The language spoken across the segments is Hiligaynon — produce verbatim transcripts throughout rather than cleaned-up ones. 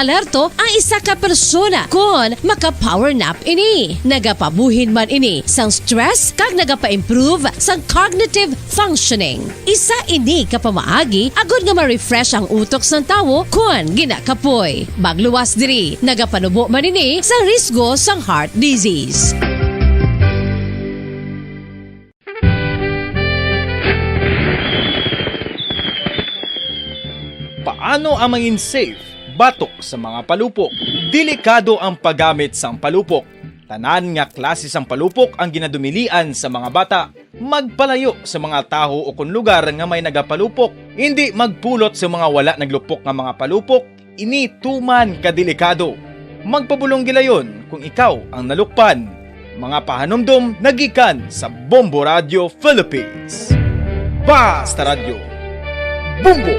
alerto ang isa ka persona kon maka-power nap ini. Nagapabuhin man ini sang stress kag nagapa-improve sang cognitive functioning. Isa ini ka pamaagi agud nga ma-refresh ang utok sang tawo kon ginakapoy. Magluwas diri, nagapanubo man ini sa risgo sang heart disease. Paano ang mangin safe batok sa mga palupok? Delikado ang paggamit sang palupok. Tanan nga klase sang palupok ang ginadumilian sa mga bata. Magpalayo sa mga taho o kon lugar nga may nagapalupok. Hindi magpulot sa mga wala naglupok nga mga palupok. Ini tuman ka delikado. Magpabulong gilayon kung ikaw ang nalukpan. Mga pahanumdom nagikan sa Bombo Radio Philippines. Basta Radyo, Bombo!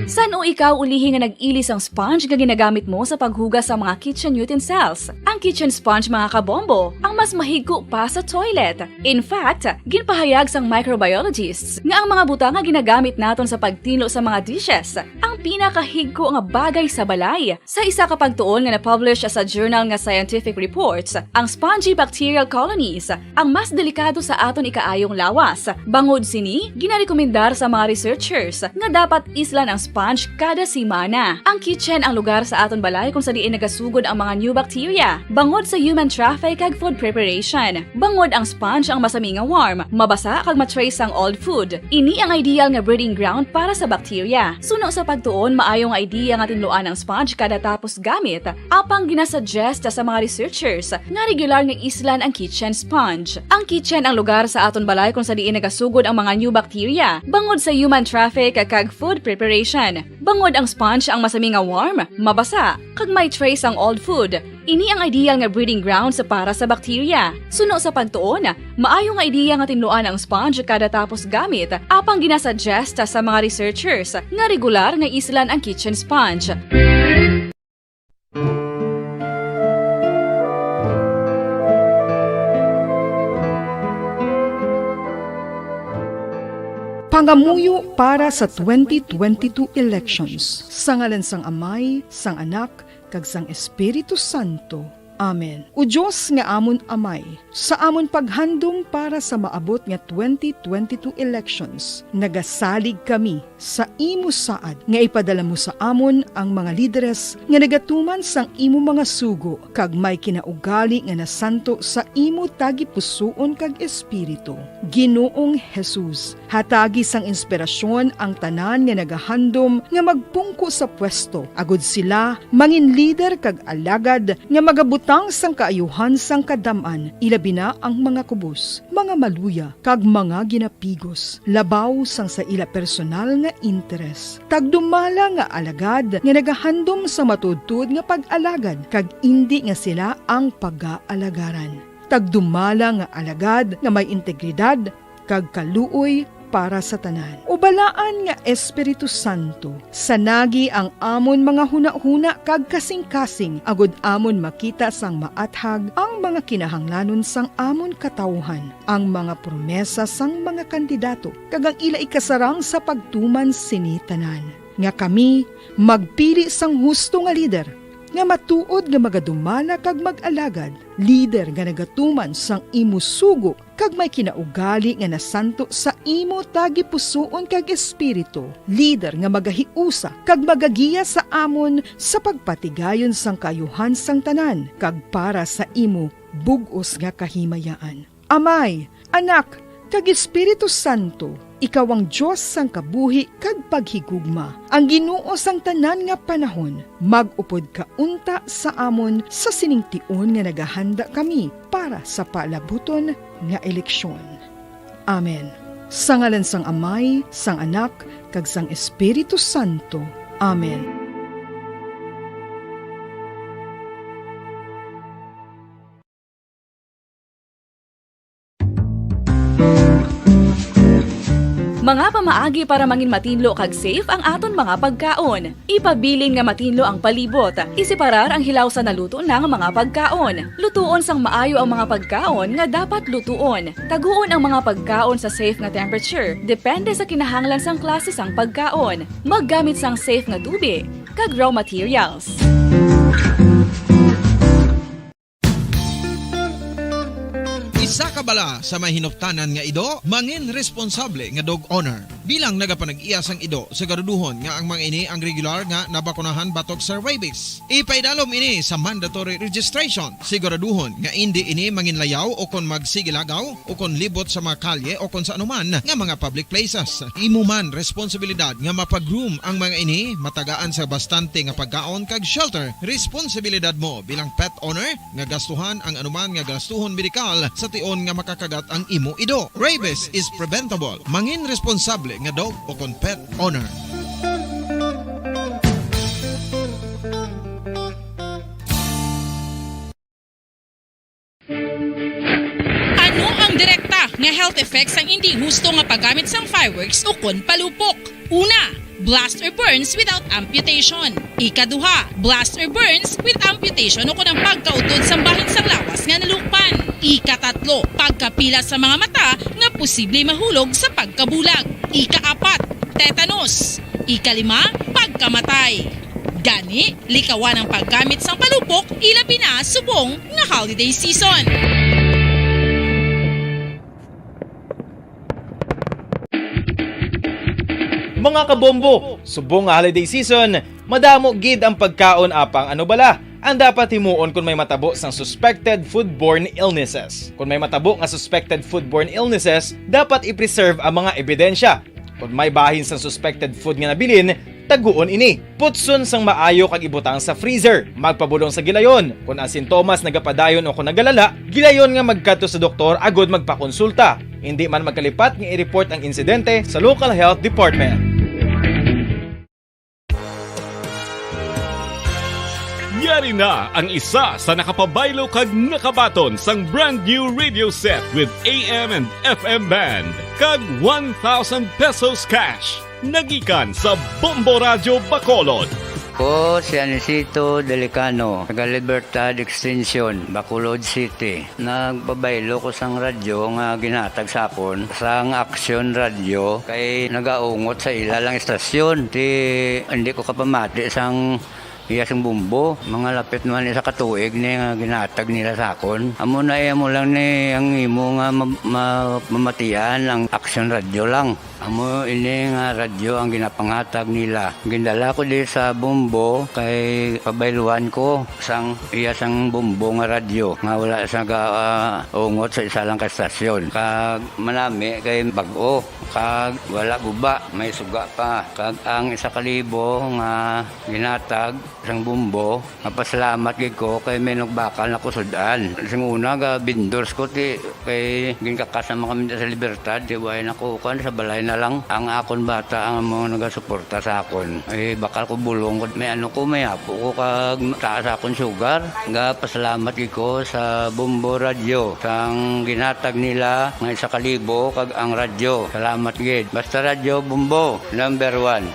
San-o ikaw ulihi nga nag-ili sang sponge nga ginagamit mo sa paghugas sa mga kitchen utensils? Ang kitchen sponge, mga kabombo, ang mas mahigko pa sa toilet. In fact, ginpahayag sang microbiologists nga ang mga butang nga ginagamit naton sa pagtinlo sa mga dishes ang pinakahigko nga bagay sa balay. Sa isa ka pagtuon nga na-publish sa journal nga Scientific Reports, ang spongy bacterial colonies ang mas delikado sa aton ikaayong lawas. Bangod sini, ginarekomendar sa mga researchers nga dapat islan ang sponge kada semana. Ang kitchen ang lugar sa aton balay kung sa diin nagasugod ang mga new bacteria, bangod sa human traffic kag food preparation. Bangod ang sponge ang masami nga warm, mabasa kag ma-trace sang old food. Ini ang ideal nga breeding ground para sa bacteria. Suno sa pagtuon, maayo nga idea nga tinluan ang sponge kada tapos gamit, apang ginasuggest sa mga researchers nga regular nga islan ang kitchen sponge. Ang kitchen ang lugar sa aton balay kung sa diin nagasugod ang mga new bacteria, bangod sa human traffic kag food preparation. Bangod ang sponge ang masami nga warm, mabasa, kag may trace ang old food, ini ang ideal nga breeding grounds para sa bacteria. Suno sa pagtuon, maayo nga idea nga tinluan ang sponge kada tapos gamit, apang ginasuggest sa mga researchers nga regular nga islan ang kitchen sponge. Pangamuyo para sa twenty twenty-two elections. Sa ngalan sang Amay, sang Anak, kag sang Espiritu Santo. Amen. O Dios nga amon Amay, sa amon paghandom para sa maabot nga twenty twenty-two elections, nagasalig kami sa imo saad nga ipadala mo sa amon ang mga lideres nga nagatuman sang imo mga sugo kag may kinaugali nga nasanto sa imo tagipusoon kag espiritu. Ginoong Jesus, hatagi sang inspirasyon ang tanan nga nagahandom nga magpungko sa pwesto, agud sila mangin lider kag alagad nga magabutang sang kaayuhan sang kadam-an, ilabi na ang mga kubos, mga maluya, kag mga ginapigos, labaw sang sa ila personal nga interes. Tagdumala nga alagad nga nagahandom sa matuodtuod nga pag-alagad, kag indi nga sila ang pagaalagaran. Tagdumala nga alagad nga may integridad kag kaluoy para sa tanan. O Balaan nga Espiritu Santo, sanagi ang amon mga hunahuna kag kasingkasing, agud amon makita sang maathag ang mga kinahanglanon sang amon katawuhan, ang mga promesa sang mga kandidato, kag ang ila ikasarang sa pagtuman sini tanan, nga kami magpili sang husto nga lider, nga matuod nga magadumala kag mag-alagad, lider nga nagatuman sang imo sugo kag may kinaugali nga nasanto sa imo tagipusoon kag espiritu, lider nga magahiusa kag magagiya sa amon sa pagpatigayon sang kaayuhan sang tanan kag para sa imo bug-os nga kahimayaan. Amay, Anak, kag Espiritu Santo, ikaw ang Dios sang kabuhi kag paghigugma, ang Ginoo sang tanan nga panahon. Mag-upod ka unta sa amon sa sining tion nga nagahanda kami para sa paalabuton nga eleksyon. Amen. Sa ngalan sang Amay, sang Anak, kag sang Espiritu Santo. Amen. Mga pamaagi para mangin matinlo kag safe ang aton mga pagkaon. Ipabilin nga matinlo ang palibot. Iseparar ang hilaw sa naluto na nga mga pagkaon. Lutuon sang maayo ang mga pagkaon nga dapat lutuon. Taguon ang mga pagkaon sa safe nga temperature, depende sa kinahanglan sang klase sang pagkaon. Maggamit sang safe nga tubi kag raw materials. Isa ka bala sa may hinuptanan nga ido, mangin responsable nga dog owner. Bilang nagapanag-iya sang ido, siguraduhon nga ang mga ini ang regular nga nabakunahan batok sa rabies. Ipaidalom ini sa mandatory registration. Siguraduhon nga indi ini manginlayaw o kon magsigilagaw o kon libot sa mga kalye o kon sa anuman nga mga public places. Imo man responsibilidad nga mapag-groom ang mga ini, matagaan sa bastante nga pagkaon kag shelter. Responsibilidad mo bilang pet owner nga gastuhan ang anuman nga gastuhon medikal sa tion nga makakagat ang imo ido. Rabies is preventable. Mangin responsable nga dog o kon pet owner. Ano ang direkta nga health effects sang indi husto nga paggamit sang fireworks ukon palupok? Una, blast or burns without amputation. Ikaduha, blast or burns with amputation ukon ang pagkautod sang bahin sang lawas nga nalukpan. Ikatatlo, pagkapila sa mga mata nga posible mahulog sa pagkabulag. Ikaapat, tetanus. Ikalima, pagkamatay. Gani, likawan ang paggamit sang palupok, ilabi na subong nga holiday season. Mga kabombo, subong nga holiday season, madamo gid ang pagkaon apang ano bala ang dapat himuon kon may matabo sang suspected foodborne illnesses. Kon may matabo nga suspected foodborne illnesses, dapat i-preserve ang mga ebidensya. Kon may bahin sang suspected food nga nabilin, taguon ini. Putson sang maayo kag ibutang sa freezer. Magpabulong sa gilayon. Kon ang sintomas nagapadayon o kon nagalala, gilayon nga magkadto sa doktor agud magpakonsulta. Indi man magkalipat nga i-report ang insidente sa local health department. Yari na ang isa sa nakapabaylo kag nakabaton sang brand new radio set with A M and F M band kag one thousand pesos cash. Nagikan sa Bombo Radyo Bacolod. Ko si Anisito Delicano, taga Libertad Extension, Bacolod City. Nagpabaylo ko sang radyo nga ginhatag sa akon sang Aksyon Radyo kay nagaungot sa ila lang istasyon. Ti, hindi ko kapamati sang iya sing bumbo. Mga lapit naman isa ka tuig ni nga ginhatag nila sa akon. Amo na, eh, amo lang ni ang imo nga ma-, ma-, mamatian ang Aksyon Radyo lang. Amo ini nga radyo ang ginapanghatag nila. Gindala ko di sa Bombo kay pabayluan ko sang iya sang Bombo nga radyo nga wala sa ga-, ah, ungot sa isa lang ka estasyon. Kag manami kay bag-o, kag wala guba, may suga pa. Kag ang isa ka libo nga ginhatag sang Bombo, mapasalamat gid ko kay may nagbakal na ko sud-an. Sing una, ga-vendors ko, ti, kay ginkakas naman kami sa Libertad, ti, way na ko, kuwan, sa balay na lang. Ang akon bata ang mga nagasuporta sa akon. Eh, bakal ko bulong ko, may ano ko, may apo ko, kag taas akon sugar. Ga-pasalamat gid ko sa Bombo Radyo, sang ginhatag nila nga isa ka libo, kag ang radyo. Salamat gid. Basta Radyo Bombo, number one.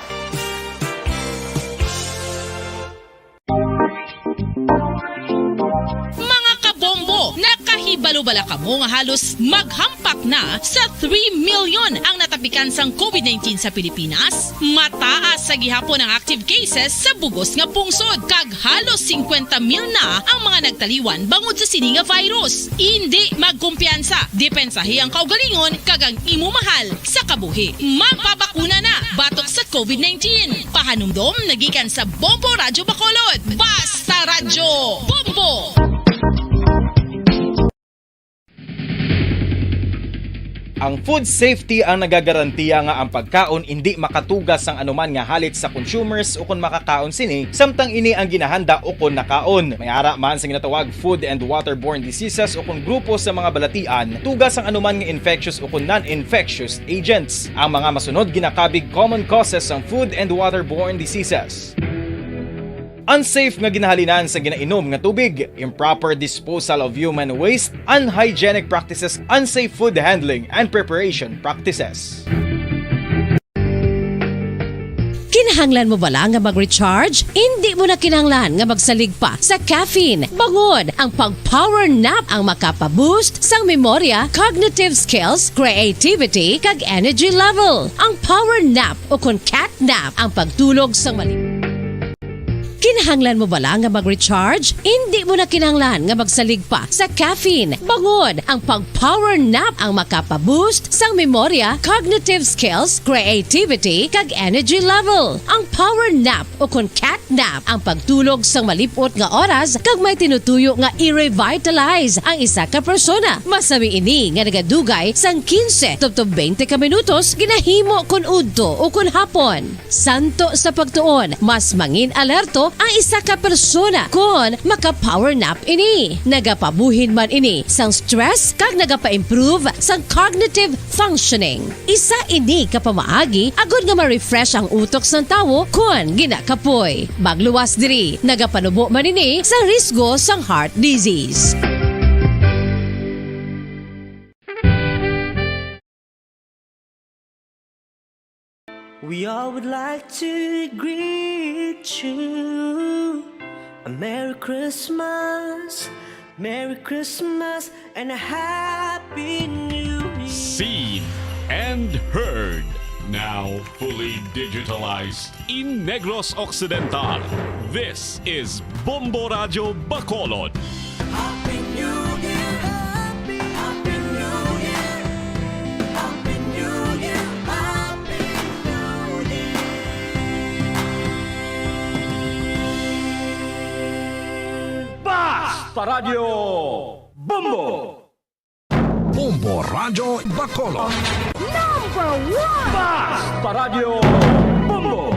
Mga kabombo, nakahibalo bala kamo nga halos maghampak na sa three million ang natapikan sang covid nineteen sa Pilipinas? Mataas sa gihapon ang active cases sa bug-os nga pungsod, kag halos singkwenta mil na ang mga nagtaliwan bangod sa sini nga virus. Indi magkumpiyansa, depensahi ang kaugalingon kag ang imo mahal sa kabuhi. Magpabakuna na batok sa covid nineteen. Pahanumdom nagikan sa Bombo Radyo Bacolod. Basta Radyo Bombo! Ang food safety ang nagagarantiya nga ang pagkaon indi makatuga sang anuman nga halit sa consumers ukon makakaon sini, samtang ini ang ginahanda ukon nakaon. May ara man sa ginatawag food and waterborne diseases ukon grupo sa mga balatian, tuga sang anuman nga infectious ukon non-infectious agents. Ang mga masunod ginakabig common causes sang food and waterborne diseases. Unsafe nga ginahalinan sa ginainom nga tubig, improper disposal of human waste, unhygienic practices, unsafe food handling and preparation practices. Kinahanglan mo bala nga mag-recharge? Indi mo na kinahanglan nga magsalig pa sa caffeine. Bangod, ang pag-power nap ang makapa-boost sang memorya, cognitive skills, creativity, kag energy level. Ang power nap, o kon cat nap, ang pagtulog sang mali. Kinahanglan mo bala nga mag-recharge? Indi mo na kinahanglan nga magsalig pa sa caffeine. Bangod, ang pag-power nap ang makapa-boost sang memorya, cognitive skills, creativity, kag energy level. Ang power nap, o kon cat nap, ang pagtulog sang malip-ot nga oras kag may tinutuyo nga i-revitalize ang isa ka persona. Masami ini nga nagadugay sang quince tubtob twenty ka minutos, ginahimo kon udto o kon hapon. Santo sa pagtuon, mas mangin-alerto ang isa ka persona kon maka-power nap ini. Nagapabuhin man ini sang stress kag nagapa-improve sang cognitive functioning. Isa ini ka pamaagi agod nga ma-refresh ang utok sang tawo kon ginakapoy. Magluwas diri, nagapanubo man ini sa risgo sang heart disease. We all would like to greet you a Merry Christmas, Merry Christmas, and a Happy New Year. Seen and heard, now fully digitalized in Negros Occidental. This is Bombo Radyo Bacolod. Happy New Year! Happy, Happy New Year! Happy New Year! Happy New Year! Basta Radyo Bombo! Bombo Radyo Bacolod. Number one! Basta Radyo Bombo!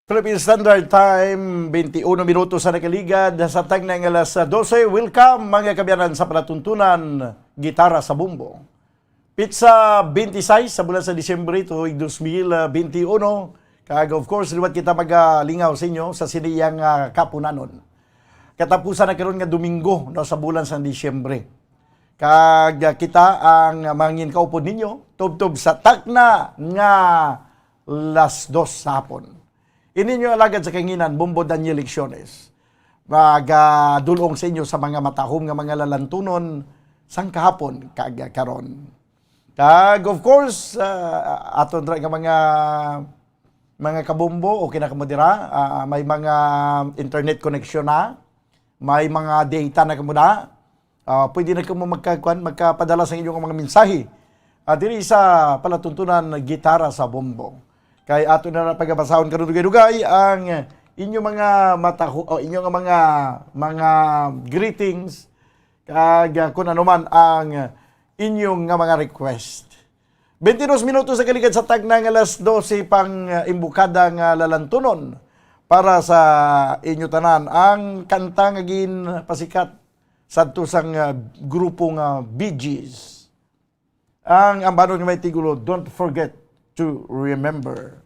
Philippine Standard Time, twenty-one minutos sa nakaligad sa tagna nga alas dose. Welcome, mga kaabyanan, sa palatuntunan Gitara sa Bombo. Pitsa twenty-six sa bulan sa Disyembre, tuig dos mil twenty-uno. Kag, of course, liwat kita magalingaw sa inyo sa siniyang, ah, kapunanon. Katapusan na karon nga Domingo, no, sa bulan sa Disyembre. Kag, ah, kita ang mangin kaupod ninyo, tubtob sa takna nga las dos sa hapon. Ini inyo alagad sa kanginan, Bombo Daniel Lecciones. Magadulong sa inyo sa mga matahom nga mga lalantunon sang kahapon kag karon. Kag of course, ah, aton ra nga mga, mga kabombo, okay na kamo dira. Ah, may mga internet connection na, may mga data na kamo na. Ah, pwede na kamo magka-, kuwan, magkapadala sa inyong mga mensahe, ah, diri sa palatuntunan Gitara sa Bombo. Kay ato na lang pagabasahon karon dugay-dugay ang inyong mga mataho-, o inyong mga, mga greetings, kag, ah, kung ano man ang inyong nga mga request. Twenty-dos minutos sa kaligad sa tagna nga alas dose pang, ah, imbukada nga lalantunon para sa inyo tanan ang kanta nga ginpasikat sadto sang, ah, grupo nga Bee Gees. Ang ambanon nga may titulo, Don't Forget to Remember.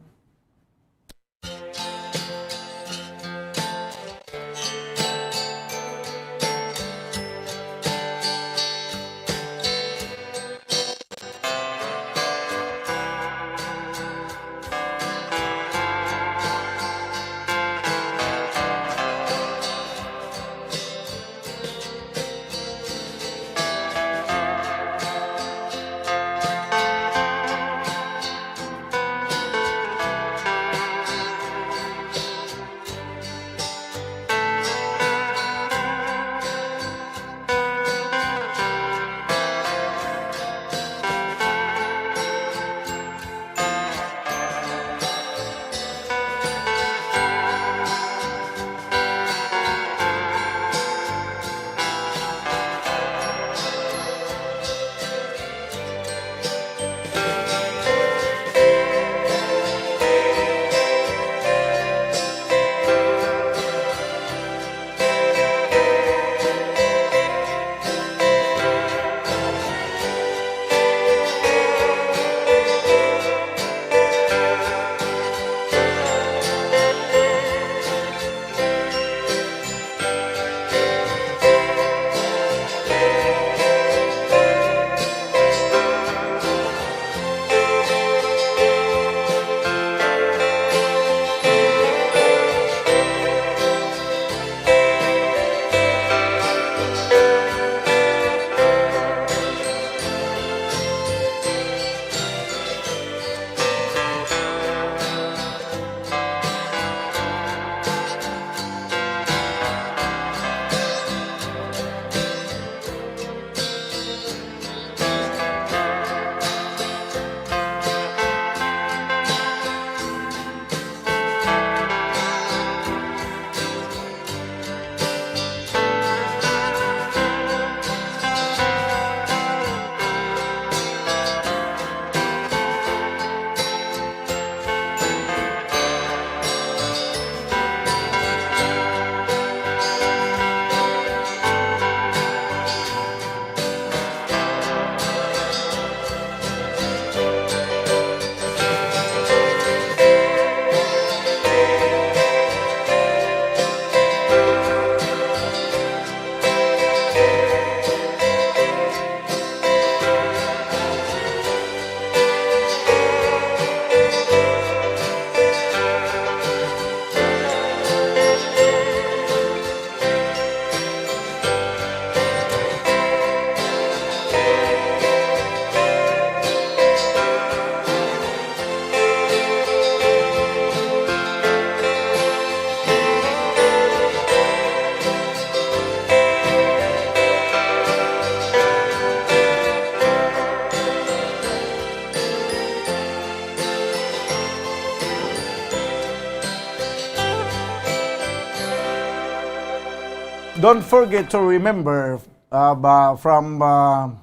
Don't Forget to Remember, ah, ba, from, ah,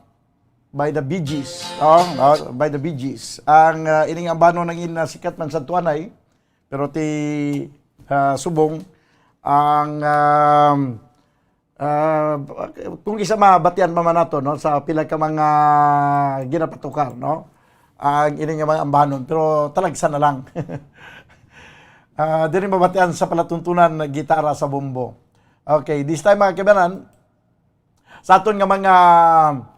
by the Bee Gees. Oh, ah, by the Bee Gees. Ang, ah, ining ambanon nangin, ah, sikat man sa tuanay, pero ti ah, subong ang, um, ah, kung isa mabatian pa man nato, no, sa pila ka mga ginapatukar, no, ang ini nga mga ambanon, pero talagsa na lang. Ah, diri mabatian sa palatuntunan, gitara sa bombo. Okay, this time, mga kaibanan, sa aton nga mga,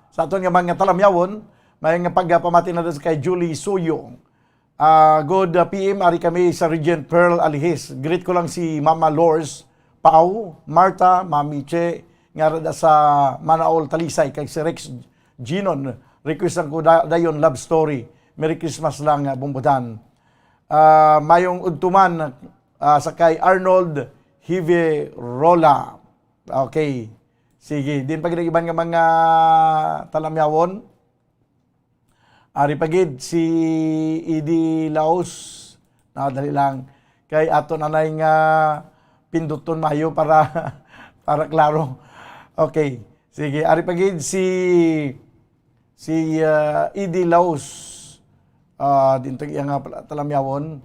sa aton nga mga talamyawon, may nga pagpamati na kay Julie Suyo. Ah, good, ah, P M, ari kami sa Regent Pearl Alihis. Greet ko lang si Mama Lors Pau, Martha, Mami Che, nga rada sa Manaol, Talisay, kay si Rex Ginon. Request lang ko da-, dayon love story. Merry Christmas lang, ah, Bumbudan. Ah, mayong udtuman, ah, sa kay Arnold Hiverola. Okay. Sige, din pa gid ang iban nga mga talamyawon. Ari pa gid si Idi Laos. Na, dali lang. Kay ato na nay nga pinduton mayo para, para klaro. Okay. Sige, ari pa gid si, si, ah, Idi Laos. Ah, din tag iya nga pala talamyawon.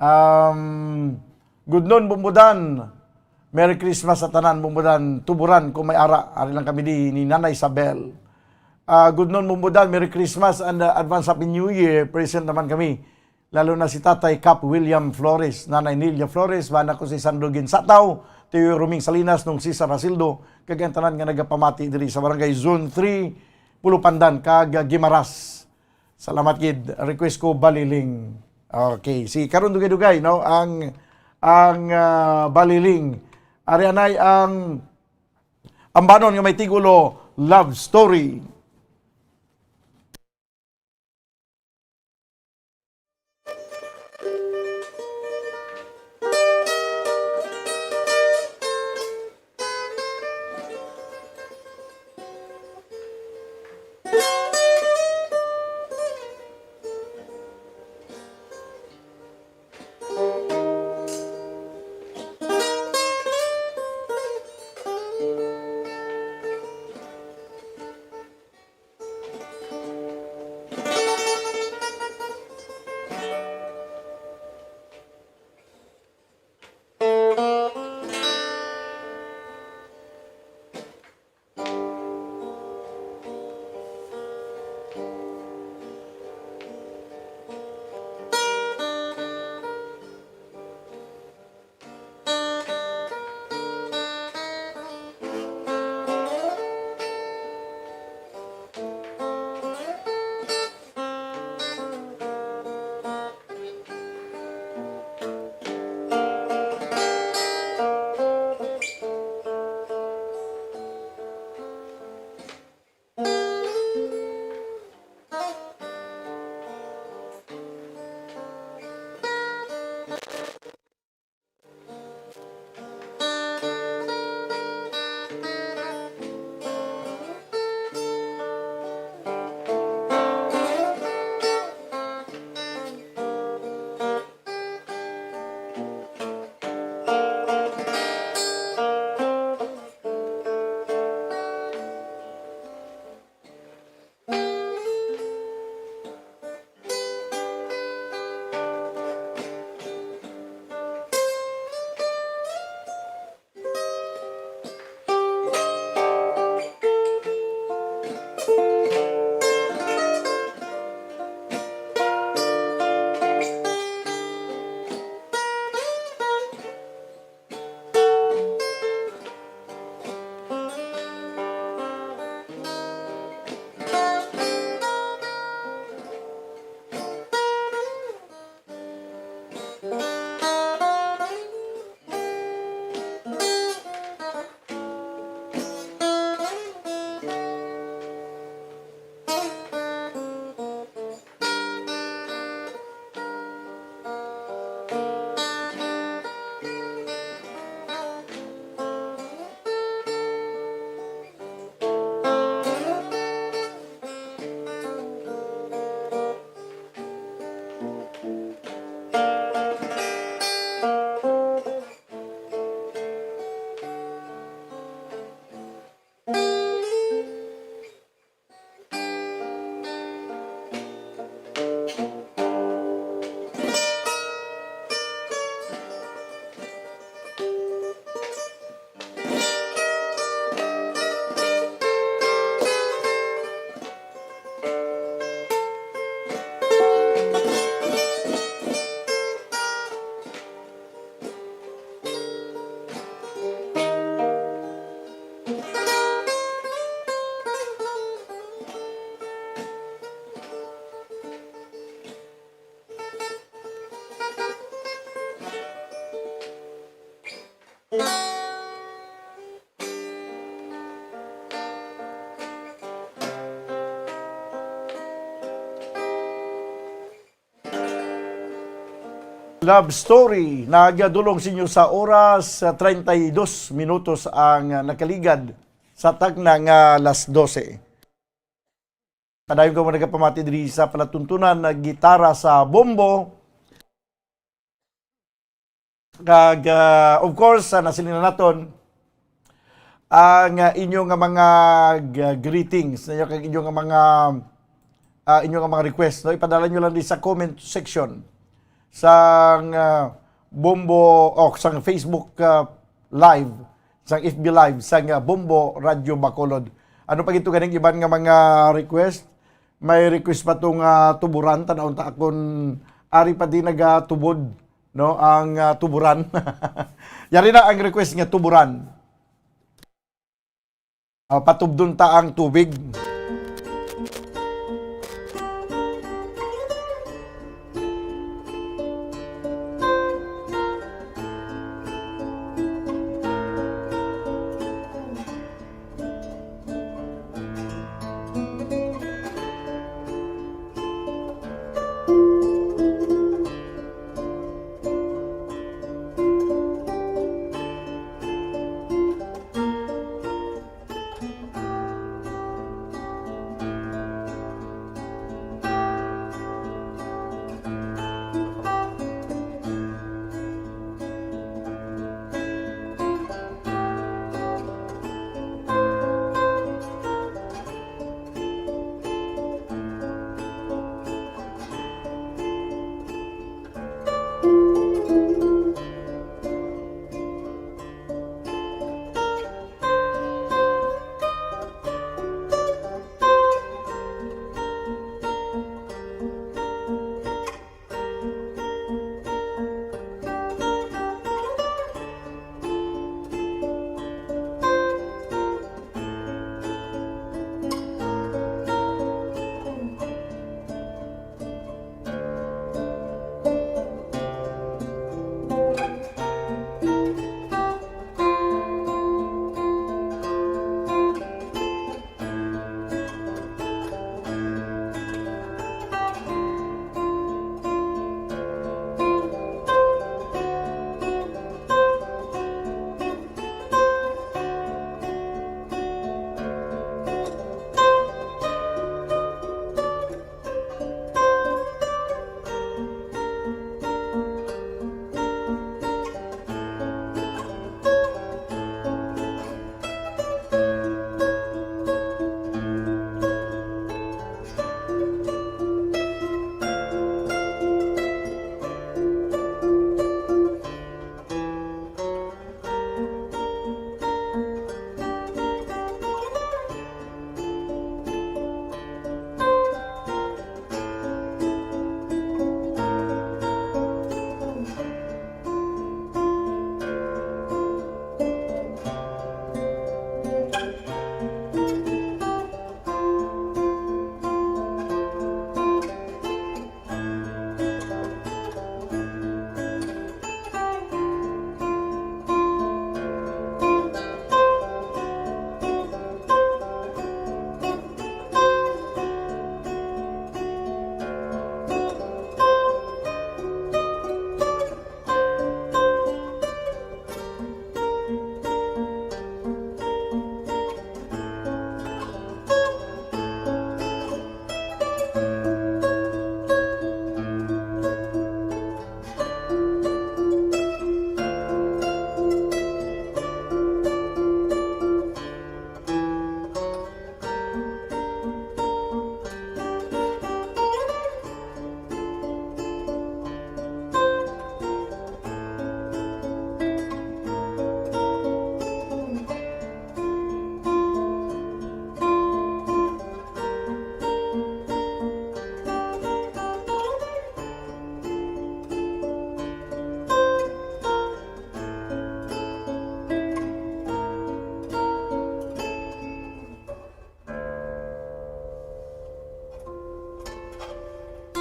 Um, good noon, Bumbudan. Merry Christmas sa tanan, Bumbudan. Tuburan ko may ara. Ari lang kami di ni Nanay Isabel. Ah, good noon, Bumbudan. Merry Christmas and, uh, advance Happy New Year. Present naman kami. Lalo na si Tatay Cap William Flores, Nanay Nelia Flores, bana ko si Sandro Ginsataw, Tiyo Roming Salinas, Nung Cesar Rasildo, kag ang tanan nga nagapamati diri sa Barangay Zone three, Pulupandan, kag, uh, Guimaras. Salamat gid. Request ko, Baliling. Okay, si karon dugay-dugay, no? Ang, ang, ah, Baliling. Ari anay ang ambanon nga may titulo, Love Story. Love Story, nagadulong sa inyo sa oras, ah, treinta y dos minutos ang, ah, nakaligad sa takna nga alas dose. Padayon ko nagapamati diri sa palatuntunan nga gitara sa bombo. Kag, ah, of course, ah, nasiling na naton ang, ah, inyo nga mga g-, greetings, no, kag inyo nga mga, ah, inyo nga mga request, no? Ipadala nyo lang di sa comment section sang, ah, Bombo, o sang Facebook, ah, Live, sang F B Live, sang, ah, Bombo Radyo Bacolod. Ano pa gito ganing iban nga mga request? May request pa to nga tuburan, tan-awon ta akon ari pa di nagatubod, no, ang, ah, tuburan. Yari na ang request nga tuburan. Ah, patubdon ta ang tubig.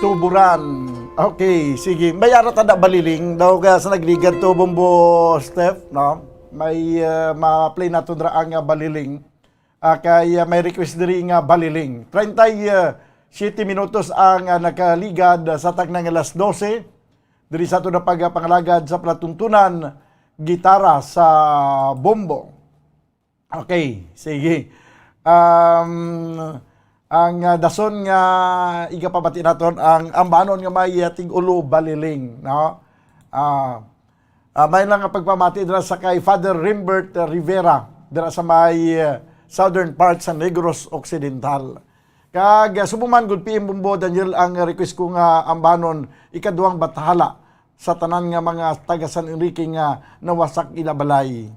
Tuburan. Okay, sige. May ara ta na baliling daw ka sa nagligad to, Bombo Steph, no? May, ah, ma-play naton ra ang, ah, Baliling. Ah, kay, ah, may request diri nga Baliling. Treinta y siete minutos ang, ah, nakaligad, ah, sa taknang alas dose. Diri sa aton na pagpangalagad sa palatuntunan, gitara sa bombo. Okay, sige. Um, ang, ah, dason nga igapabati naton ang ambanon nga may, ah, tig-ulo Baliling, no? Ah, ah, may lang nga pagpamati dira sa kay Father Rimbert, ah, Rivera dira sa may, ah, southern part sa Negros Occidental. Kag, ah, subong man gud, P M Bombo Daniel, ang request ko nga ambanon, ikaduhang bathala sa tanan nga mga taga San Enrique nga nawasak ila balay.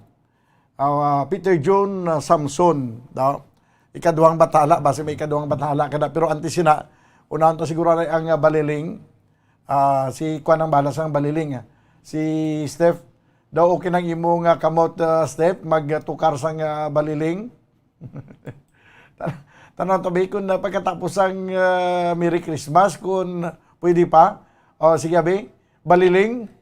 Ah, Peter John, ah, Samson, no? Ikaduhang bathala, basi may ikaduhang bathala kada. Pero antes sina, unahan to siguro na ang, ah, Baliling. Ah, si kuan ang bahala sang Baliling, ah. Si Steph, daw okay nang imo nga kamot, ah, Steph, magtukar sang, ah, Baliling. Tan-, tanaw tabi kung na pagkatapos ang, ah, Merry Christmas, kung pwede pa. O, sige, abi. Baliling.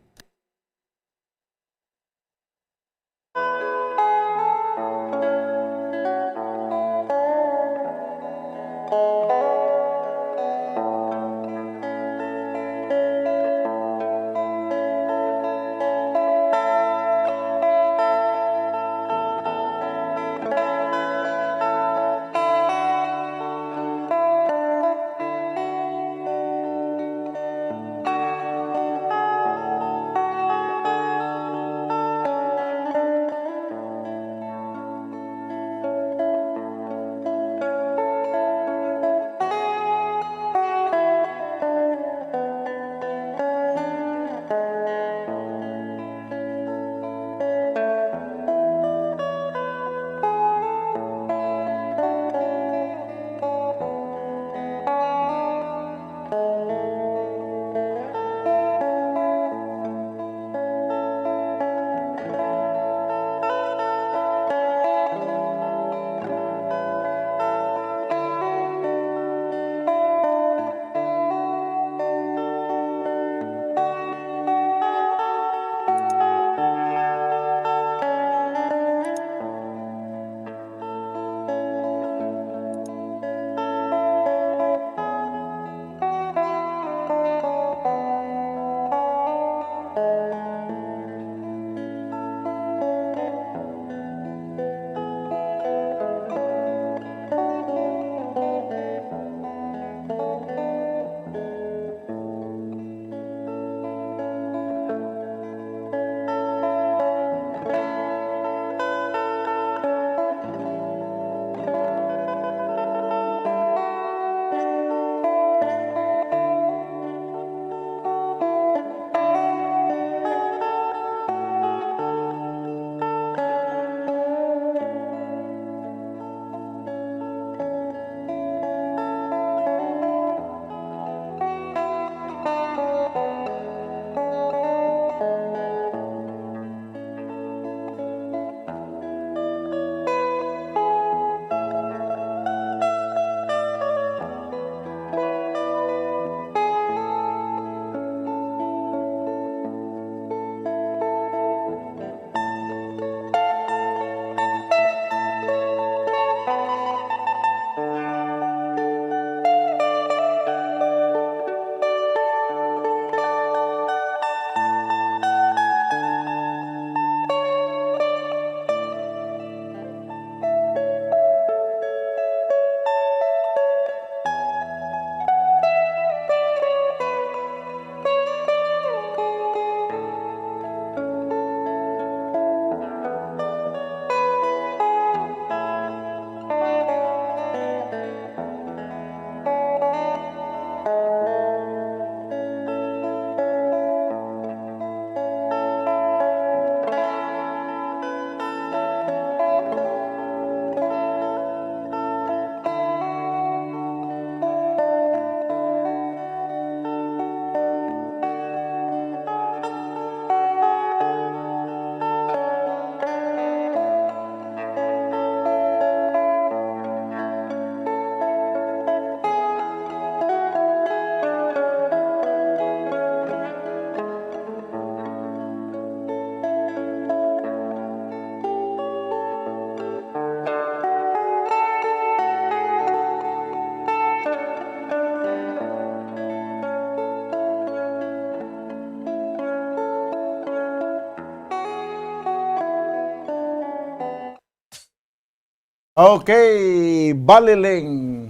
Okay, Baliling.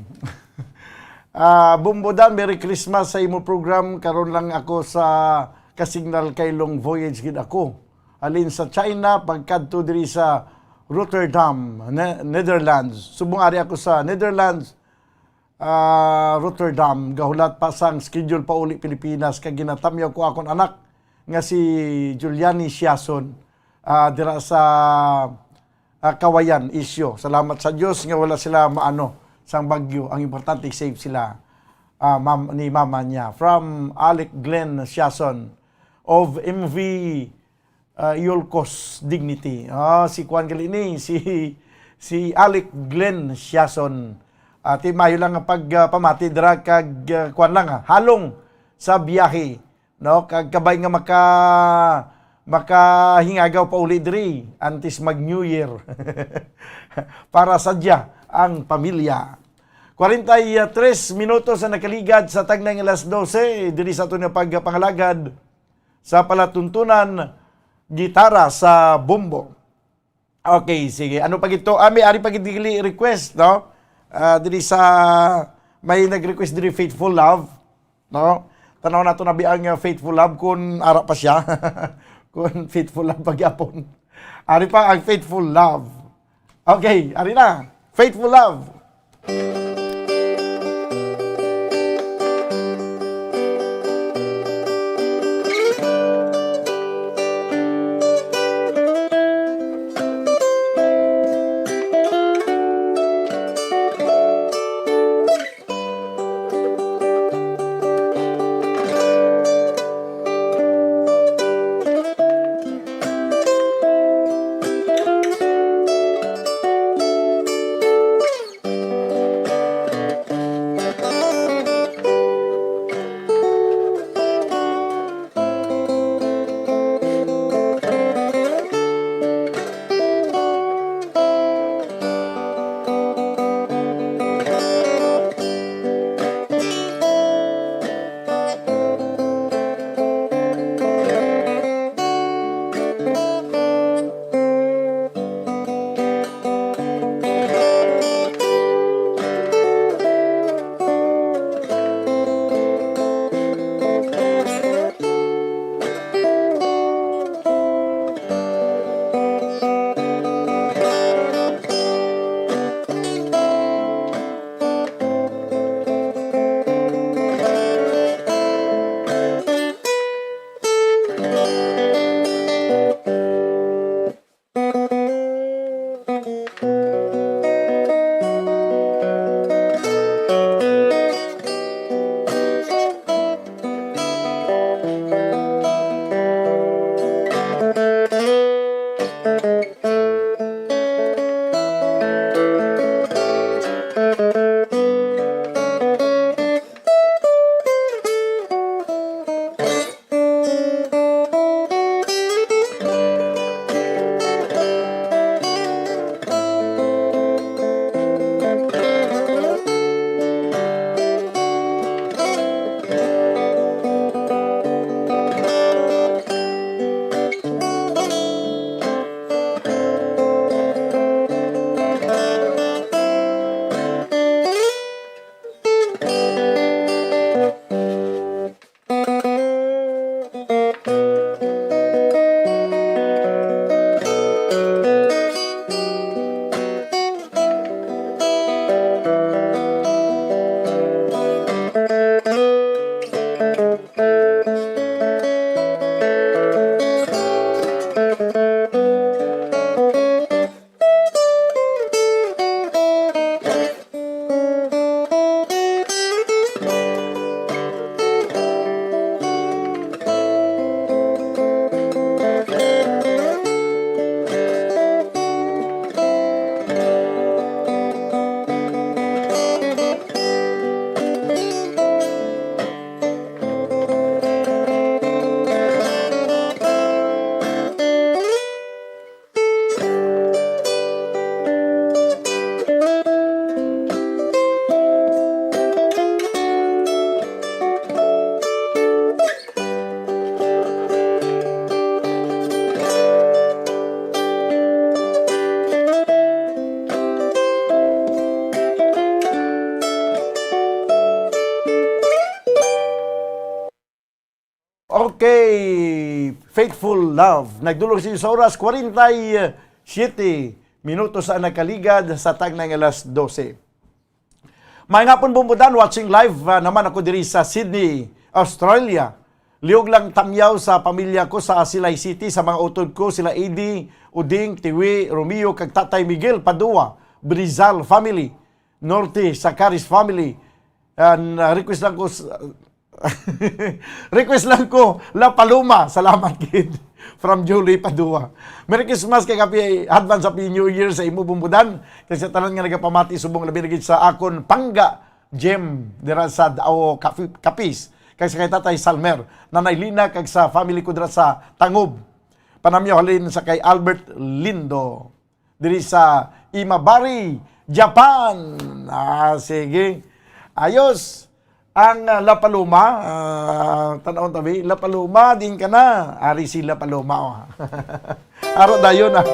Ah, Bumbo Dan, Merry Christmas sa imo program. Karon lang ako sa ka-signal kay long voyage gid ako. Halin sa China, pagkadto diri sa Rotterdam, Ne-, Netherlands. Subong ari ako sa Netherlands, ah, Rotterdam, gahulat pa sang schedule pauli Pilipinas, kay ginatamyaw ko akon anak nga si Juliani Siason, ah, dira sa, ah, Kawayan, Isyo. Salamat sa Dios nga wala sila maano sang bagyo. Ang importante, safe sila, ah, mam-, ni mama niya. From Alec Glenn Siason of M V, ah, Yolcos Dignity. Ah, si kuan gali ni, si, si Alec Glenn Siason. Ati, mayo lang nga pag, ah, pamati dira kag, ah, kuan lang, ah, halong sa biyahe, no? Kag kabay nga maka-, makahingagaw pa uli diri antes mag New Year. Para sadya ang pamilya. Kwarenta y tres minutos ang nakaligad sa tagnang alas dose diri sa aton nga pagpangalagad sa palatuntunan, gitara sa bombo. Okay, sige. Ano pa gito? Ah, may ari pa gid dili request, no? Ah, diri sa, may nag-request diri, Faithful Love, no? Tanaw nato na bi ang, ah, Faithful Love kung ara pa siya. Kung Faithful Love pa gyapon. Ari pa ang Faithful Love. Okay, ari na. Faithful Love. Kay Faithful Love. Nagdulong sa inyo sa oras, kwarenta y siyete minutos ang nagkaligad sa tagna nga alas dose. Maayong hapon, Bumbudan, watching live, ah, naman ako diri sa Sydney, Australia. Liog lang tamyaw sa pamilya ko sa Silay City, sa mga utod ko, sila Eddie, Uding, Tiwi, Romeo, kag Tatay Miguel Padua, Brizal family, Norte, Sakaris family. And, ah, request lang ko s-, request lang ko, La Paloma. Salamat gid. From Julie Padua. Merry Christmas kag happy advance, happy New Year sa imo, Bumbudan. Kag sa tanan nga nagapamati subong, labi na gid sa akon pangga, Jem, dira sa Dao, Capi-, Capiz. Kag sa kay Tatay Salmer, Nanay Lina, kag sa family ko dira sa Tangob. Panamyo halin sa kay Albert Lindo diri sa Imabari, Japan. Ah, sige. Ayos. Ang, ah, La Paloma, ah, tan-awon tabi, La Paloma, din ka na. Ari si La Paloma, oh. Aro dayon, ah.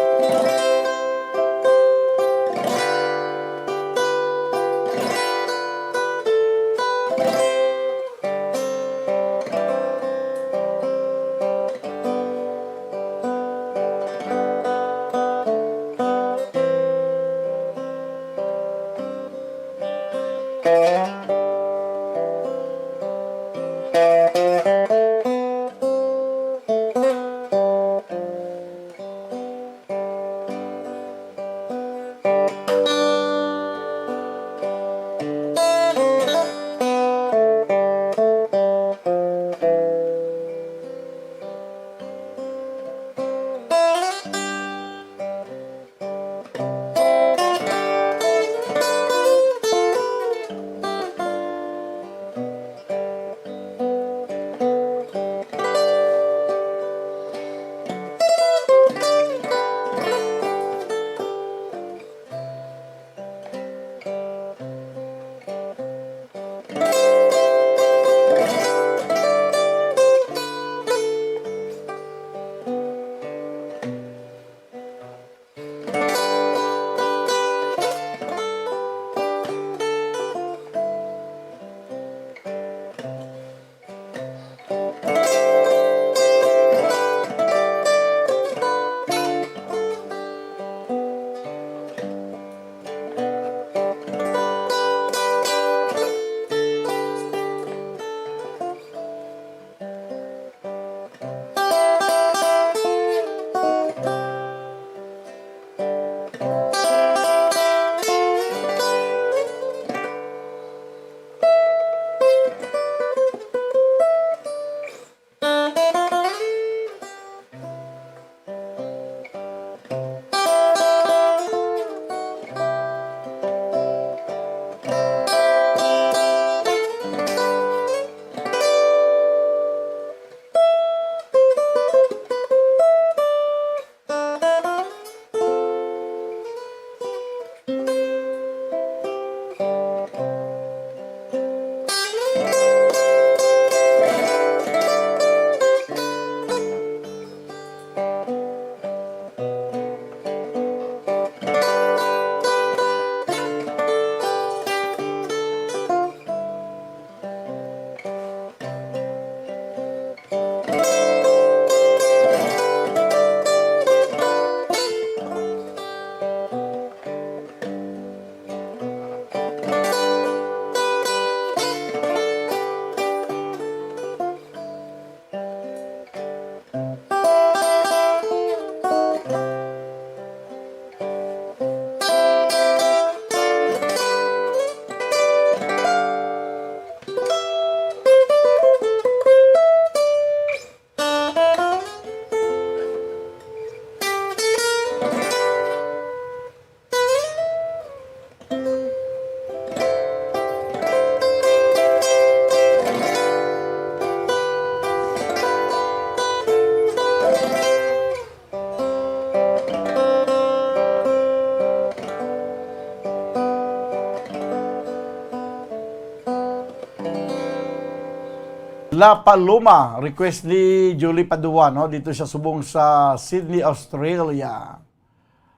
La Paloma, request ni Julie Padua, no? Dito siya subong sa Sydney, Australia.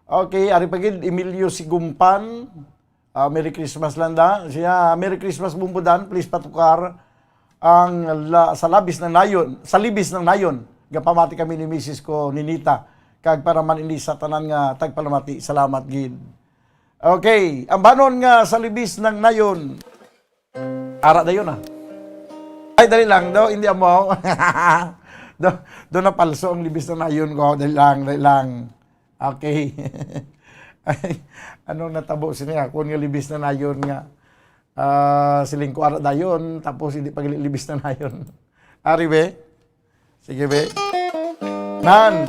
Okay, ari pa gid, Emilio Sigumpan. Ah, Merry Christmas lang da. Siya, "Merry Christmas, Bumbudan. Please patukar, ang la-, sa labis ng nayon, sa libis ng nayon, gapamati kami ni misis ko, ni Nita, kag para man ini sa tanan nga tagpalamati, salamat gid. Okay, ang banon nga sa libis ng nayon, ara dayon, ah. Ay, dali lang, do, hindi amo. Do, do na palso ang libis ng nayon ko, dali lang, dali lang. Okay. Ay, anong natabo sini akon nga libis na nayon nga, ah, siling ko ara dayon, tapos hindi pa gali libis na nayon. Ari, be? Sige, be. Nan.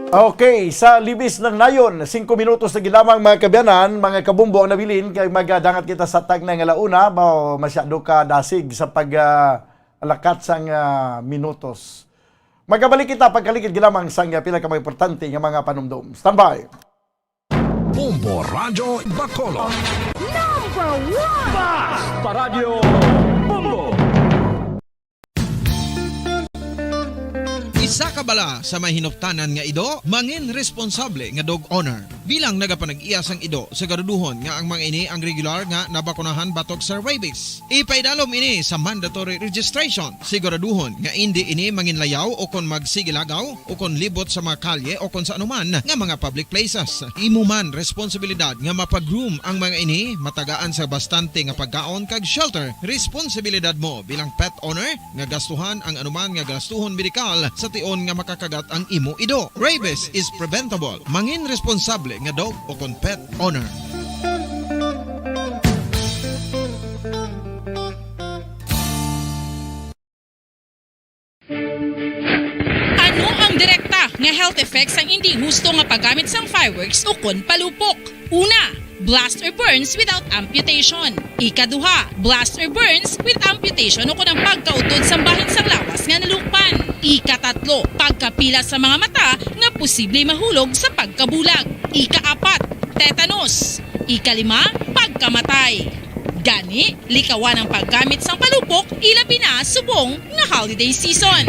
Okay, sa libis ng nayon, singko minutos na gid lamang, mga kaabyanan, mga kabumbo, ang nabilin, kay magadangat kita sa tagna nga launa, ba, masyado ka dasig sa pag, ah, lakat sang, ah, minutos. Magabalik kita pagkaligid gid lamang sang, ah, pila ka mga importante nga mga panumdom. Standby. Bombo Radyo Bacolod. Number one! Basta Radyo Bombo! Isa ka bala sa may hinuptanan nga ido, mangin responsable nga dog owner. Bilang nagapanag-iya sang ido, siguraduhon nga ang mga ini ang regular nga nabakunahan batok sa rabies. Ipaidalom ini sa mandatory registration. Siguraduhon nga indi ini manginlayaw o kon magsigilagaw o kon libot sa mga kalye o kon sa anuman nga mga public places. Imo man responsibilidad nga mapag-groom ang mga ini, matagaan sa bastante nga pagkaon kag shelter. Responsibilidad mo bilang pet owner nga gastuhan ang anuman nga gastuhon medikal sa tion nga makakagat ang imo ido. Rabies is preventable. Mangin responsable nga dog o kon pet owner. Ang Ano ang direkta nga health effects sang indi husto nga paggamit sang fireworks ukon palupok? Una, blast or burns without amputation. Ikaduha, blast or burns with amputation ukon ang pagkautod sang bahin sang lawas nga nalukpan. Ikatatlo, pagkapila sa mga mata nga posible mahulog sa pagkabulag. Ikaapat, tetanus. Ikalima, pagkamatay. Gani, likawan ang paggamit sang palupok, ilabi na subong nga holiday season.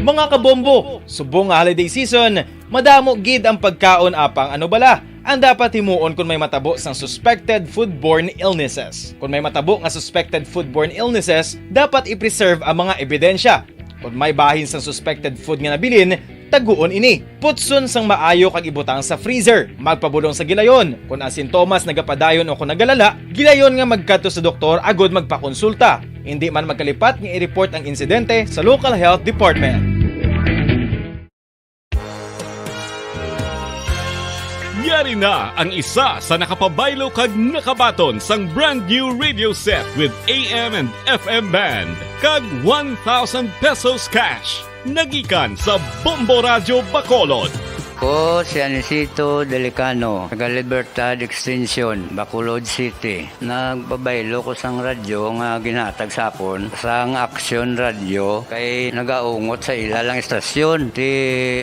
Mga kabombo, subong nga holiday season, madamo gid ang pagkaon, apang ano bala ang dapat himuon kon may matabo sang suspected foodborne illnesses? Kon may matabo nga suspected foodborne illnesses, dapat i-preserve ang mga ebidensya. Kon may bahin sang suspected food nga nabilin, taguon ini. Putson sang maayo kag ibutang sa freezer. Magpabulong sa gilayon. Kon ang sintomas nagapadayon o kon nagalala, gilayon nga magkadto sa doktor agud magpakonsulta. Indi man magkalipat nga i-report ang insidente sa local health department. Yari na ang isa sa nakapabaylo kag nakabaton sang brand new radio set with A M and F M band kag one thousand pesos cash. Nagikan sa Bombo Radyo Bacolod. Ko si Anisito Delicano, taga Libertad Extension, Bacolod City. Nagpabaylo ko sang radyo nga ginhatag sa akon sang Action Radio kay nagaungot sa ila lang istasyon. Ti,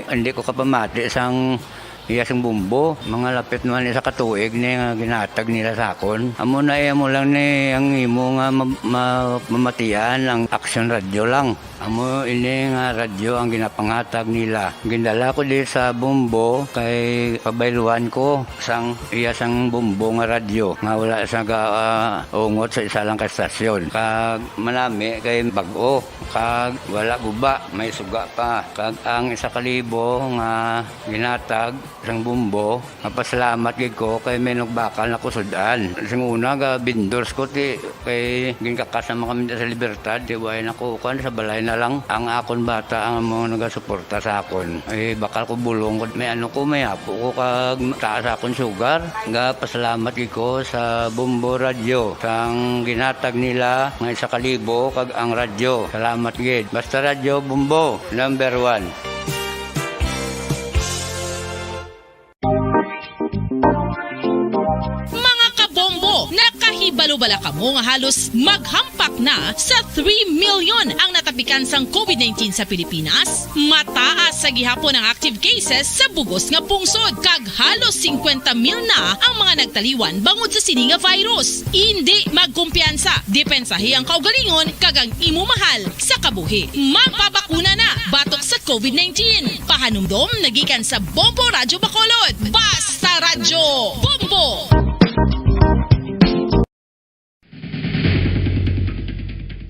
hindi ko kapamati sang iya sang Bombo. Mga lapit naman isa ka tuig ni nga ginhatag nila sa akon. Amo na iya mo lang ni ang imo nga ma-, ma-, mamatian ang Action Radio lang. Amo ini nga radyo ang ginapangatag nila. Gindala ko di sa Bombo kay pabayluan ko sang iya sang Bombo nga radyo nga wala sa ga, ah, ungot sa isa lang ka estasyon. Kag manami kay bag-o, kag wala guba, may suga pa. Kag ang isa ka libo nga ginatag sang Bombo, mapasalamat gid ko kay may nagbakal na ko sud-an. Sing una, ga vendors ko, ti, kay ginkakas naman kami sa Libertad, ti, way na ko, kuwan, sa balay na lang. Ang akon bata ang amo nagasuporta sa akon. Eh, bakal ko bulong ko, may ano ko, may apo ko, kag taas akon sugar. Ga pasalamat gid ko sa Bombo Radyo, sang ginatag nila nga isa ka libo, kag ang radyo. Salamat gid. Basta Radyo Bombo, number one. Mga kabombo, nakahibalo bala kamo nga halos maghampak na sa three million ang natapikan sang COVID nineteen sa Pilipinas? Mataas sa gihapon ang active cases sa bugos nga pungsod, kag halos singkwenta mil na ang mga nagtaliwan bangod sa sini nga virus. Indi magkumpiyansa, depensahi ang kaugalingon kag ang imo mahal sa kabuhi. Magpabakuna na batok sa COVID nineteen. Pahanumdom nagikan sa Bombo Radyo Bacolod. Basta Radyo Bombo!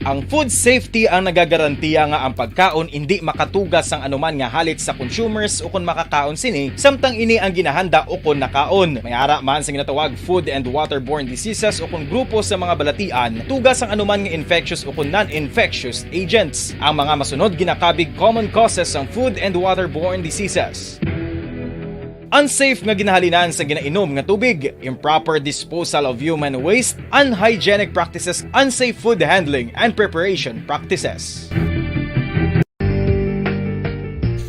Ang food safety ang nagagarantiya nga ang pagkaon indi makatuga sang anuman nga halit sa consumers ukon makakaon sini, samtang ini ang ginahanda ukon nakaon. May ara man sa ginatawag food and waterborne diseases ukon grupo sa mga balatian, tuga sang anuman nga infectious ukon non-infectious agents. Ang mga masunod ginakabig common causes sang food and waterborne diseases. Unsafe nga ginahalinan sa ginainom nga tubig, improper disposal of human waste, unhygienic practices, unsafe food handling and preparation practices.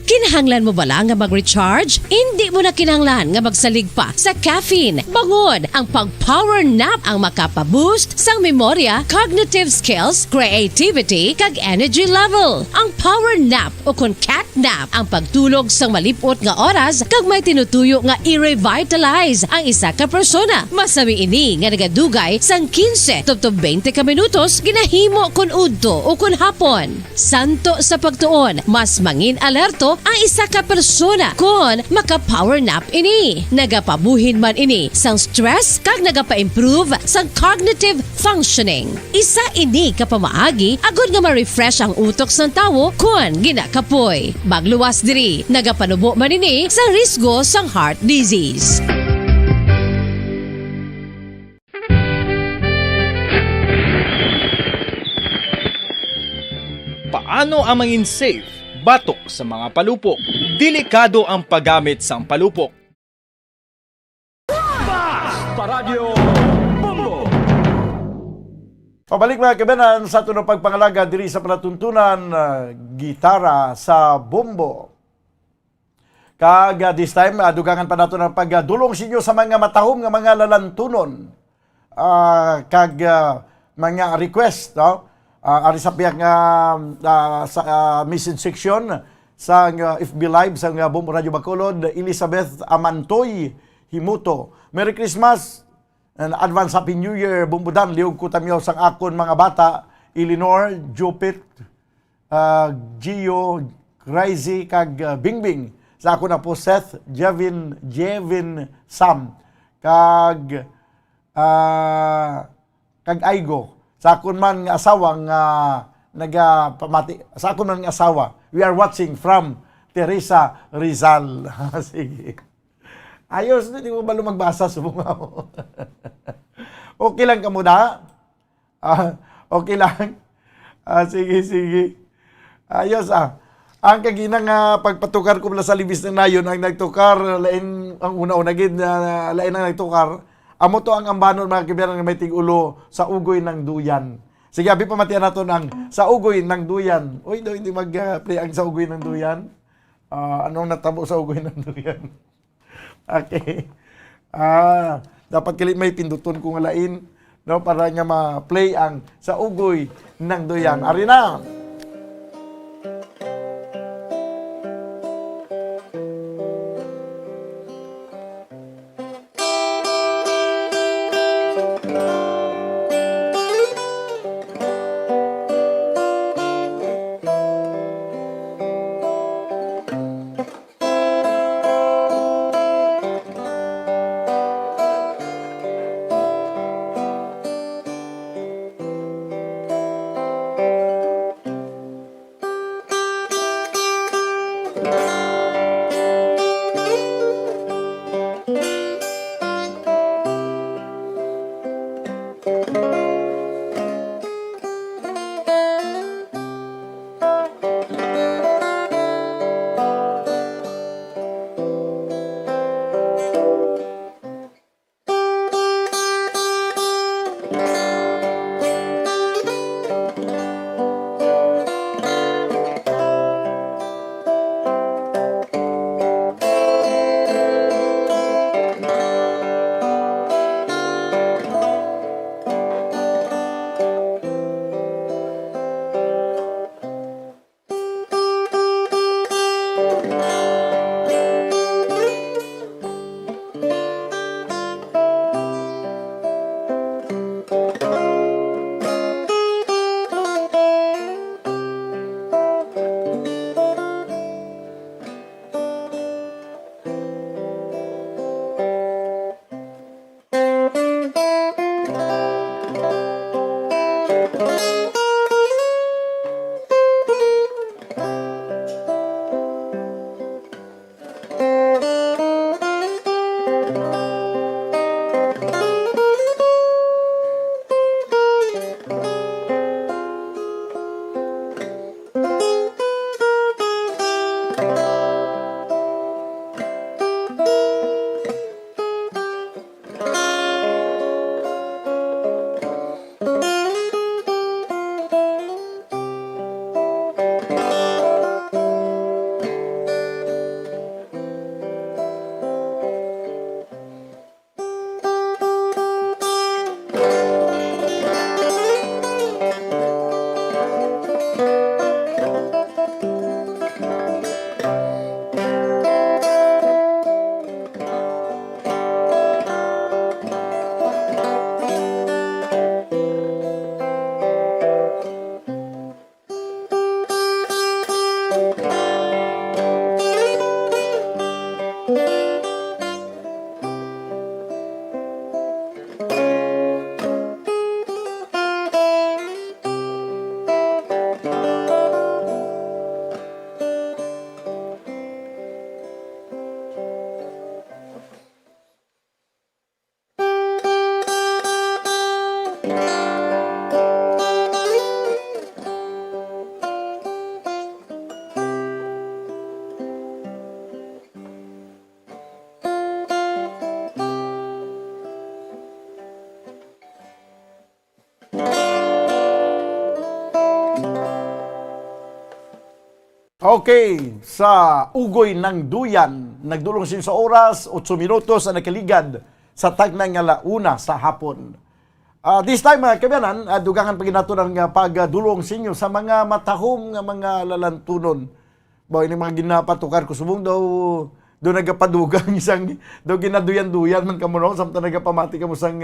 Kinahanglan mo bala nga mag-recharge? Indi mo na kinahanglan nga magsalig pa sa caffeine. Bangod ang pag-power nap ang makapa-boost sang memorya, cognitive skills, creativity, kag energy level. Ang power nap o kon cat nap ang pagtulog sang malip-ot nga oras kag may tinutuyo nga i-revitalize ang isa ka persona. Masami ini nga nagadugay sang kinse tubtob twenty ka minutos ginahimo kon udto o kon hapon. Santo sa pagtuon, mas mangin-alerto ang isa ka persona kon maka-power nap ini. Nagapabuhin man ini sang stress kag nagapa-improve sang cognitive functioning. Isa ini ka pamaagi agod nga ma-refresh ang utok sang tawo kon ginakapoy. Magluwas diri, nagapanubo man ini sa risgo sang heart disease. Paano ang mangin safe batok sa mga palupok? Delikado ang paggamit sang palupok. Basta Radyo Bombo! Pabalik, mga kabanan, sa aton pagpangalaga diri sa palatuntunan, ah, gitara sa bombo. Kag, ah, this time, ah, dugangan pa nato ang pagdulong sa inyo sa mga matahom nga mga lalantunon, ah, kag, ah, mga request, no? Ah, ari sa pihak nga, ah, sa, ah, message section sa, ah, F B Live sa, ah, Bombo Radio Bacolod, Elizabeth Amantoy Himuto. Merry Christmas and advance Happy New Year, Bombo Dan. Liog ko tamyaw sang akon mga bata, Eleanor, Jupit, ah, Gio, Crazy, kag, ah, Bingbing. Sa akon apo, Seth, Jevin, Jevin, Sam, kag, ah, kag Aigo. Sa akon man nga asawa nga nagapamati, sa akon man nga asawa, we are watching from Teresa Rizal. Sige. Ayos, di ko balo magbasa subong ako. Okay lang kamo da? Ah, okay lang? Ah, sige, sige. Ayos, ah. Ang kagina nga pagpatukar ko pala sa libis ng nayon, ang nagtukar, lain, ang una-una gid, ah, lain ang nagtukar. Amo to ang ambanon, mga kababayan, nga may tig-ulo sa ugoy ng duyan. Sige, abi, pamatian naton ang sa ugoy ng duyan. Uy, daw hindi mag, ah, play ang sa ugoy ng duyan. Ah, anong natabo sa ugoy ng duyan? Okay. Ah, dapat gali may pinduton ko nga lain, no, para nga ma-play ang sa ugoy ng duyan. Ari na. Okay, sa Ugoy ng Duyan, nagdulong sini sa oras, otso minutos ang nakaligad sa tagna nga la una sa hapon. Ah, this time, mga kabayanan, ah, dugangan pa gid nato ang, ah, pagdulong sa inyo sa mga matahom nga mga lalantunon. Ba, ini mga ginapatukar ko subong daw, daw nagapadugang isang, daw ginaduyan-duyan man kamo, no? Samtang nagapamati kamo sang,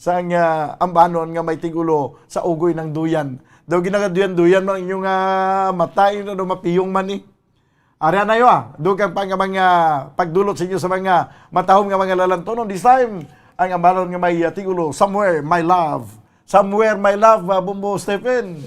sang, ah, ambanon nga may tigulo sa Ugoy ng Duyan. Daw ginaduyan-duyan man ang inyong, ah, mata, yun, ano, mapiyong man, eh. Ari na yo, ah. Dugang pa nga mga pagdulot sa inyo sa mga matahom nga mga lalantonon. This time, ang ambanon nga may, ah, tigulo, Somewhere, My Love. Somewhere, My Love, ah, Bombo Stephen.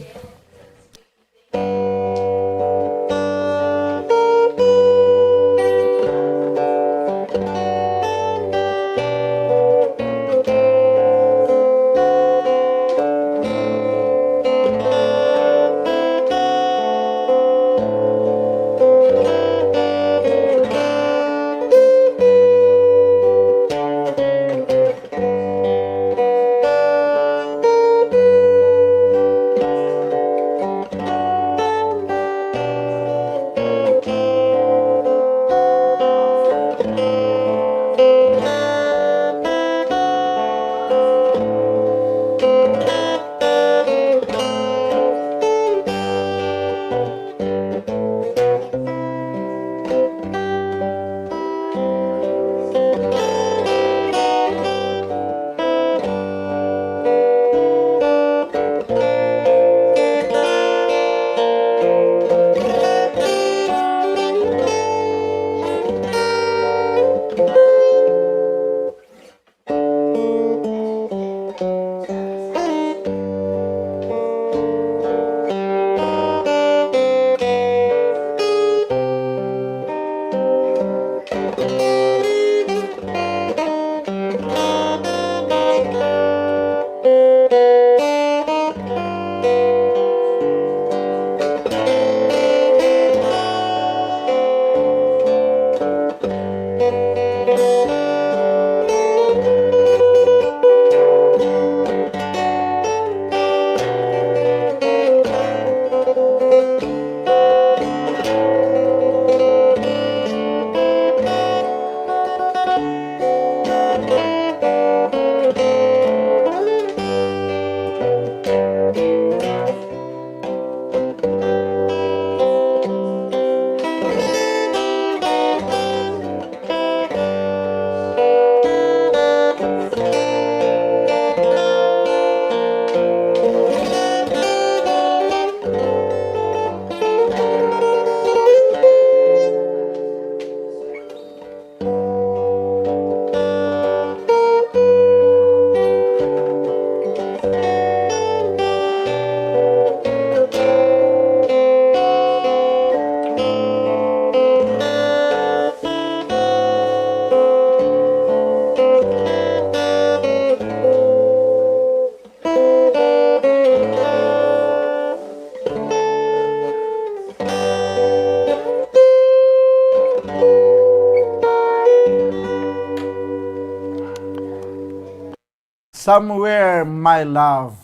Somewhere, My Love.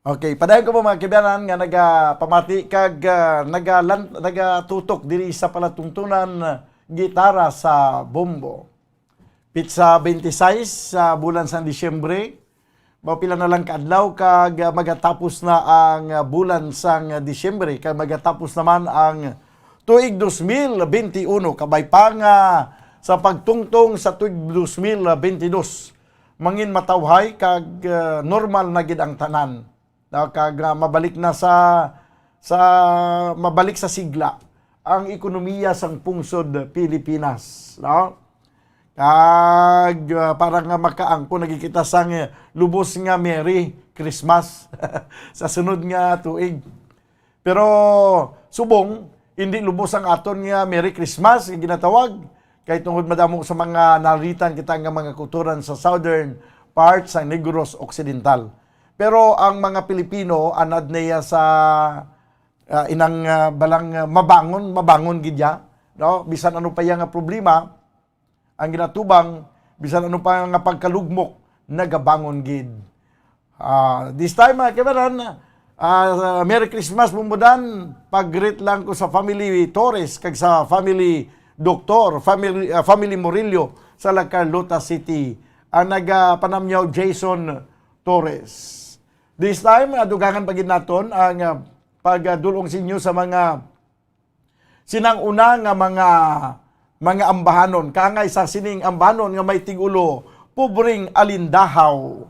Okay, padayon ko po, mga kibanan, nga nagapamati kag, ah, nagalan-, nagatutok diri sa palatuntunan, ah, gitara sa bombo. Pitsa twenty-six sa bulan sang Disyembre, mao pila na lang ka adlaw kag, ah, magatapos na ang, ah, bulan sang Disyembre, kag magatapos naman ang tuig dos mil benti uno, kabay pa nga sa pagtungtong sa tuig dos mil benti dos, mangin matawhay kag, ah, normal na gid ang tanan. No, kag, ah, mabalik na sa, sa, mabalik sa sigla ang ekonomiya sang pungsod Pilipinas, no? Kag, ah, para nga makaangkon na gid kita sang, eh, lubos nga Merry Christmas sa sunod nga tuig. Pero subong, hindi lubos ang aton nga Merry Christmas nga ginatawag, kay tungod madamo sa mga nalitan kita nga mga kulturan sa southern part sa Negros Occidental. Pero ang mga Pilipino, anad niya sa, ah, inang, ah, balang, ah, mabangon, mabangon gid ya, no? Bisan ano pa iya nga problema, ang ginatubang, bisan ano pa nga pagkalugmok, nagabangon gid. Ah, this time, mga kaibanan, Ah, Merry Christmas, Bumbudan. Pag-greet lang ko sa family Torres kag sa family Doktor, family, ah, family Murillo sa La Carlota City. Ang nagapanamyaw, Jason Torres. This time, ah, dugangan pa gid naton ang, ah, pagdulong sa inyo sa mga sinang-una nga mga, mga ambahanon. Kaangay sa sining ambahanon nga may tigulo, Pobreng Alindahaw.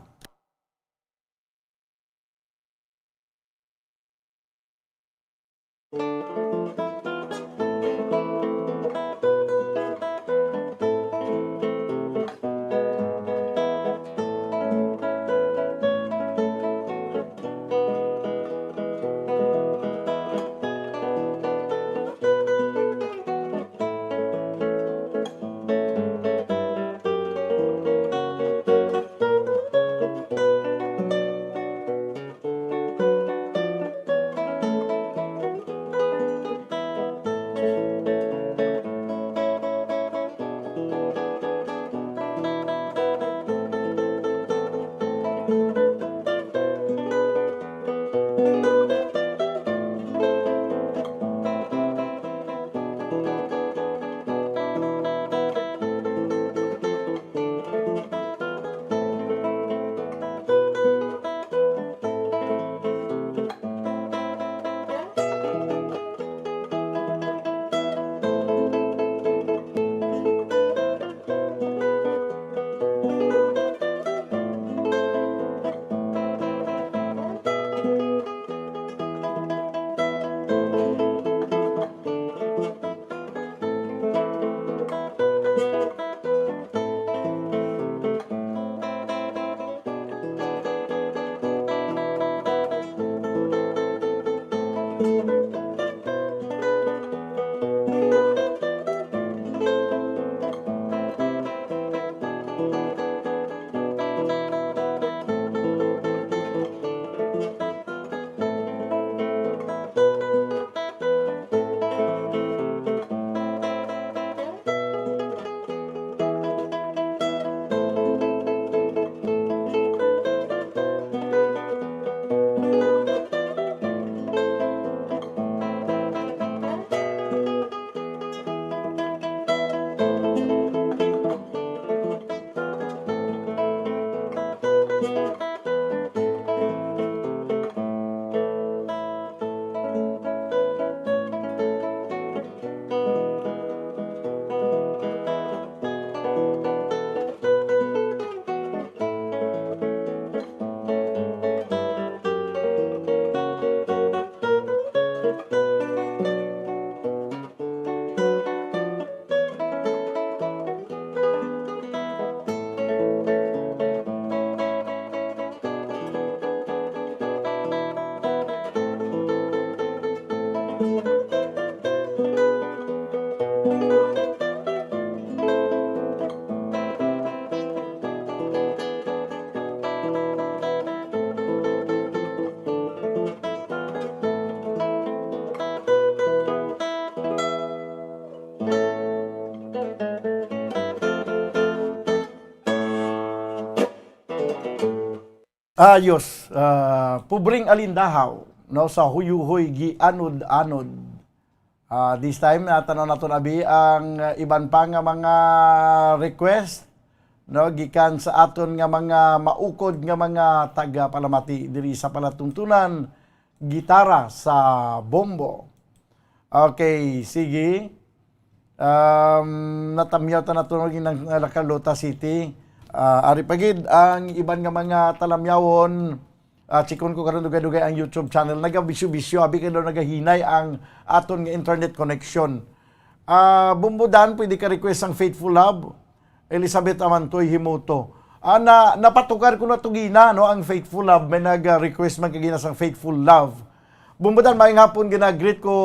Ayos, ah, Pobreng Alindahaw, no, sa Huyuhoy Gianod-anod. Ah, this time, natan-aw naton abi ang, ah, iban pa nga mga request, no, gikan sa aton nga mga maukod nga mga tagapalamati diri sa palatuntunan, gitara sa bombo. Okay, sige. Um, natamyaw ta na to ginang La Carlota City. Ah, ari pa gid ang iban nga mga talamyawon. Ah, chikon ko karon dugay-dugay ang YouTube channel. Nagabisyo-bisyo, abi kay daw nagahinay ang aton nga internet connection. Ah, Bumbudan, pwede ka request ang Faithful Love. Elizabeth Amantoy Himuto. Ah, na, napatukar ko na to gina, no, ang Faithful Love. May nag-request man kagina sang Faithful Love. Bumbudan, maayong hapon, gina-greet ko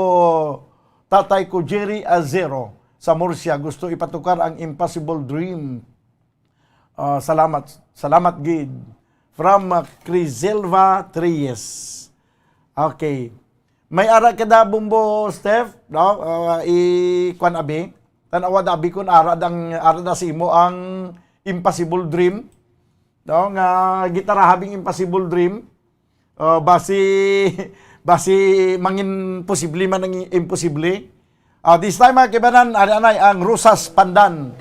tatay ko Jerry Azero sa Murcia. Gusto ipatukar ang Impossible Dream. Ah, salamat. Salamat gid. From, ah, Criselva Treyes. Okay. May ara ka da, Bumbo Steph, no? Ah, i-, kwan, abi. Tan-awa da, abi, kun ara dang, ara da sa imo ang Impossible Dream, no? Nga gitara habing Impossible Dream. Ah, basi, basi mangin posible man ang imposible. Ah, this time, mga kaibanan, ari anay ang Rosas Pandan.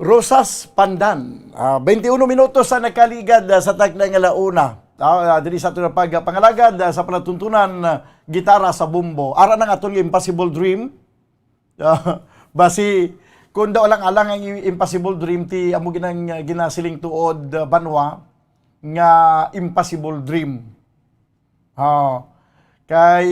Rosas Pandan. Ah, twenty-one minutos ang nakaligad, ah, sa takna nga alauna. Ah, ah, diri sa aton pagpangalagad, ah, sa palatuntunan, ah, gitara sa bumbo. Ara nang aton nga Impossible Dream. Ah, basi, kung daw lang alang ang i-, Impossible Dream, ti amo ginang, ah, ginasiling tuod, ah, banwa, nga Impossible Dream. Oh, kay,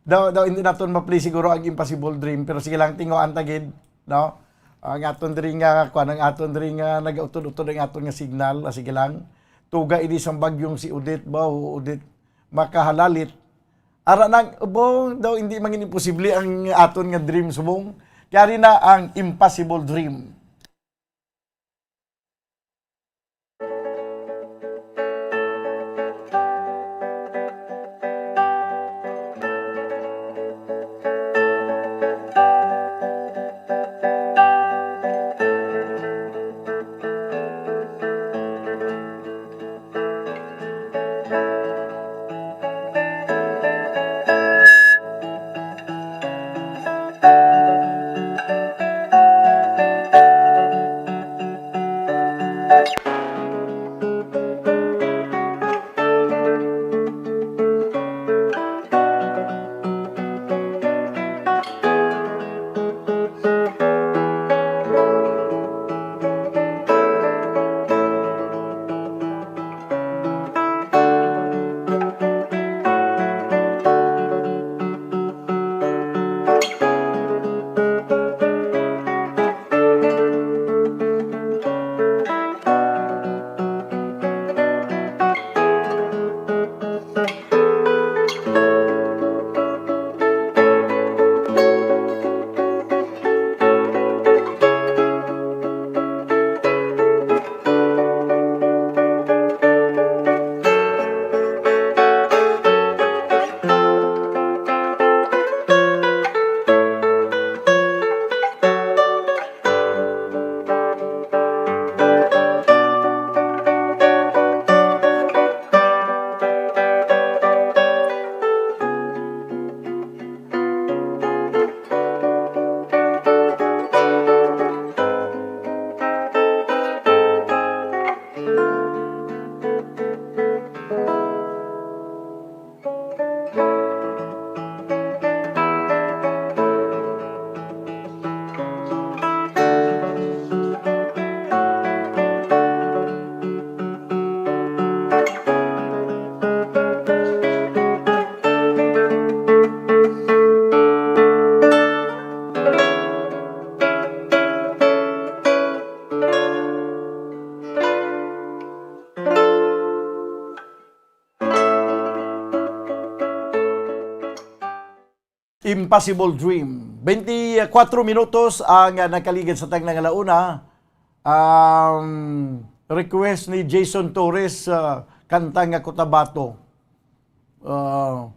daw, daw hindi naton ma-play siguro ang Impossible Dream, pero sige lang, tinguhaan ta gid, no? Ang aton diri nga, kuwan, ang aton diri nga nagautod-utod ang aton nga signal, ah, sige lang. Tuga ini sang bagyong si Odette ba, o Odette makahalalit. Ara nang, ubong, daw hindi man imposible ang aton nga dream subong. Kaya rin na ang Impossible Dream. Impossible Dream. Twenty-four minutos ang, ah, nakaligid sa tagna nga launa. Um, request ni Jason Torres, ah, kanta nga Cotabato. Ah,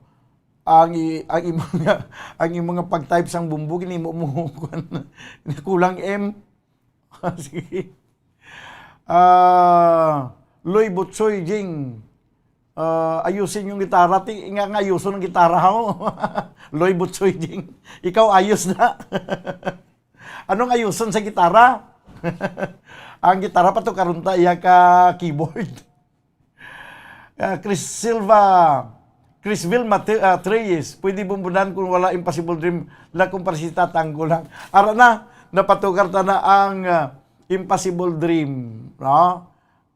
ang i-, ang imong, ang imong pag-type sang Bumbo, ginimo mo, kuwan, kulang M. Sige. Ah, Loy Butsoy, Jing. Ah, ayusin yung gitara. Ti, nga, nga ayuson ang gitara, ho. Loy Butsoy, Jing. Ikaw ayos na. Anong ayuson sa gitara? Ang gitara pa to karon ta iya ka keyboard. Ah, Chris Silva, Crisville Mate-, ah, Treyes, pwede bumbunan kung wala Impossible Dream lang kung para si Tatanggol lang. Ara na, napatukar ta na ang, ah, Impossible Dream, no?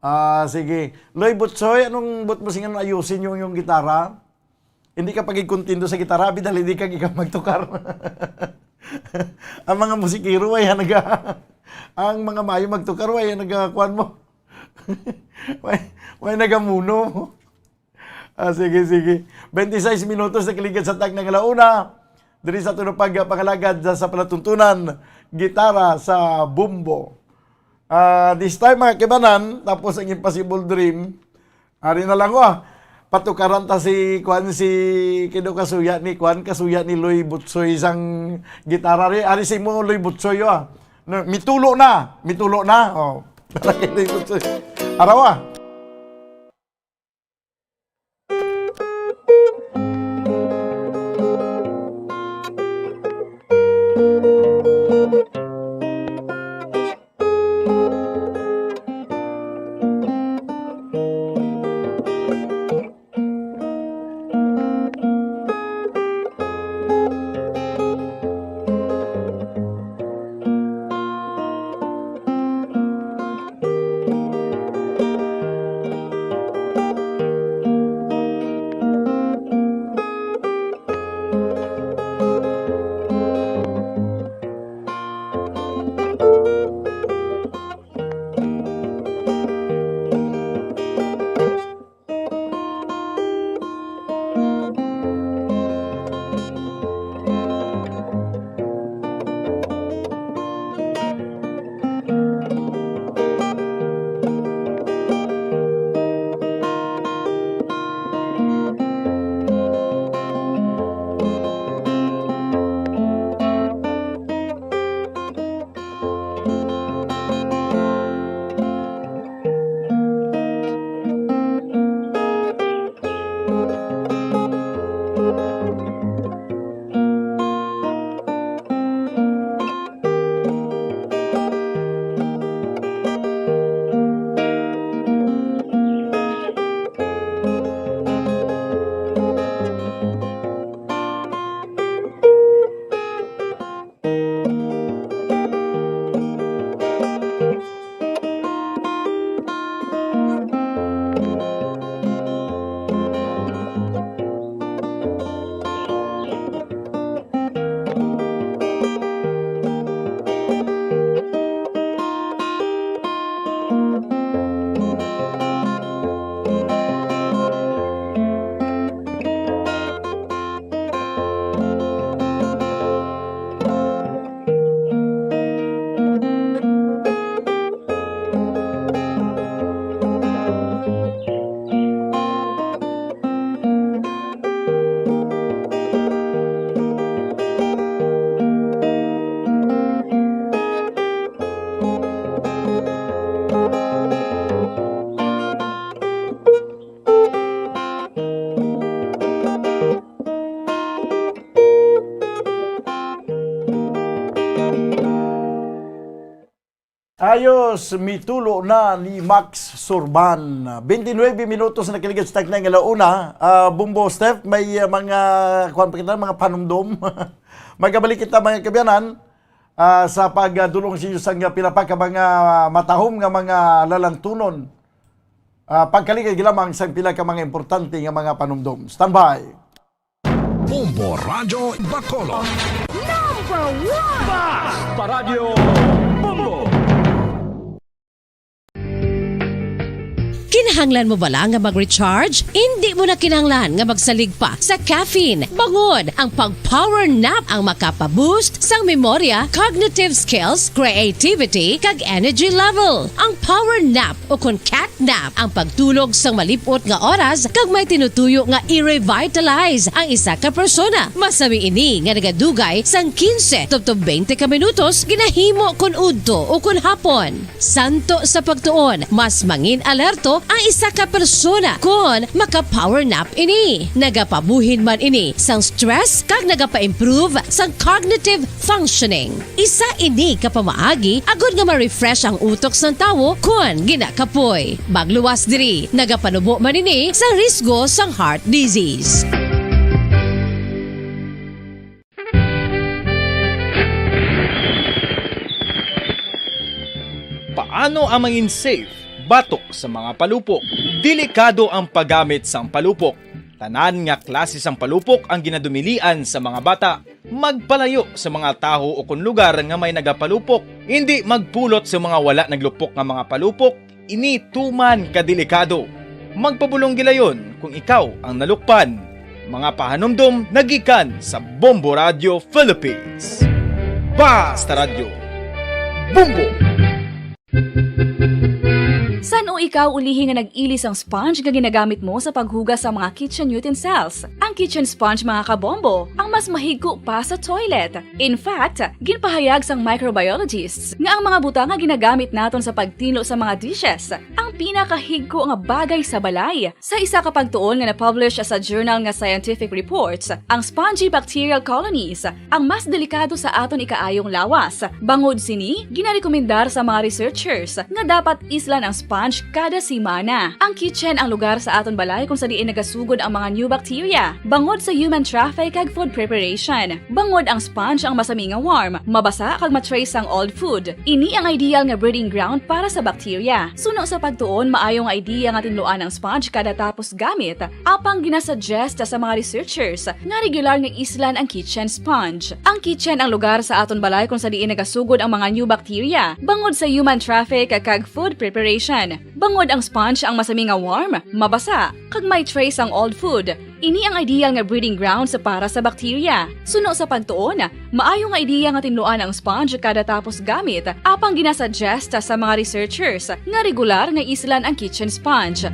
Ah, sige. Loy Butsoy, anong but mo singan ayusin yung, yung gitara? Hindi ka pagigkontento sa gitara, abi dali di ka ikaw magtukar. Ang mga musikero, ay, naga-, ang mga mayo magtukar, ay, naga-, kuwan mo. Way, way nagamuno. Ah, sige, sige. Twenty-six minutos na kaligid sa tagna nga launa. Diri sa aton pagpangalagad sa, sa palatuntunan, gitara sa Bumbo. Ah, this time, mga kibanan, tapos ang Impossible Dream. Ari na lang, oh. Patukaran ta si, kuan, si, kido kasuya ni, kuan, kasuya ni Loy Butsoy sang gitara. Ari, ari si mo, Loy Butsoy, oh. No, mitulo na, mitulo na, oh. Loy Butsoy. Araw, ah. Ayos, mitulo na ni Max Surban. Twenty-nine minutos na kaligid sa tagna nga launa. Ah, Bumbo Steph, may, ah, mga, kuwan pa kita, mga panumdom. Magkabalik kita, mga kaabyanan, ah, sa pagdulong sa inyo sang pila pa ka mga matahom nga mga lalantunon. Ah, pagkaligid lamang sa pila ka mga importante nga mga panumdom. Standby. Bombo Radyo Bacolod. Number one! Basta Radyo Bombo! Kinahanglan mo bala nga mag-recharge? Indi mo na kinahanglan nga magsalig pa sa caffeine. Bangod ang pag-power nap ang makapa-boost sang memorya, cognitive skills, creativity, kag energy level. Ang power nap, o kon cat nap, ang pagtulog sang malip-ot nga oras kag may tinutuyo nga i-revitalize ang isa ka persona. Masami ini nga nagadugay sang quince tubtob twenty ka minutos, ginahimo kon udto o kon hapon. Santo sa pagtuon, mas mangin alerto ang isa ka persona kon maka-power nap ini. Nagapabuhin man ini sang stress kag nagapa-improve sang cognitive functioning. Isa ini ka pamaagi agod nga ma-refresh ang utok sang tawo kon ginakapoy. Magluwas diri, nagapanubo man ini sa risgo sang heart disease. Paano ang mangin safe batok sa mga palupok? Delikado ang paggamit sang palupok. Tanan nga klase sang palupok ang ginadumilian sa mga bata. Magpalayo sa mga tawo o kon lugar nga may nagapalupok. Indi magpulot sa mga wala naglupok nga mga palupok. Ini tuman ka delikado. Magpabulong gilayon kung ikaw ang nalukpan. Mga pahanumdom nagikan sa Bombo Radio Philippines. Basta Radyo, Bombo! San-o ikaw ulihi nga nag-ili sang sponge nga ginagamit mo sa paghugas sa mga kitchen utensils? Ang kitchen sponge, mga kabombo, ang mas mahigko pa sa toilet. In fact, ginpahayag sang microbiologists nga ang mga butang nga ginagamit naton sa pagtinlo sa mga dishes ang pinakahigko nga bagay sa balay. Sa isa ka pagtuon nga na-publish sa journal nga Scientific Reports, ang spongy bacterial colonies ang mas delikado sa aton ikaayong lawas. Bangod sini, ginarekomendar sa mga researchers nga dapat islan ang sponge kada semana. Ang kitchen ang lugar sa aton balay kung sa diin nagasugod ang mga new bacteria, bangod sa human traffic kag food preparation. Bangod ang sponge ang masami nga warm, mabasa kag ma-trace ang old food. Ini ang ideal nga breeding ground para sa bacteria. Suno sa pagtuon, maayo nga idea nga tinluan ang sponge kada tapos gamit, apang ginasuggest sa mga researchers nga regular nga islan ang kitchen sponge. Ang kitchen ang lugar sa aton balay kung sa diin nagasugod ang mga new bacteria, bangod sa human traffic kag food preparation. Bangod ang sponge ang masami nga warm, mabasa, kag may trace ang old food, ini ang ideal nga breeding grounds para sa bacteria. Suno sa pagtuon, maayo nga idea nga tinluan ang sponge kada tapos gamit, apang ginasuggest sa mga researchers nga regular nga islan ang kitchen sponge.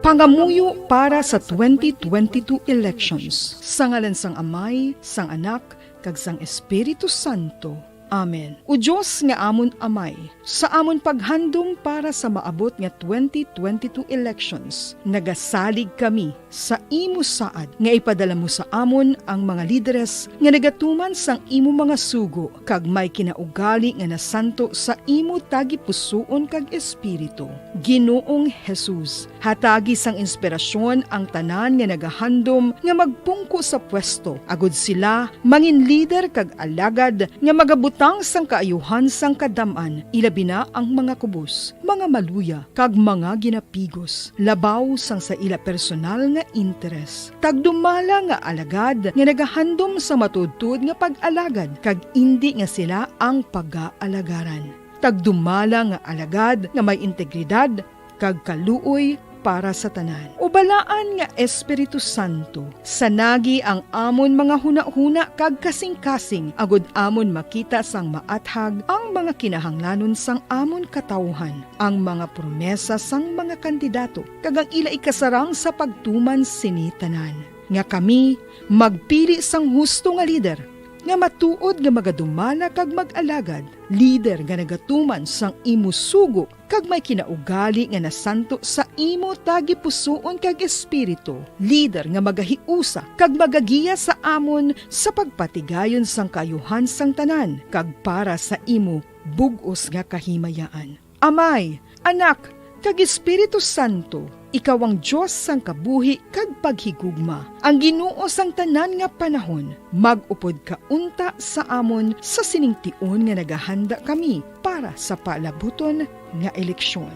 Pangamuyo para sa twenty twenty-two elections. Sa ngalan sang Amay, sang Anak, kag sang Espiritu Santo. Amen. O Dios nga amon Amay, sa amon paghandom para sa maabot nga twenty twenty-two elections, nagasalig kami sa imo saad nga ipadala mo sa amon ang mga lideres nga nagatuman sang imo mga sugo kag may kinaugali nga nasanto sa imo tagipusoon kag espiritu. Ginoong Jesus, hatagi sang inspirasyon ang tanan nga nagahandom nga magpungko sa pwesto, agod sila mangin lider kag alagad nga magabutang sang kaayuhan sang kadam-an, ilabi na ang mga kubos, mga maluya, kag mga ginapigos, labaw sang sa ila personal nga interes. Tagdumala nga alagad nga nagahandom sa matuodtuod nga pag-alagad, kag indi nga sila ang pagaalagaran. Tagdumala nga alagad nga may integridad kag kaluoy para sa tanan. O Balaan nga Espiritu Santo, sanagi ang amon mga hunahuna kag kasingkasing, agod amon makita sang maathag ang mga kinahanglanon sang amon katawuhan, ang mga promesa sang mga kandidato, kag ang ila ikasarang sa pagtuman sini tanan, nga kami magpili sang husto nga lider, nga matuod nga magadumala kag mag-alagad, lider nga nagatuman sang imo sugo kag may kinaugali nga nasanto sa imo tagipusoon kag espiritu, lider nga magahiusa kag magagiya sa amon sa pagpatigayon sang kaayuhan sang tanan kag para sa imo bug-os nga kahimayaan. Amay, Anak, kag Espiritu Santo, ikaw ang Dios sang kabuhi kag paghigugma, ang Ginoo sang tanan nga panahon. Mag-upod ka unta sa amon sa sining tion nga nagahanda kami para sa paalabuton nga eleksyon.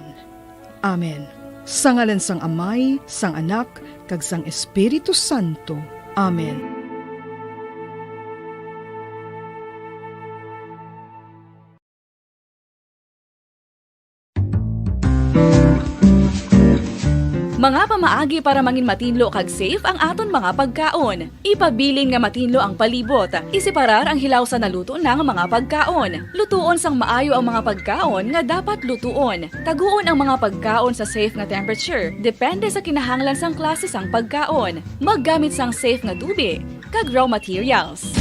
Amen. Sa ngalan sang Amay, sang Anak, kag sang Espiritu Santo. Amen. Mga pamaagi para mangin matinlo kag safe ang aton mga pagkaon. Ipabilin nga matinlo ang palibot. Iseparar ang hilaw sa naluto na nga mga pagkaon. Lutuon sang maayo ang mga pagkaon nga dapat lutuon. Taguon ang mga pagkaon sa safe nga temperature, depende sa kinahanglan sang klase sang pagkaon. Maggamit sang safe nga tubi kag raw materials.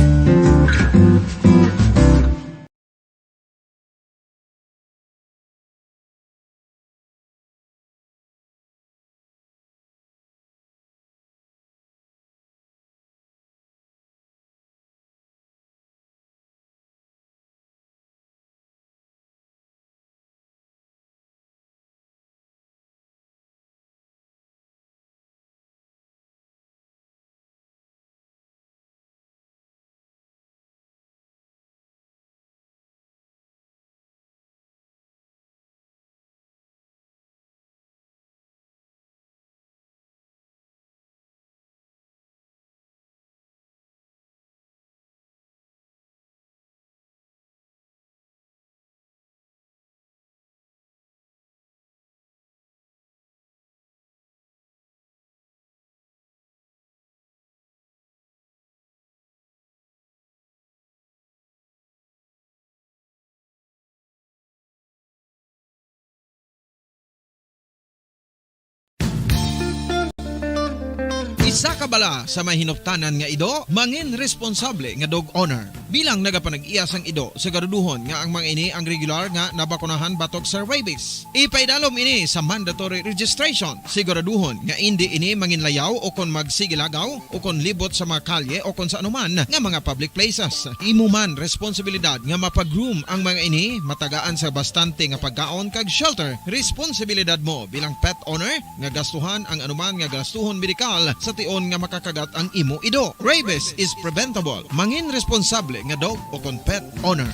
Isa ka bala sa may hinuptanan nga ido, mangin responsable nga dog owner. Bilang nagapanag-iya sang ido, siguraduhon nga ang mga ini ang regular nga nabakunahan batok sa rabies. Ipaidalom ini sa mandatory registration. Siguraduhon nga indi ini manginlayaw o kon magsigilagaw o kon libot sa mga kalye o kon sa anuman nga mga public places. Imo man responsibilidad nga mapag-groom ang mga ini, matagaan sa bastante nga pagkaon kag shelter. Responsibilidad mo bilang pet owner nga gastuhan ang anuman nga gastuhon medikal sa tion nga makakagat ang imo ido. Rabies is preventable. Mangin responsable nga dog o kon pet owner.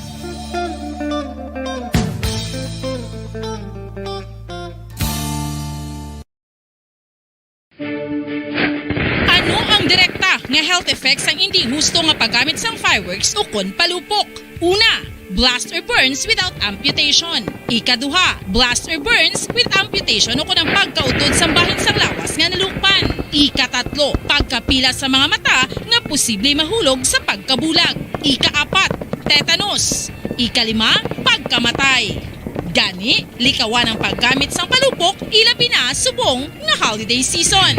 Ano ang direkta nga health effects sang indi husto nga paggamit sang fireworks ukon palupok? Una, blast or burns without amputation. Ikaduha, blast or burns with amputation ukon ang pagkautod sang bahin sang lawas nga nalukpan. Ikatatlo, pagkapila sa mga mata nga posible mahulog sa pagkabulag. Ikaapat, tetanus. Ikalima, pagkamatay. Gani, likawan ang paggamit sang palupok, ilabi na subong nga holiday season.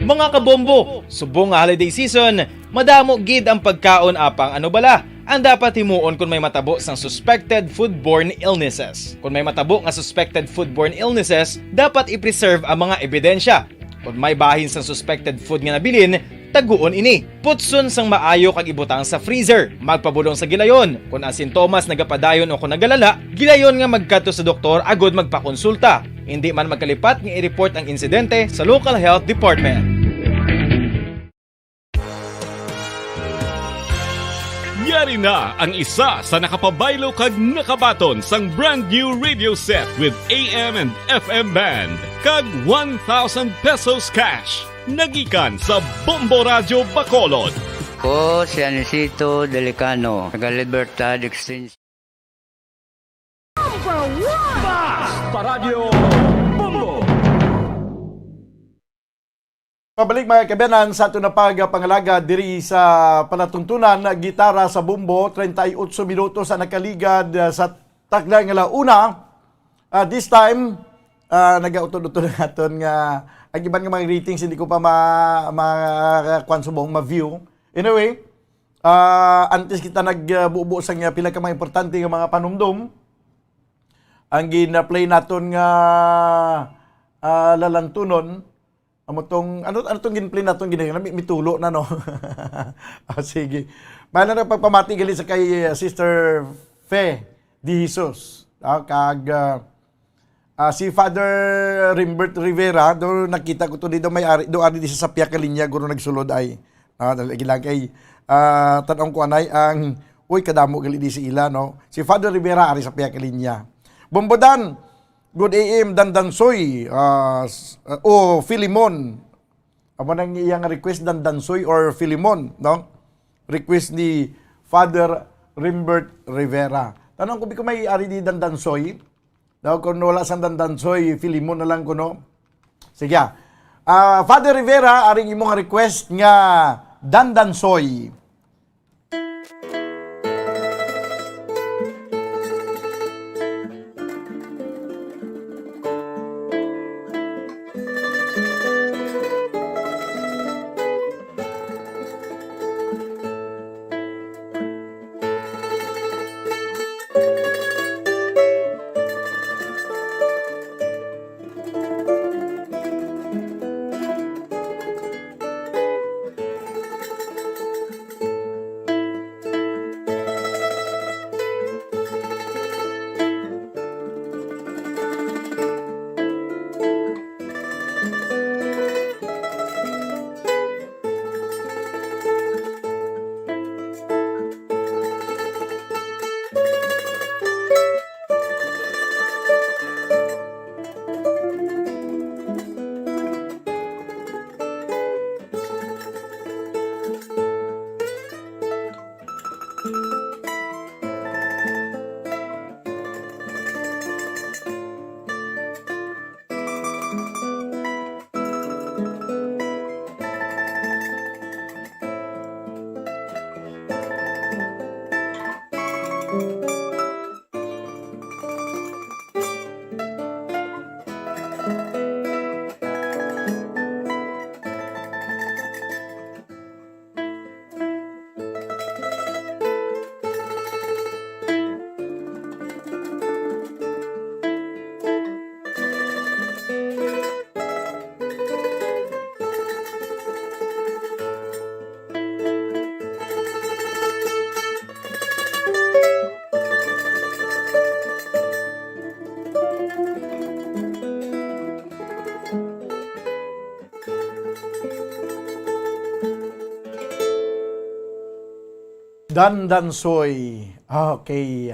Mga kabombo, subong nga holiday season, madamo gid ang pagkaon apang ano bala ang dapat himuon kon may matabo sang suspected foodborne illnesses? Kon may matabo nga suspected foodborne illnesses, dapat i-preserve ang mga ebidensya. Kon may bahin sang suspected food nga nabilin, taguon ini. Putson sang maayo kag ibutang sa freezer. Magpabulong sa gilayon. Kon ang sintomas nagapadayon o kon nagalala, gilayon nga magkadto sa doktor agod magpakonsulta. Indi man magkalipat nga i-report ang insidente sa local health department. Yari na ang isa sa nakapabaylo kag nakabaton sang brand new radio set with A M and F M band kag one thousand pesos cash. Nagikan sa Bombo Radyo Bacolod. Ko si Anisito Delicano, taga Libertad Extension. Number one! Basta Radyo Bombo! Pabalik, mga kaabyanan, sa aton na pagpangalagad diri sa palatuntunan, gitara sa Bombo, treinta y ocho minutos ang nakaligad, ah, sa takna nga la una. Ah, this time, ah, nagautod-utod ang aton nga, ang iban nga mga greetings, hindi ko pa ma-, ma-, kuwan subong, ma-view. Anyway, ah, antes kita nagbubo sa nga pila ka mga importante nga mga panumdom, ang gina-play naton nga, ah, lalantunon, amo tong, ano, ano tong gin-play naton, gina-, mi-, mitulo na, no? Ah, sige. May na pagpamati gali sa kay, ah, Sister Fe de Jesus. Ah, kag, ah, Ah, si Father Rimbert Rivera, do nakita ko to dito, may ari, do ari di sa Sapia ka linya, guro nagsulod ay. Ah, dali, lagi lang kay, ah, tan-awon ko anay ang, uy, kadamo gali di si ila, no? Si Father Rivera, ari sa Sapia ka linya. Bombodan, good A M, Dandansoy, ah, s-, ah, o Filimon. Amo nang iyang request, Dandansoy or Filimon, no? Request ni Father Rimbert Rivera. Ano ang kubi ko may ari di Dandansoy? Daw kung wala sang Dandansoy, Filimon na lang kuno. Sige, ah. Ah, Father Rivera, aring imong request nga Dandansoy. Dandansoy. Okay.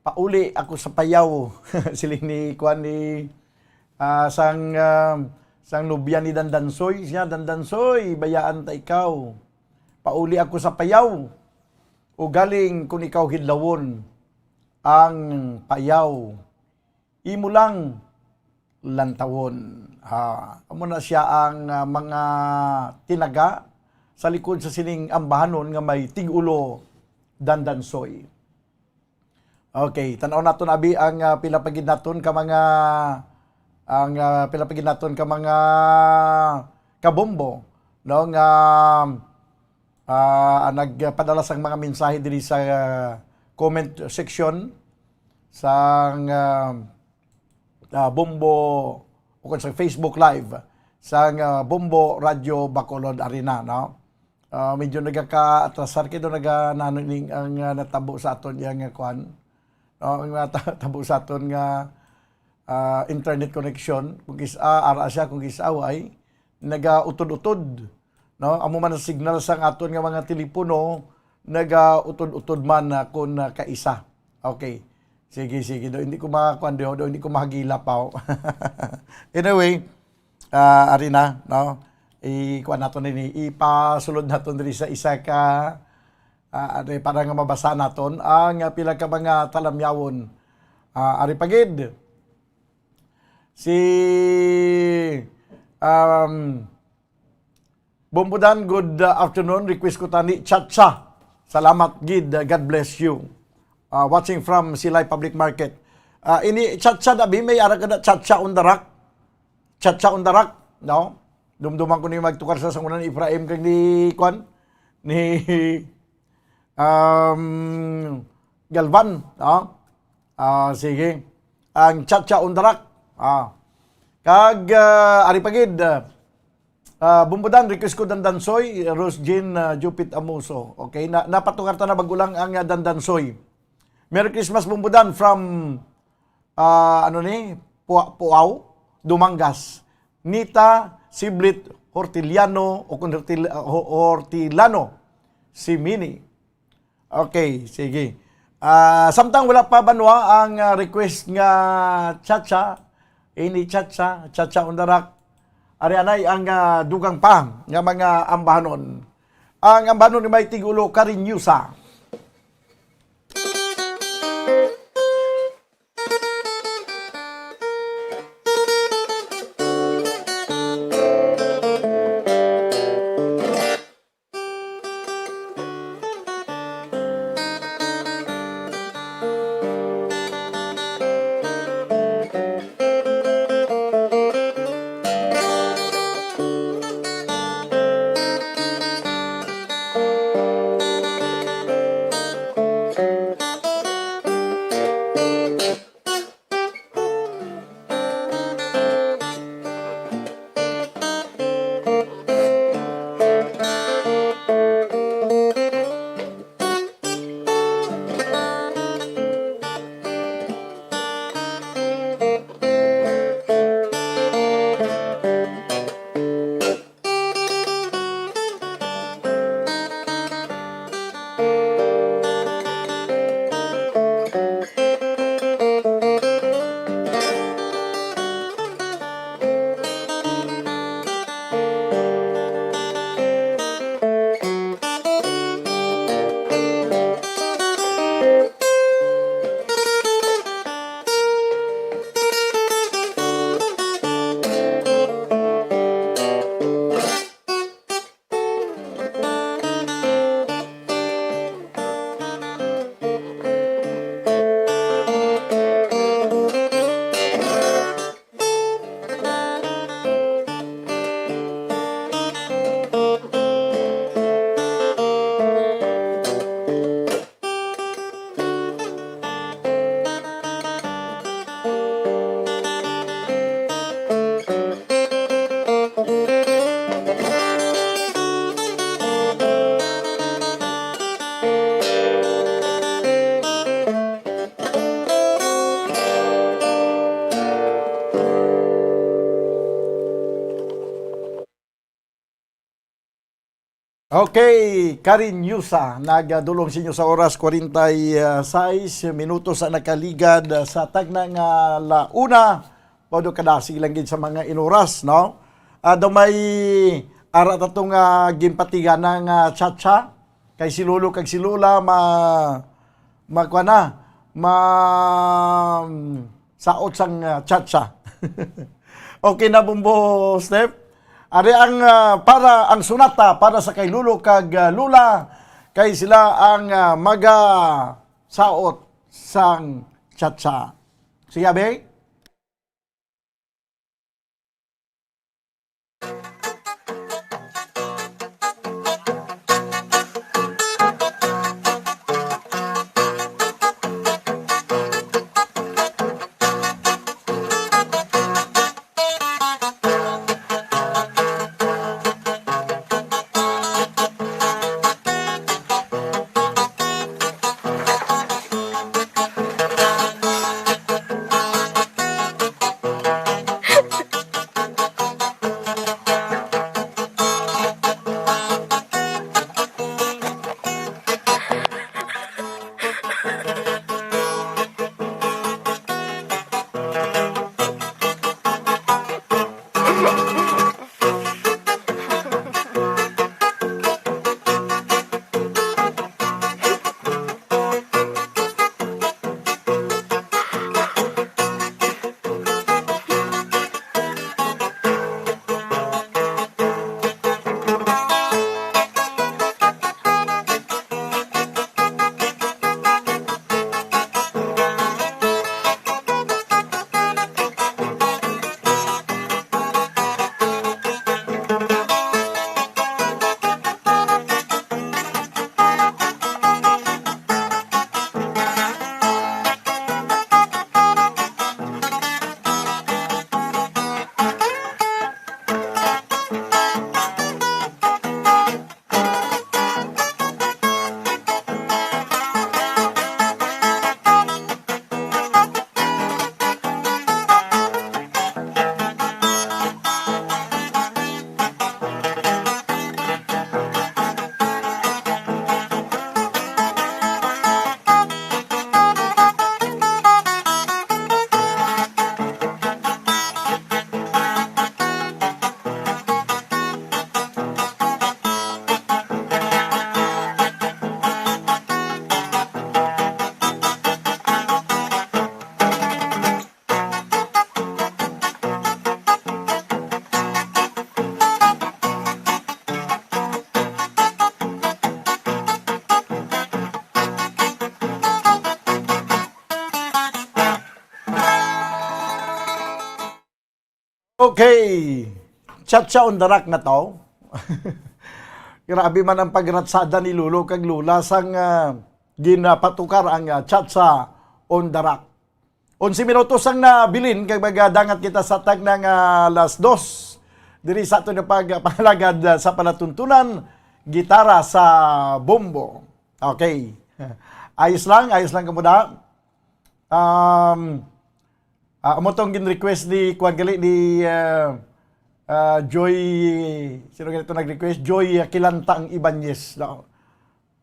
Pauli ako sa Payaw. Siling ni, kuan, ni, ah, sang, ah, sang nobya ni Dandansoy. Siya, "Dandansoy, bayaan ta ikaw. Pauli ako sa Payaw. O galing kun ikaw hidlawon ang Payaw." Imo lang lantawon. Ha, amo na siya ang, ah, mga tinaga sa likod sa sining ambahanon nga may tig-ulo Dandansoy. Okay, tan-aw naton abi ang, ah, pila pa gid naton ka mga, ang, ah, pila pa gid naton ka mga kabombo, no, nga, ah, nagpadala sang mga mensahe diri sa, ah, comment section sang, ah, ah, Bombo, o kung sa Facebook Live sang, ah, Bombo Radyo Bacolod Arena, no? Ah, medyo nagaka-atrasar kay do naga-, nano ning ang, ah, natabo sa aton yang, ah, kwan, no? Ang natabo sa aton nga, ah, internet connection, kung kis-, ah, ara siya, kung kis-, ah, ay nagautod-utod, no? Amo man ang signal sang aton nga mga telepono, nagautod-utod man, ah, kun, ah, kaisa. Okay. Sige, sige. Do, hindi ko makakuan, do, do, hindi ko mahagilap, aw. Anyway, ah, ari na, no? I-kuan naton ini, ipasulod naton diri sa isa ka, ah, ano, para nga mabasa naton ang, ah, pila ka mga talamyawon. Ah, ari pa gid. Si, um, Bombodan, good, uh, afternoon. Request ko tani, Cha-Cha. Salamat gid. Uh, God bless you. Uh, watching from Silay Public Market. Uh, ini Cha-Cha, dabi, may ara ka na, Cha-Cha on the Rock. Cha-Cha on the Rock, no? Dumduman ko ni magtukar sa sangunan ni Efraim kag ni, kwan, ni, um, Galvan, no? Ah, sige. Ang Cha-Cha on the Rock. Ah. Kag, ah, ari pa gid, ah, ah, Bumbudan, request ko Dandansoy, Rose Jean, ah, Jupit Amuso. Okay, na, napatukar ta na bago lang ang, ah, Dandansoy. Merry Christmas, Bumbudan, from, ah, ano ni? Pua-, Puaw, Dumangas. Nita Siblit Hortiliano o kung Hortil-, ah, Ho-, Hortilano, si Mini. Okay, sige. Ah, samtang wala pa banwa ang, ah, request nga Cha-Cha, ini Cha-Cha, Cha-Cha on the Rock. Ari anay ang, ah, dugang pa nga mga ambahanon. Ang ambahanon ni may tigulo Cariñosa. Okay, Karen Yusa, nagadulong sa inyo sa oras, kwarenta y seis minutos ang nakaligad sa tagna nga la una. Pwede kadasig lang gid sa mga inuras, no? Ah, daw may ara ta to nga ginpatigana nga chatsa, kay si Lolo kag si Lola ma-, magkuha na, ma-, saot sang, ah, chatsa. Okay na, Bumbo Step? Ari ang, ah, para, ang sonata para sa kay Lolo kag, ah, Lola, kay sila ang, ah, maga saot sang chatsa. Sige, abi? Okay. Chatsa on the Rock na to. Grabe man ang pagratsada ni Lolo kag Lola sang, ah, ginapatukar ang, ah, Chatsa on the Rock. Onse minutos ang nabilin kag magadangat kita sa tagna nga alas dos. Diri sa aton nga pagpangalagad, ah, sa palatuntunan, gitara sa bombo. Okay. Ayos lang, ayos lang kamo da. Um, ah, amo tong gin-request ni, kuwan gali, ni, ah, ah, Joy, sino gali to nag-request? Joy, ah, Kilantang Ibanez, no?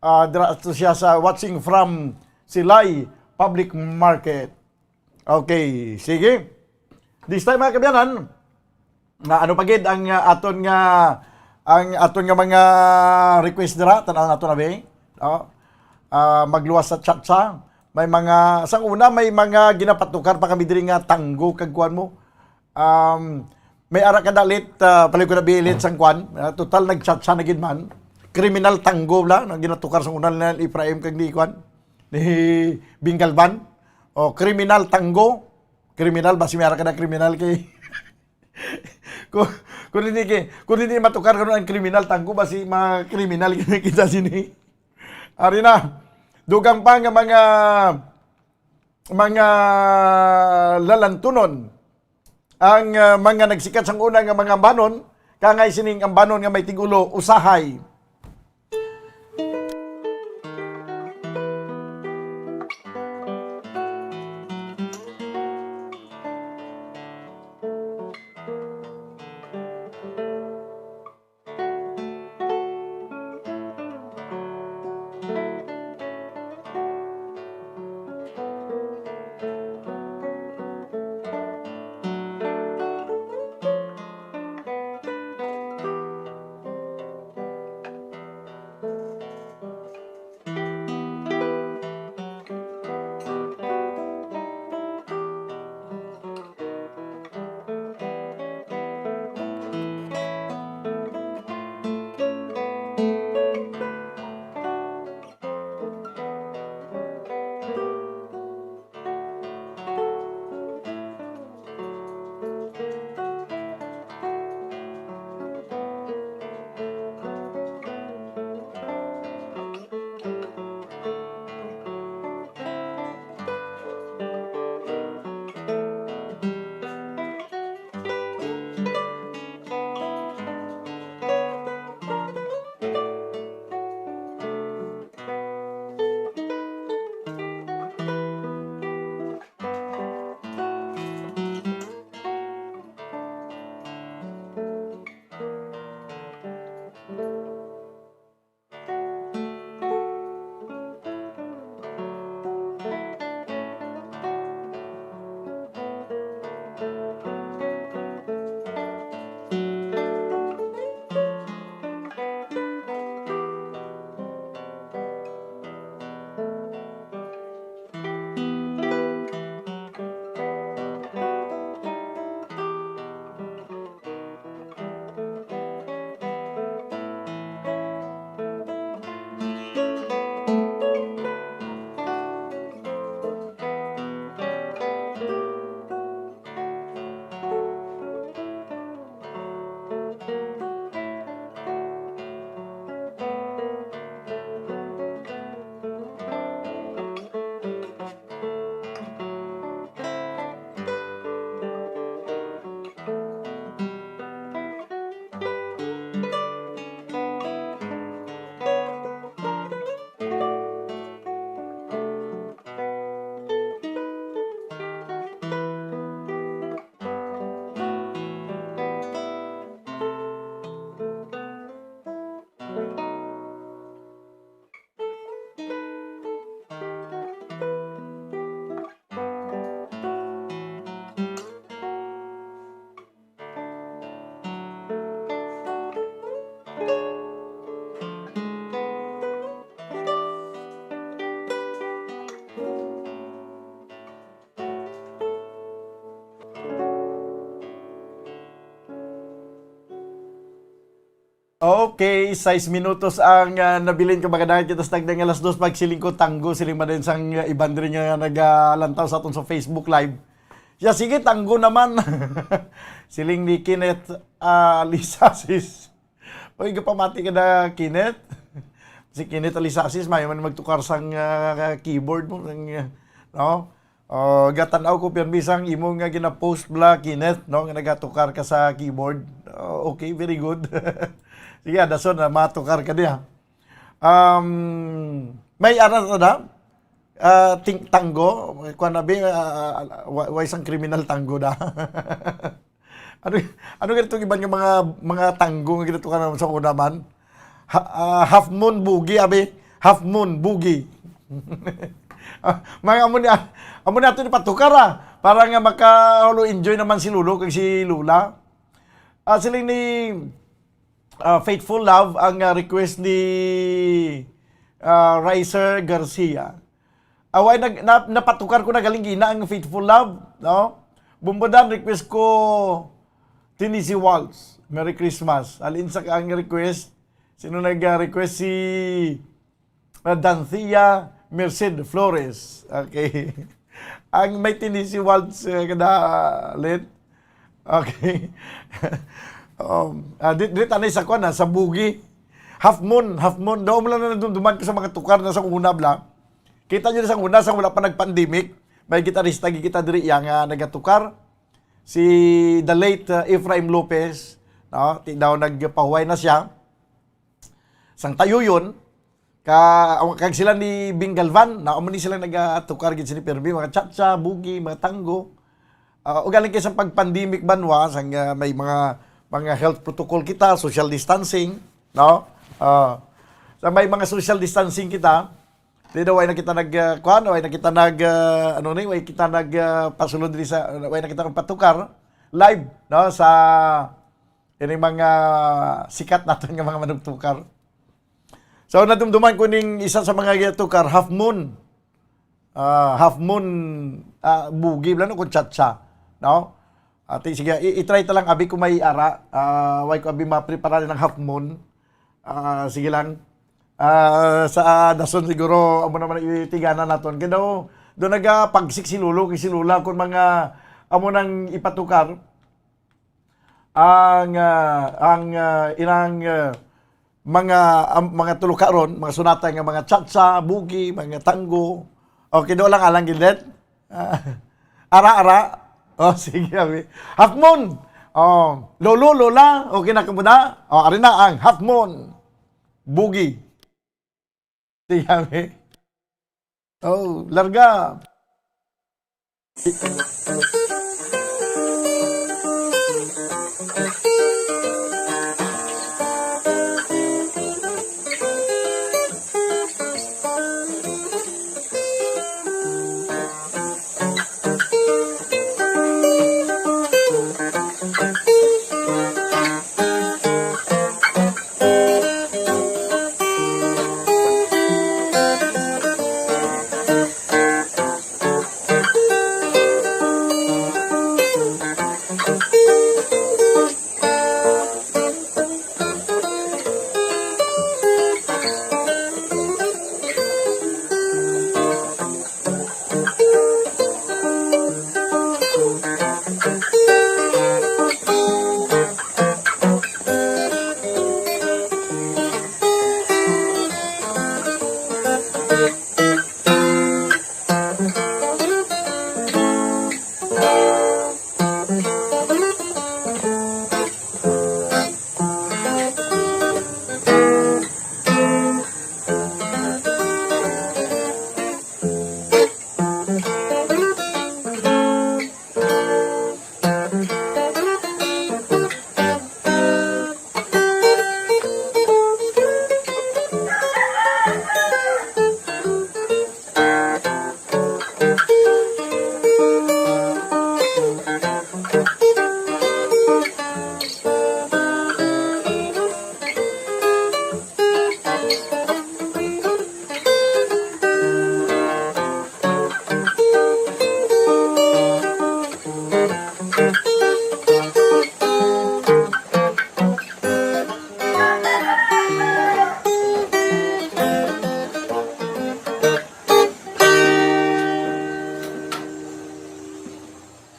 Ah, dira to siya sa watching from Silay Public Market. Okay, sige. This time, mga kabyanan, na ano pa gid ang, ah, aton nga, ang aton nga mga request dira, tan-aw nato na, be. Oh. Ah, magluwas sa chatsa. May mga, sang una, may mga ginapatukar pa kami diri nga tanggo kag kuwan mo. Um, may ara ka dalit, ah, palihog ko na bilit sang kuwan. Ah, total, nagchatsa na gid man. Kriminal tanggo la, na ginatukar sang una ni Efraim kag ni kuwan, ni Bingalban. O, kriminal tanggo. Kriminal, basi may ara ka na kriminal kay kung, kung hindi kay, kung hindi matukar karon ang kriminal tanggo, basi mga kriminal kita sini. Ari na. Dugang pa nga mga, mga lalantunon ang, ah, mga nagsikat sang una nga mga ambanon, kangay sining ambanon nga may tigulo, usahay. Okay, sais minutos ang, ah, nabilin ko, magadagan kita sa tagda nga alas dos, pagsiling ko, "Tanggo," siling man din sang, ah, iban diri nga nagalantaw sa aton sa Facebook Live. Siya, "Sige, tanggo naman." Siling ni Kenneth, ah, Lisasis. Uy, gapamati ka na, Kenneth. Si Kenneth Alisasis, may man magtukar sang, ah, keyboard mo, sang, ah, no? Oh, gatan-aw ko pirmi sang imo nga gina-post bala, Kenneth, no, nga nagatukar ka sa keyboard. Oh, okay, very good. Sige, ah, dason na matukar ka diha. Um, may ara na da? Ah, ting-, tanggo, kuan na bi, ah, wa-, wa isang kriminal tanggo da. Ano, ano ganito iban nga mga, mga tanggo nga ginatukar naman sa una man? Ha-, ah, half moon boogie, abi. Half moon boogie. Ah, mga amo ni, amo ni ato ni patukar, ah, para nga makaulo enjoy naman si Lolo kag si Lola. Ah, siling ni, ah, Faithful Love ang, ah, request ni, ah, Riser Garcia. Away, nag-, na-, napatukar ko na galing gina ang Faithful Love, no? Bumbudan, request ko Tennessee Waltz. Merry Christmas. Alin sa ang request? Sino nag-request? Si, uh, Danthia Merced Flores. Okay. Ang may Tennessee Waltz, uh, kada, Lit? Okay. Um, ah, di, di tanay sa kwan, ah, sa boogie. Half Moon, Half Moon. Daw mo lang na nadumduman ko sa mga tukar na sa una bala. Kita nyo na sa una, sa wala pa nag-pandemic, may gitarista, gi-, kita diri iya nga nagatukar. Si the late, uh, Efraim Lopez, no? Ti daw nagpahuway na siya. Sang tayuyon, ka, kag sila ni Bing Galvan, na amo ni sila nagatukar gid sini pirmi, mga cha-cha, boogie, mga tango. Ah, ugaling kay sa pag-pandemic banwa, sang, ah, may mga, mga health protocol kita, social distancing, no? Ah, sa may mga social distancing kita, di daw way na kita nag, ah, kuan, way na kita nag, ah, ano ni, way kita nag, ah, pasulod diri sa, way na kita magpatukar live, no, sa ining mga sikat naton nga mga manugtukar. So, nadumduman ko ning isa sa mga ginatukar, Half Moon. Ah, Half Moon, ah, boogie, wala no, kung cha-cha, no? Ati, sige, i-, i-try ta lang, abi ko may ara, ah, way ko abi maprepara ng Half Moon. Ah, sige lang. Ah, sa dason siguro, amo naman ang itigana naton. Kaya daw, doon nagapagsik si Lolo, kay si Lola, kung mga, amo nang ipatukar, ang, ah, ang, ah, inang, ah, mga, am-, mga tulukaron, mga sunata nga mga cha-cha, boogie, mga tango. Okay, do lang alang gilet. Ah, ara, ara. Oh, sige, abi. Half Moon. Oh, Lolo, Lola, okay na kamo na? Oh, ari na ang Half Moon. Boogie. Sige, abi. Oh, larga.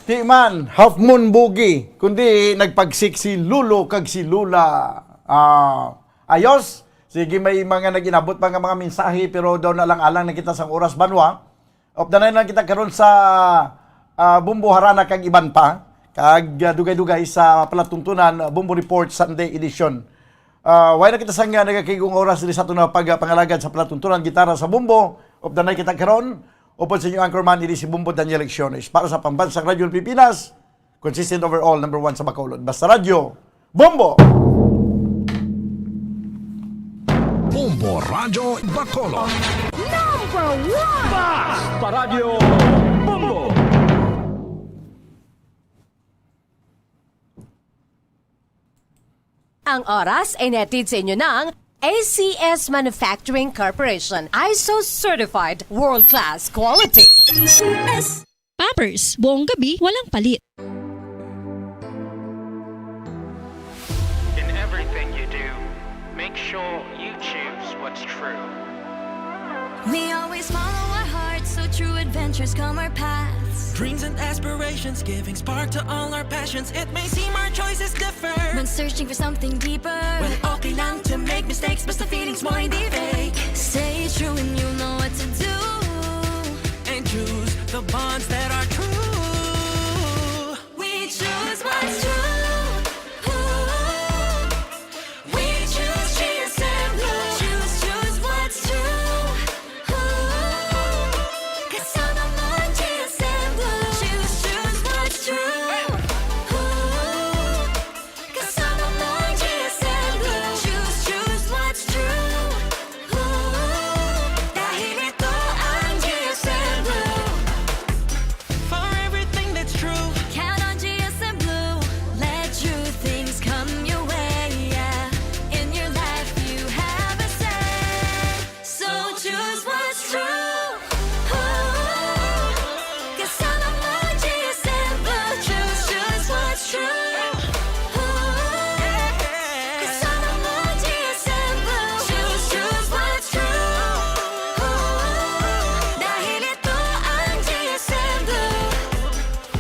Di man, Half Moon Boogie, kundi nagpagsik si Lolo kag si Lola. Ah, ayos. Sige, may mga nag-inabot pa nga mga mensahe, pero daw na lang alang na kita sang oras, banwa. Updanay lang kita karon sa, ah, Bombo Harana kag iban pa, kag, ah, dugay-dugay sa palatuntunan, Bombo Report Sunday Edition. Ah, way na kita sang, ah, nagakaigong oras diri sa aton nga pagpangalagad sa palatuntunan gitara sa Bombo. Updanay kita karon. Upod sa inyo anchorman, ini si Bombo Daniel Lecciones para sa Pambansang Radyo ng Pilipinas, consistent overall, number one sa Bacolod. Basta Radyo, Bombo! Bombo Radyo Bacolod. Number one! Basta Radyo Bombo! Ang oras ay hatid sa inyo ng A C S Manufacturing Corporation, iso certified, world-class quality. A C S. Pampers, buong gabi, walang palit. In everything you do, make sure you choose what's true. We always follow our hearts, so true adventures come our paths. Dreams and aspirations, giving spark to all our passions. It may seem our choices differ, when searching for something deeper. Well, okay lang to make mistakes, basta feelings mo hindi fake. Stay true and you'll know what to do. And choose the bonds that are true. We choose what's true. Ooh. We choose G S M Blue. Choose, choose what's true. Ooh. Kasama mo ang G S M Blue. Choose, choose what's true. Ooh. Kasama mo ang G S M Blue. Choose, choose what's true. Ooh. Dahil ito ang G S M Blue. For everything that's true, count on G S M Blue. Let true things come your way, yeah. In your life, you have a say. So choose what's true. Ooh. Kasama mo ang G S M Blue. Choose, choose what's true. Ooh. Kasama mo ang G S M Blue. Choose, choose what's true. Ooh. Dahil ito ang G S M Blue.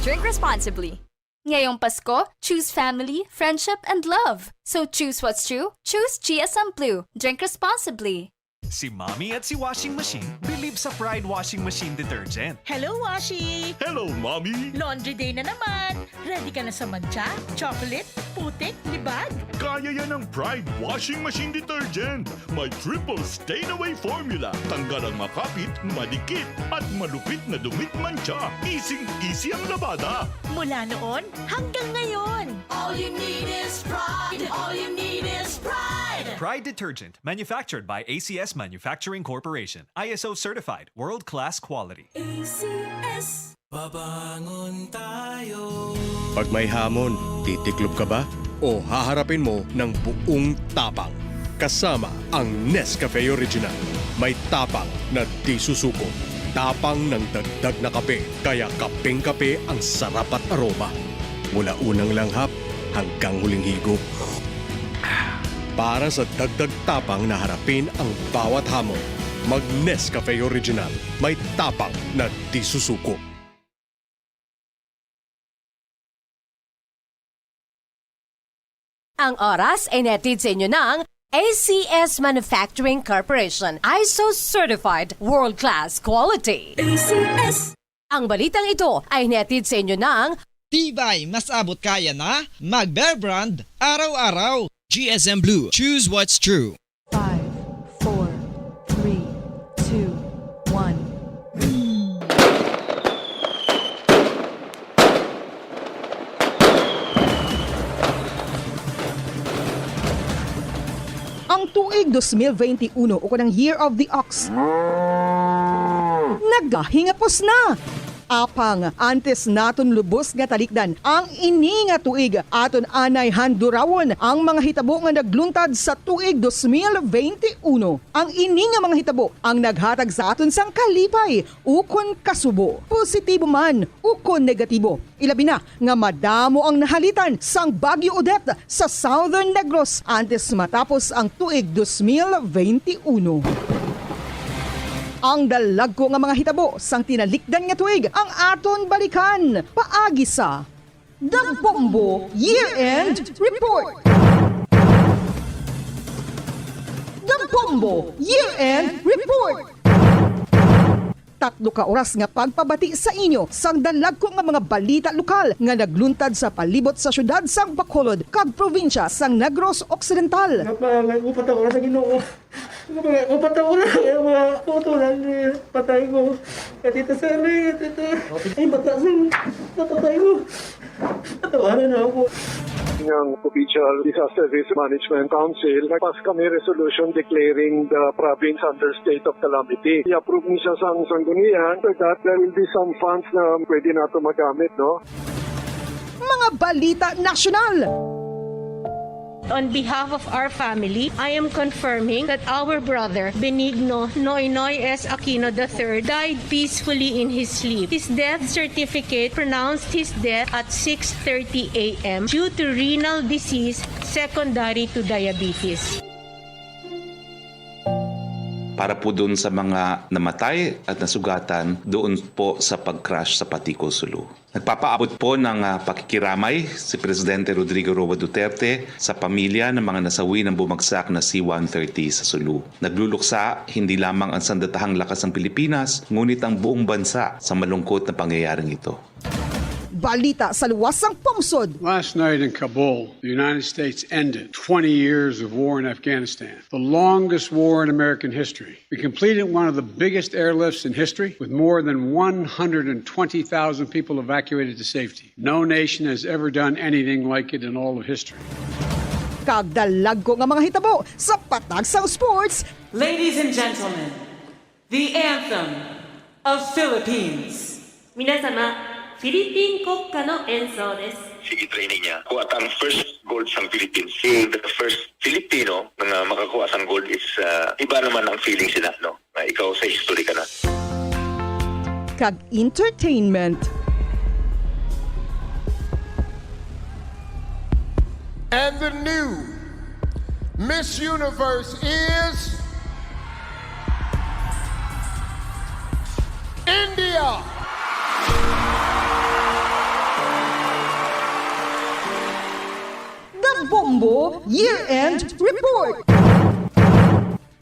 Drink responsibly. Ngayong Pasko, choose family, friendship, and love. So choose what's true, choose G S M Blue. Drink responsibly. Si Mommy at si Washing Machine believe sa Pride Washing Machine Detergent. Hello, Washi! Hello, Mommy! Laundry day na naman! Ready ka na sa mantsa, chocolate, putik, libag? Kaya yan ng Pride Washing Machine Detergent. May triple stain away formula. Tanggal ang makapit, madikit, at malupit na dumi at mantsa. Easing-easy ang labada. Mula noon hanggang ngayon. All you need is Pride. All you need is Pride. Pride Detergent, manufactured by A C S Manufacturing Corporation, I S O certified, world-class quality. A C S. Babangon tayo. Pag may hamon, titiklob ka ba? O haharapin mo ng buong tapang? Kasama ang Nescafe Original. May tapang na di susuko. Tapang ng dagdag na kape, kaya kapeng-kape ang sarap at aroma. Mula unang langhap hanggang huling higop. Para sa dagdag tapang na harapin ang bawat hamon, mag Nescafe Original. May tapang na di susuko. Ang oras ay hatid sa inyo ng A C S Manufacturing Corporation, I S O certified, world-class quality. A C S. Ang balitang ito ay hatid sa inyo ng Tibay, mas abot kaya na mag-Bear Brand araw-araw. G S M Blue, choose what's true. Five, four, three, two, one. Ang tuig dos mil veintiuno, o kanang Year of the Ox, nagahingapos na. Apang, antes naton lubos nga talikdan ang ini nga tuig, aton anay handurawon ang mga hitabo nga nagluntad sa tuig dos mil veintiuno. Ang ini nga mga hitabo ang naghatag sa aton sang kalipay ukon kasubo, positibo man ukon negatibo. Ilabi na nga madamo ang nahalitan sang Bagyo Odette sa Southern Negros antes matapos ang tuig dos mil veintiuno. Ang dalagko nga mga hitabo sang tinalikdan nga tuig ang aton balikan paagi sa The Bombo Year-End Report. The Bombo Year-End Report. Tatlo ka oras nga pagpabati sa inyo sang dalagko nga mga balita lokal nga nagluntad sa palibot sa siyudad sang Bacolod kag probinsya sang Negros Occidental. Napangay ko, patawran sa Ginoo. Napangay ko, patawran ang mga putulan ni patay ko. Katita sa amin, katita. Ay, bata sa napatay ko. Patawaran na ako. Ng Provincial Disaster Risk Management Council, nagpas kami resolution declaring the province under state of calamity. I-approve ni siya sang sanggunian. After that, there will be some funds na pwede nato magamit, no? Mga balita nasyonal. On behalf of our family, I am confirming that our brother, Benigno Noynoy S. Aquino the third, died peacefully in his sleep. His death certificate pronounced his death at six thirty a m due to renal disease secondary to diabetes. Para po doon sa mga namatay at nasugatan doon po sa pag-crash sa Patico, Sulu. Nagpapaabot po ng ah, pakikiramay si Presidente Rodrigo Roa Duterte sa pamilya ng mga nasawi ng bumagsak na C one thirty sa Sulu. Nagluluksa hindi lamang ang sandatahang lakas ng Pilipinas, ngunit ang buong bansa sa malungkot na pangyayaring ito. Balita sa luwas sang pungsod. Last night in Kabul, the United States ended twenty years of war in Afghanistan, the longest war in American history. We completed one of the biggest airlifts in history, with more than one hundred and twenty thousand people evacuated to safety. No nation has ever done anything like it in all of history. Kag dalagko nga mga hitabo sa patag sang sports. Ladies and gentlemen, the anthem of Philippines. 皆様、フィリピン国歌の演奏です。 Sige training niya. Kuha ta ang first gold sang Philippines. Si the first Filipino nga makakuha sang gold is uh, iba naman ang feeling sila, no? Nga ikaw sa history ka na. Kag entertainment. And the new Miss Universe is India. The Bombo Year-End Report.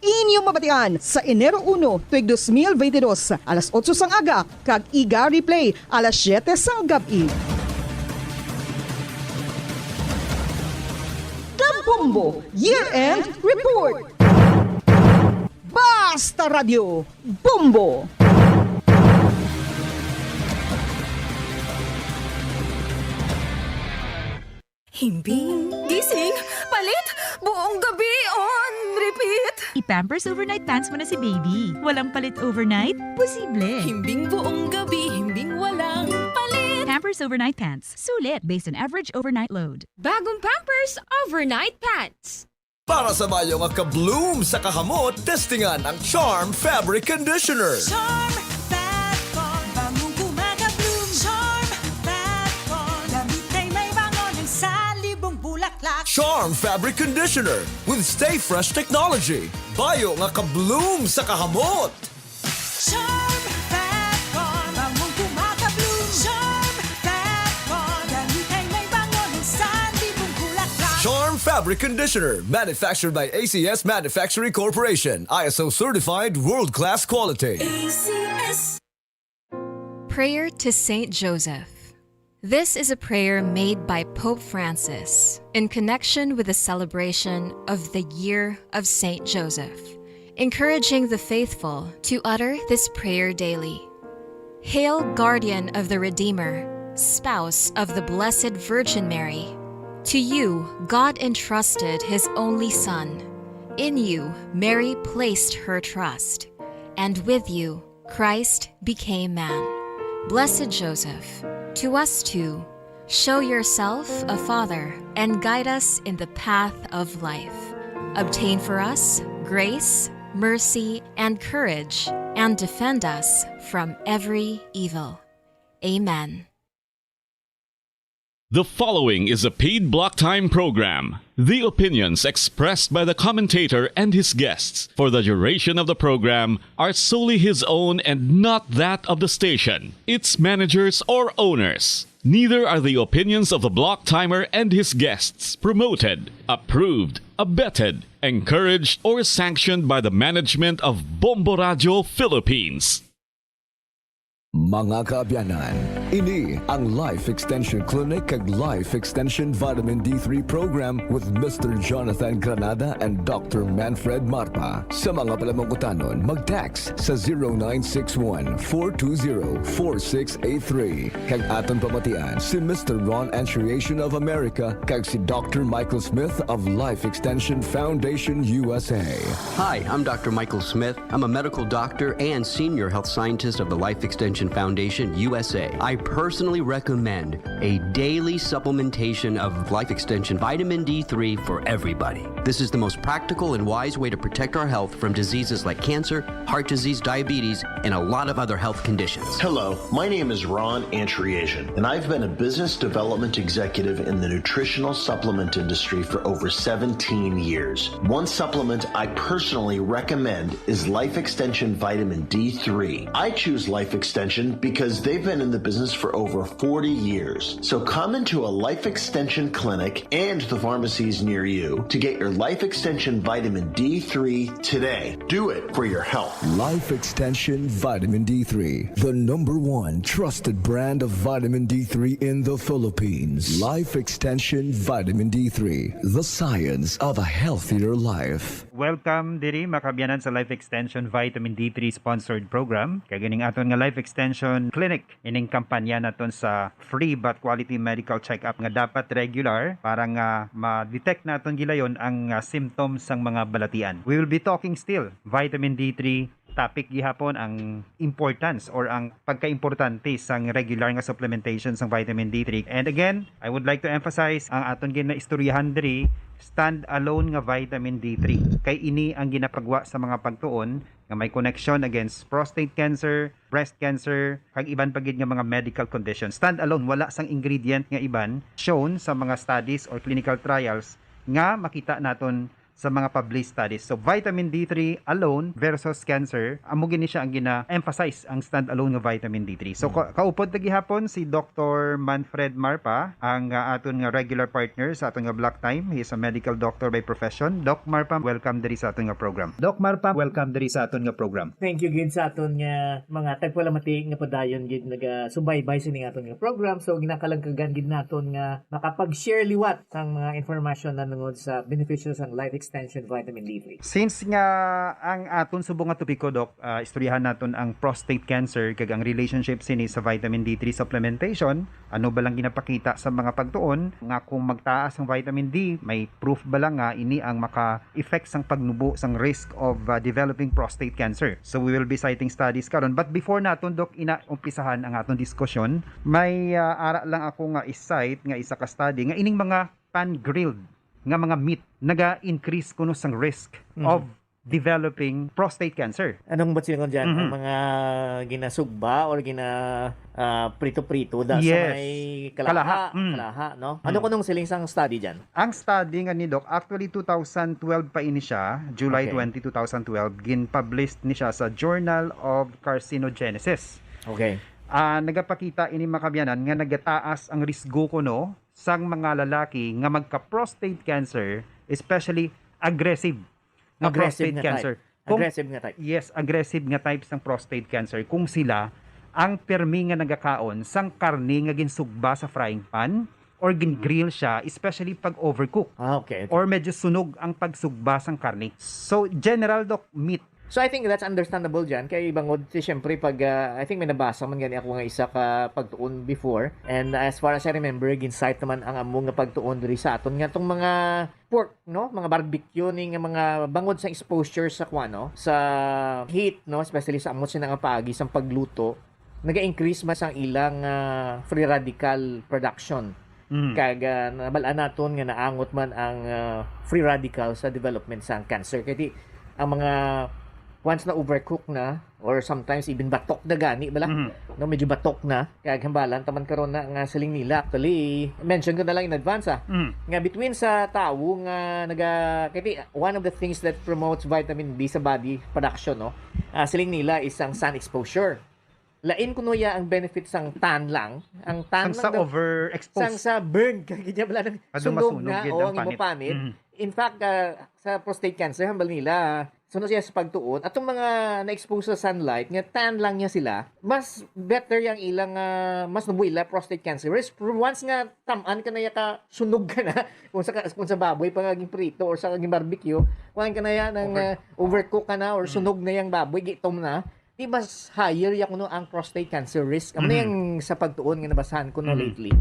Inyo mabatian sa Enero uno, tuig dos mil veintidós, alas otso sang aga, kag iga replay alas siyete sang gab-i. The Bombo Year-End Report. Basta Radio, Bombo. Himbing, gising, palit, buong gabi on repeat. I-Pampers Overnight Pants mo na si baby. Walang palit overnight? Posible. Himbing buong gabi, himbing walang palit. Pampers Overnight Pants. Sulit based on average overnight load. Bagong Pampers Overnight Pants. Para sa bayo nga ka-bloom sa kahamot, testingan ang Charm Fabric Conditioner. Charm Fat Con, bangong kumaka-bloom. Charm Fat Con, damit ay may bango ng salibong bulaklak. Charm Fabric Conditioner with Stay Fresh Technology. Bayo nga ka-bloom sa kahamot. Charm Fat Con, bangong kumaka-bloom. Charm Fat Con, damit ay may bango ng salibong bulaklak. Charm Fabric Conditioner, manufactured by A C S Manufacturing Corporation, I S O certified, world-class quality. A C S. Prayer to Saint Joseph. This is a prayer made by Pope Francis in connection with the celebration of the Year of Saint Joseph, encouraging the faithful to utter this prayer daily. Hail, guardian of the Redeemer, spouse of the Blessed Virgin Mary. To you, God entrusted his only Son. In you, Mary placed her trust, and with you, Christ became man. Blessed Joseph, to us too, show yourself a father and guide us in the path of life. Obtain for us grace, mercy, and courage, and defend us from every evil. Amen. The following is a paid block time program. The opinions expressed by the commentator and his guests for the duration of the program are solely his own and not that of the station, its managers, or owners. Neither are the opinions of the block timer and his guests promoted, approved, abetted, encouraged, or sanctioned by the management of Bombo Radio Philippines. Mga kaabyanan, ini ang Life Extension Clinic kag Life Extension Vitamin D three Program with Mister Jonathan Granada and Doctor Manfred Marpa. Sa mga palamangkutanon, mag-text sa zero nine six one, four two zero, four six eight three. Kag aton pamatian si Mister Ron Anchuriation of America kag si Doctor Michael Smith of Life Extension Foundation U S A. Hi, I'm Doctor Michael Smith. I'm a medical doctor and senior health scientist of the Life Extension Foundation U S A. I personally recommend a daily supplementation of Life Extension Vitamin D three for everybody. This is the most practical and wise way to protect our health from diseases like cancer, heart disease, diabetes, and a lot of other health conditions. Hello, my name is Ron Antriasian, and I've been a business development executive in the nutritional supplement industry for over seventeen years. One supplement I personally recommend is Life Extension Vitamin D three. I choose Life Extension because they've been in the business for over forty years. So come into a Life Extension clinic and the pharmacies near you to get your Life Extension Vitamin D three today. Do it for your health. Life Extension Vitamin D three, the number one trusted brand of vitamin D three in the Philippines. Life Extension Vitamin D three, the science of a healthier life. Welcome diri, mga kaabyanan, sa Life Extension Vitamin D three sponsored program. Kag ining aton nga Life Extension Clinic, ining kampanya naton sa free but quality medical check-up nga dapat regular para nga ma-detect naton gilayon ang, ah, symptoms sang mga balatian. We will be talking still vitamin D three topic gihapon, ang importance or ang pagkaimportante sang regular nga supplementation sang vitamin D three. And again, I would like to emphasize, ang aton ginaistoryahan diri, stand alone nga vitamin D three. Kay ini ang ginapagwa sa mga pagtuon nga may connection against prostate cancer, breast cancer, kag iban pa gid nga mga medical conditions. Stand alone, wala sang ingredient nga iban shown sa mga studies or clinical trials nga makita naton sa mga published studies. So, vitamin D three alone versus cancer, amo gini siya ang gina-emphasize ang stand-alone nga vitamin D three. So, ka-, kaupod ta gihapon si Doctor Manfred Marpa, ang, ah, aton nga regular partner sa aton nga Block Time. He is a medical doctor by profession. Doc Marpa, welcome diri sa aton nga program. Doc Marpa, welcome diri sa aton nga program. Thank you gid sa aton nga mga tagpalamati nga padayon gid nagasubaybay sini nga aton nga program. So, ginakalangkagan gid naton nga makapag-share liwat sang mga informasyon na tungod sa benepisyo sang Life Extension Vitamin D three. Since nga ang aton subong nga topiko, Doc, ah, istoryahan naton ang prostate cancer kag ang relationship sini sa vitamin D three supplementation, ano ba lang ginapakita sa mga pagtuon nga kung magtaas ang vitamin D, may proof ba lang nga ini ang maka-effect sang pagnubo sang risk of, ah, developing prostate cancer? So we will be citing studies karon. But before naton, Doc, ina umpisahan ang aton diskusyon, may, ah, ara lang ako nga i-cite nga isa ka study nga ining mga pan-grilled nga mga meat naga-increase kuno sang risk Mhm. of developing prostate cancer. Anong ba't silingon dyan? Mhm. Ang mga ginasugba or gina, ah, prito-prito da sa Yes. may kalaha, Kalaha. Mm. kalaha, no? Ano Mm. kunong siling sang study dyan? Ang study nga ni Doc, actually two thousand twelve pa ini siya, July Okay. twenty, two thousand twelve, gin-publish ni siya sa Journal of Carcinogenesis. Okay. Ah, nagapakita ini, mga kaabyanan, nga nagataas ang risgo kuno sang mga lalaki nga magka-prostate cancer, especially aggressive nga Aggressive prostate nga type. cancer. Kung Aggressive nga type. Yes, aggressive nga type sang prostate cancer. Kung sila ang permi nga nagakaon sang karne nga ginsugba sa frying pan or gin-grill siya, especially pag overcook. Ah, okay, okay. Or medyo sunog ang pagsugba sang karne. So, general, Doc, meat. So, I think that's understandable dyan. Kay bangod, si, siyempre, pag, ah, I think may nabasa man gani ako nga isa ka pagtuon before. And as far as I remember, gin-cite naman ang amo nga pagtuon diri sa aton nga tong mga pork, no? Mga barbecue ni nga mga bangod sa exposure sa kuan, no? Sa heat, no? Especially sa amo sina nga paagi sang pagluto, naga-increase man sang ilang, ah, free radical production. Mm. Kag, ah, nabal-an naton nga naangot man ang, ah, free radical sa development sang cancer. Kay di, ang mga once na overcook na, or sometimes even batok na gani bala, Mhm. no, medyo batok na, kaya hambalan taman karon na nga siling nila. Actually, mention ko na lang in advance, ah, Mhm. nga between sa tawo nga naga kaya one of the things that promotes vitamin D sa body production, no, ah, siling nila is ang sun exposure. Lain kuno ya ang benefit sang tan lang, ang tan Sang sa lang daw- overexposed. sang sa burn kay niya bala nang Ano sunog masunog na, gid o ang ang imo panit. panit. Mhm. In fact, ah, sa prostate cancer, hambal nila, suno siya sa pagtuon, atong mga na-expose sa sunlight, nga tan lang niya sila, mas better yang ilang, ah, mas nubuila prostate cancer risk. Pero once nga tamaan ka na ya ka sunog ka na, kung sa, ka- kung sa baboy pa nga ginprito or sa ginbarbecue, kuan ka na ya nang Over- ah, overcook ka na or Mm. sunog na yang baboy, gitom na, di mas higher ya kuno ang prostate cancer risk. Amo na Mhm. yang sa pagtuon nga nabasahan ko no Mhm. lately.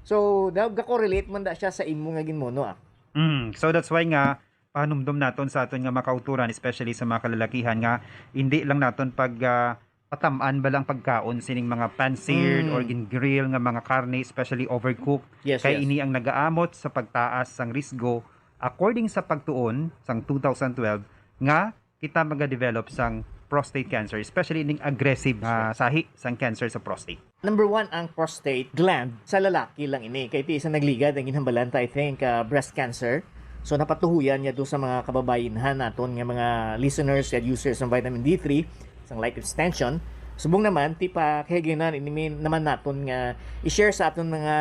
So, daw ga-correlate man da siya sa imo nga ginmono, ah. Mm. So that's why nga pahanumdom naton sa aton nga mga kauturan, especially sa mga kalalakihan, nga hindi lang naton pag ah, patam-an ba lang pagkaon sining mga pan-seared Mm. or gin-grill nga mga karne, especially overcooked. Yes, Kay yes. ini ang nagaamot sa pagtaas sang risgo, according sa pagtuon sang two thousand twelve, nga kita magadevelop sang prostate cancer, especially ining aggressive nga sahi sang cancer sa prostate. Number one ang prostate gland sa lalaki lang ini. Kay ti sa nagligad ang ginhambalan ta, I think, ah, breast cancer. So napatuhuyan niya to sa mga kababayenhan naton nga mga listeners and users ng vitamin D three, sang life extension. Subong naman, ti pa kahiginan ini mi- naman naton nga i-share sa aton mga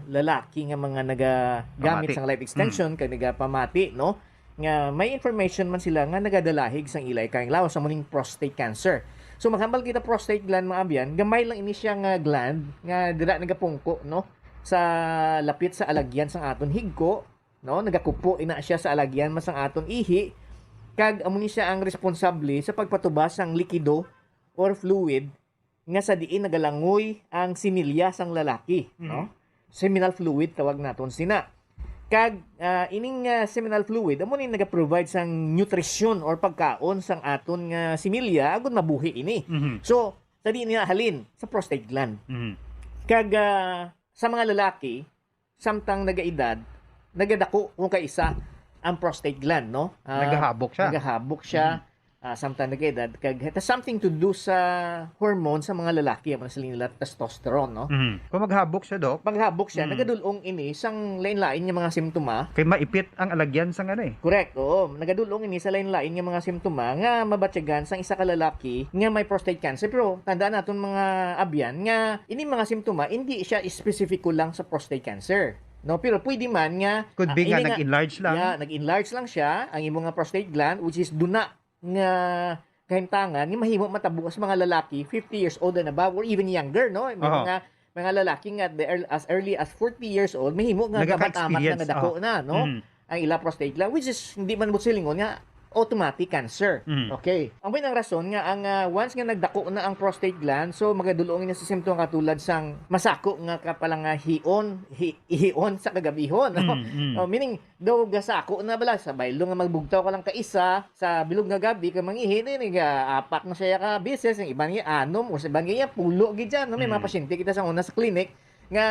lalaki nga mga nagagamit Pamati. sang life extension kay nagapamati, no, nga may information man sila nga nagadalahig sang ilay kay lawas sa muning prostate cancer. So maghambal kita prostate gland, mga abyan, gamay lang ini siya nga gland nga dira nagapungko, no, sa lapit sa alagyan sang aton higko, no, nagakupo ina siya sa alagyan man sang aton ihi, kag amo ni siya ang responsable sa pagpatubas sang likido or fluid nga sa diin nagalangoy ang similya sang lalaki, Mhm. no? Seminal fluid tawag naton sina. Kag ah, ining ah, seminal fluid amo ni naga-provide sang nutrition or pagkaon sang aton nga similya agud mabuhi ini. Mhm. So, sa diin niya halin sa prostate gland. Mhm. Kag ah, sa mga lalaki, samtang nagaedad, nagadako kung kaisa ang prostate gland, no? Ah, Nagahabok siya. Nagahabok siya. Ah, samtang nagaedad, kag it has something to do sa hormone sa mga lalaki, ang siling nila testosterone, no? Mhm. Kung maghabok siya, Doc, Paghabok siya, Mm. nagadulong ini sang lain-lain nga mga simptoma. Kay maipit ang alagyan sang ano eh. Correct, oo. Nagadulong ini sa lain-lain nga mga simptoma nga mabatyagan sang isa ka lalaki nga may prostate cancer. Pero tandaan naton mga abyan nga ini mga simptoma hindi siya espesipiko lang sa prostate cancer. No, pero pwede man nga Could ah, be nga ini nag-enlarge lang. Yeah, nag-enlarge lang siya ang imo nga prostate gland, which is duna nga kahimtangan nga mahimo matabo sa mga lalaki fifty years old and above or even younger, no? May Aha. mga mga lalaki nga the ear- as early as forty years old mahimo nga Nagaka-experience, gamat-amat na nga dako aha. na, no? Mm. Ang ila prostate gland, which is hindi man mo silingon nga automatic cancer. Mm. Okay. Ang main ang rason nga ang ah, once nga nagdako na ang prostate gland, so magadulong niya sa simptoma katulad sang masako nga kapalangahion, hi, ihion sa kagabihon, no? Mm, mm. Oh, meaning daw gasako na bala sa baylo nga magbugtaw ka lang kaisa sa bilog nga gabi ka mangihi na ni apat na siya ka beses, ang iban nga anom o sa iban nga pulo gid dyan, no? May mga Mm. pasyente kita sa una sa clinic nga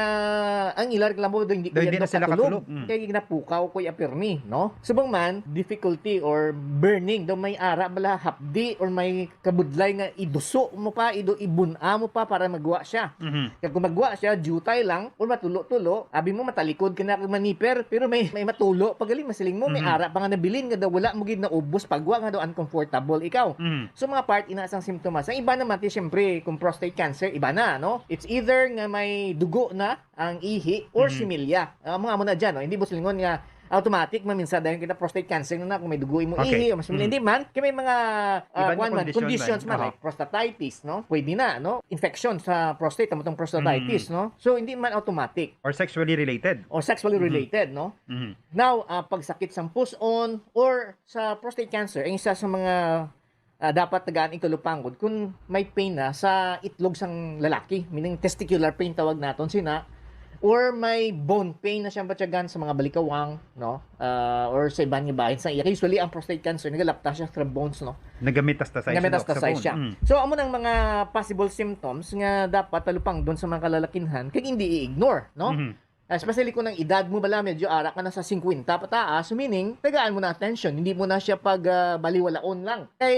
ang ila reklamo daw hindi ko Daw hindi yan na sila katulog. katulog. Mm. Kay ginapukaw ko yung apirmi, no? Subong man, difficulty or burning daw may ara bala hapdi or may kabudlay nga iduso mo pa, ido ibun-a mo pa para magwa siya. Mhm. Kag kung magwa siya, jutay lang, or matulo-tulo, abi mo matalikod ka na kag maniper, pero may may matulo pagaling masiling mo, may Mhm. ara pa nga nabilin nga daw wala mo gid naubos pagwa nga daw uncomfortable ikaw. Mhm. So mga part ina sang simptomas. Ang iba naman ti siyempre kung prostate cancer, iba na, no? It's either nga may dugo na ang ihi or Mhm. similya. Ah, mga mo na dyan, no? Hindi mo silingon nga automatic maminsan dayon kita prostate cancer na kung may dugo imo Okay. ihi o mas Mhm. Hindi man kay may mga ah, Iban nga kuwan man, kondisyon conditions man. man, Aha. like prostatitis, no? Pwede na, no? Infection sa prostate, amo tong prostatitis, Mhm. no? So hindi man automatic Or sexually related. or sexually Mhm. related, no? Mhm. Now, ah, pagsakit sang puson or sa prostate cancer, ang isa sa mga ah, dapat tagaan ikalupangon kung may pain na sa itlog sang lalaki, meaning testicular pain tawag naton sina, or may bone pain na siyang batyagan sa mga balikawang, no? Ah, or sa iban nga bahin sa iya. Usually ang prostate cancer nagalapta siya sa bones, no? Nagametastasize siya, Doc, sa Nagametastasize bone. siya. Mm. So amo nang mga possible symptoms nga dapat talupangdon sa mga kalalakinhan kay hindi i-ignore, no? Mhm. Especially kung ang edad mo bala medyo ara ka na sa singkwenta pataas, so meaning, tagaan mo na attention, hindi mo na siya pag, ah, baliwalaon lang. Kay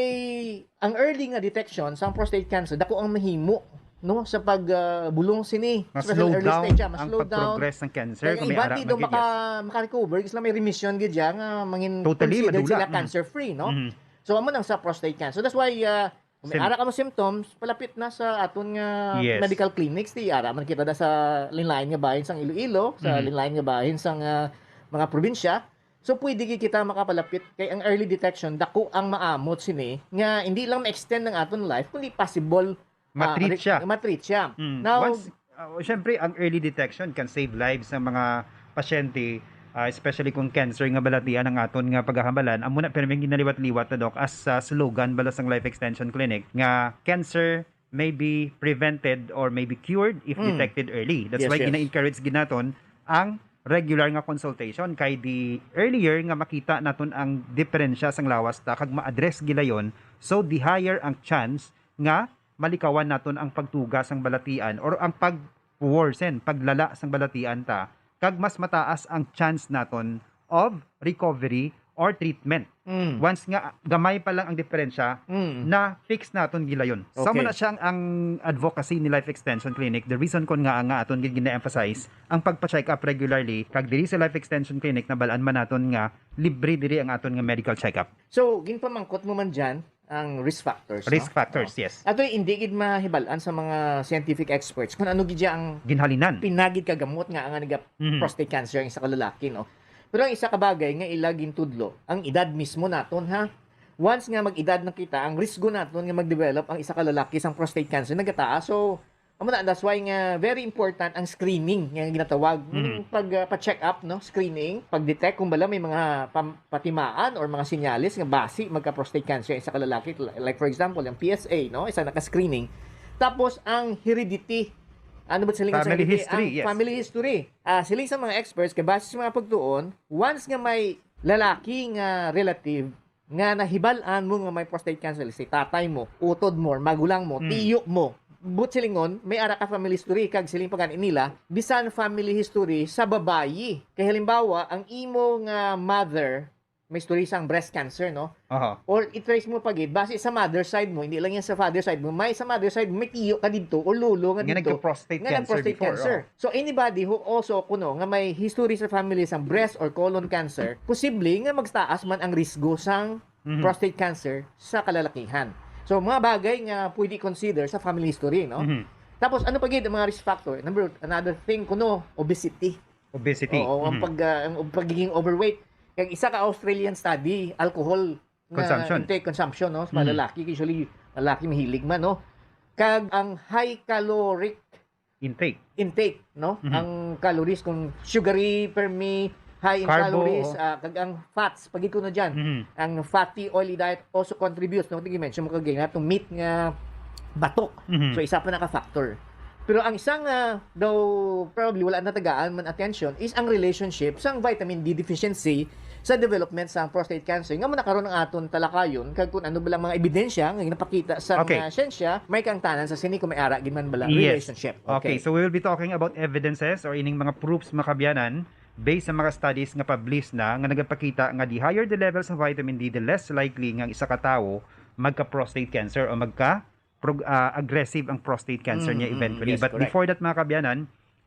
ang early nga detection sa prostate cancer, dako ang mahimo, no, sa pag, ah, bulong sini. Especially Ma-slow early down stage, ah, ang ma-slow down. pag-progress ng cancer Kaya kung ang may iba ara di daw man gid, maka, yes. maka-recover, sila may remission gid siya nga mangin Totally, considered madula. sila Mm. cancer-free, no? Mhm. So, amo nang sa prostate cancer. That's why, ah, kung may Sim- ara ka mo symptoms, palapit na sa aton nga Yes. medical clinics, di ara man kita da sa linlain nga bahin sang Iloilo, sa Mhm. linlain nga bahin sang, ah, mga probinsya. So, pwede gid kita makapalapit kay ang early detection, dako ang maamot sini nga hindi lang ma-extend ang aton life, kundi possible, ah, Ma-treat re- siya. ma-treat siya. Mm. Now, Once, uh, syempre, ang early detection can save lives sa mga pasyente, ah, especially kung cancer nga balatian ang aton nga paghahambalan. Amo na, pero may ginaliwat-liwat na, Doc, as sa slogan bala sang Life Extension Clinic nga cancer may be prevented or may be cured if Mm. detected early. That's Yes, why yes. gina-encourage gid naton ang regular nga consultation, kay the earlier nga makita naton ang diferensya sang lawas ta kag ma-address gilayon, so the higher ang chance nga malikawan naton ang pagtuga sang balatian or ang pag-worsen, paglala sang balatian ta, kag mas mataas ang chance naton of recovery or treatment. Mm. Once nga gamay pa lang ang diferensya, Mm. na fix naton gilayon. Sa Okay. na siya ang, ang advocacy ni Life Extension Clinic. The reason kon nga nga aton gid gina-emphasize ang pagpa-check up regularly, kag diri sa Life Extension Clinic, nabalaan man naton nga libre diri ang aton nga medical check up. So, ginpamangkot mo man dyan ang risk factors, no? Risk factors, yes. Ato, hindi gid mahibalan sa mga scientific experts kung ano gid ang Ginhalinan. pinagid kagamot nga nga naga Mhm. prostate cancer ang isa ka lalaki, no? Pero ang isa ka bagay nga ila gintudlo, ang edad mismo naton, ha. Once nga mag-edad na kita, ang risgo naton nga mag-develop ang isa ka lalaki sang prostate cancer nagataas. So, amo na, that's why nga very important ang screening nga ginatawag. Meaning, Mhm. pag, ah, pa-check up, no, screening, pag-detect kung bala may mga pam- patimaan or mga senyales nga basi magka-prostate cancer ang isa ka lalaki. Like, for example, ang P S A, no, isa naka-screening. Tapos, ang heredity. Ano ba siling sa Family heredity? history, Ang yes. Family history. Ah, siling sa mga experts, kay base sa mga pagtuon, once nga may lalaki nga relative nga nahibal-an mo nga may prostate cancer, si tatay mo, utod mo, or magulang mo, Mm. tiyo mo, but silingon, may ara ka family history, kag siling pa gani nila, bisan family history sa babayi. Kay halimbawa, ang imo nga mother, may history sang breast cancer, no? Aha. Or i-trace mo pa gid, base sa mother side mo, hindi lang yan sa father side mo, may sa mother side mo, may tiyo ka didto, or lolo nga Nga didto, nagka-prostate nga cancer nag-prostate before, cancer. oh. So, anybody who also, kuno, nga may history sa family sang breast or colon cancer, posible nga magtaas man ang risgo sang Mhm. prostate cancer sa kalalakihan. So, mga bagay nga pwede consider sa family history, no? Mhm. Tapos, ano pa gid ang mga risk factor? Number, another thing, kuno, obesity. Obesity. Oo, ang Mhm. pag, ah, ang pagiging overweight. Kag isa ka Australian study, alcohol nga Consumption. intake, consumption, no? Sa mga Mhm. lalaki, usually, lalaki mahilig man, no? Kag ang high caloric Intake. intake, no? Mhm. Ang calories, kung sugary, permi, high in Carbo, calories, oh. Ah, kag ang fats, pagid ko na dyan. Mhm. Ang fatty, oily diet also contributes, no? Ito mention mo kagina, itong meat nga batok. Mhm. So, isa pa na ka factor. Pero ang isang, ah, daw probably wala natagaan man attention is ang relationship sang vitamin D deficiency sa development sa prostate cancer. Nga mo na karon ang aton talakayon, kag kung ano ba lang mga ebidensya nga ginapakita sa Okay. mga siyensya, may kaangtanan sa sini kung may ara gid man bala Yes. relationship. Okay, so we will be talking about evidences or ining mga proofs, mga kabyanan, based sa mga studies nga published na nga nagapakita nga the higher the levels of vitamin D, the less likely nga ang isa ka tawo magka-prostate cancer o magka prog- ah, aggressive ang prostate cancer Mm, niya mm, eventually. yes, But correct. Before that, mga kabyanan,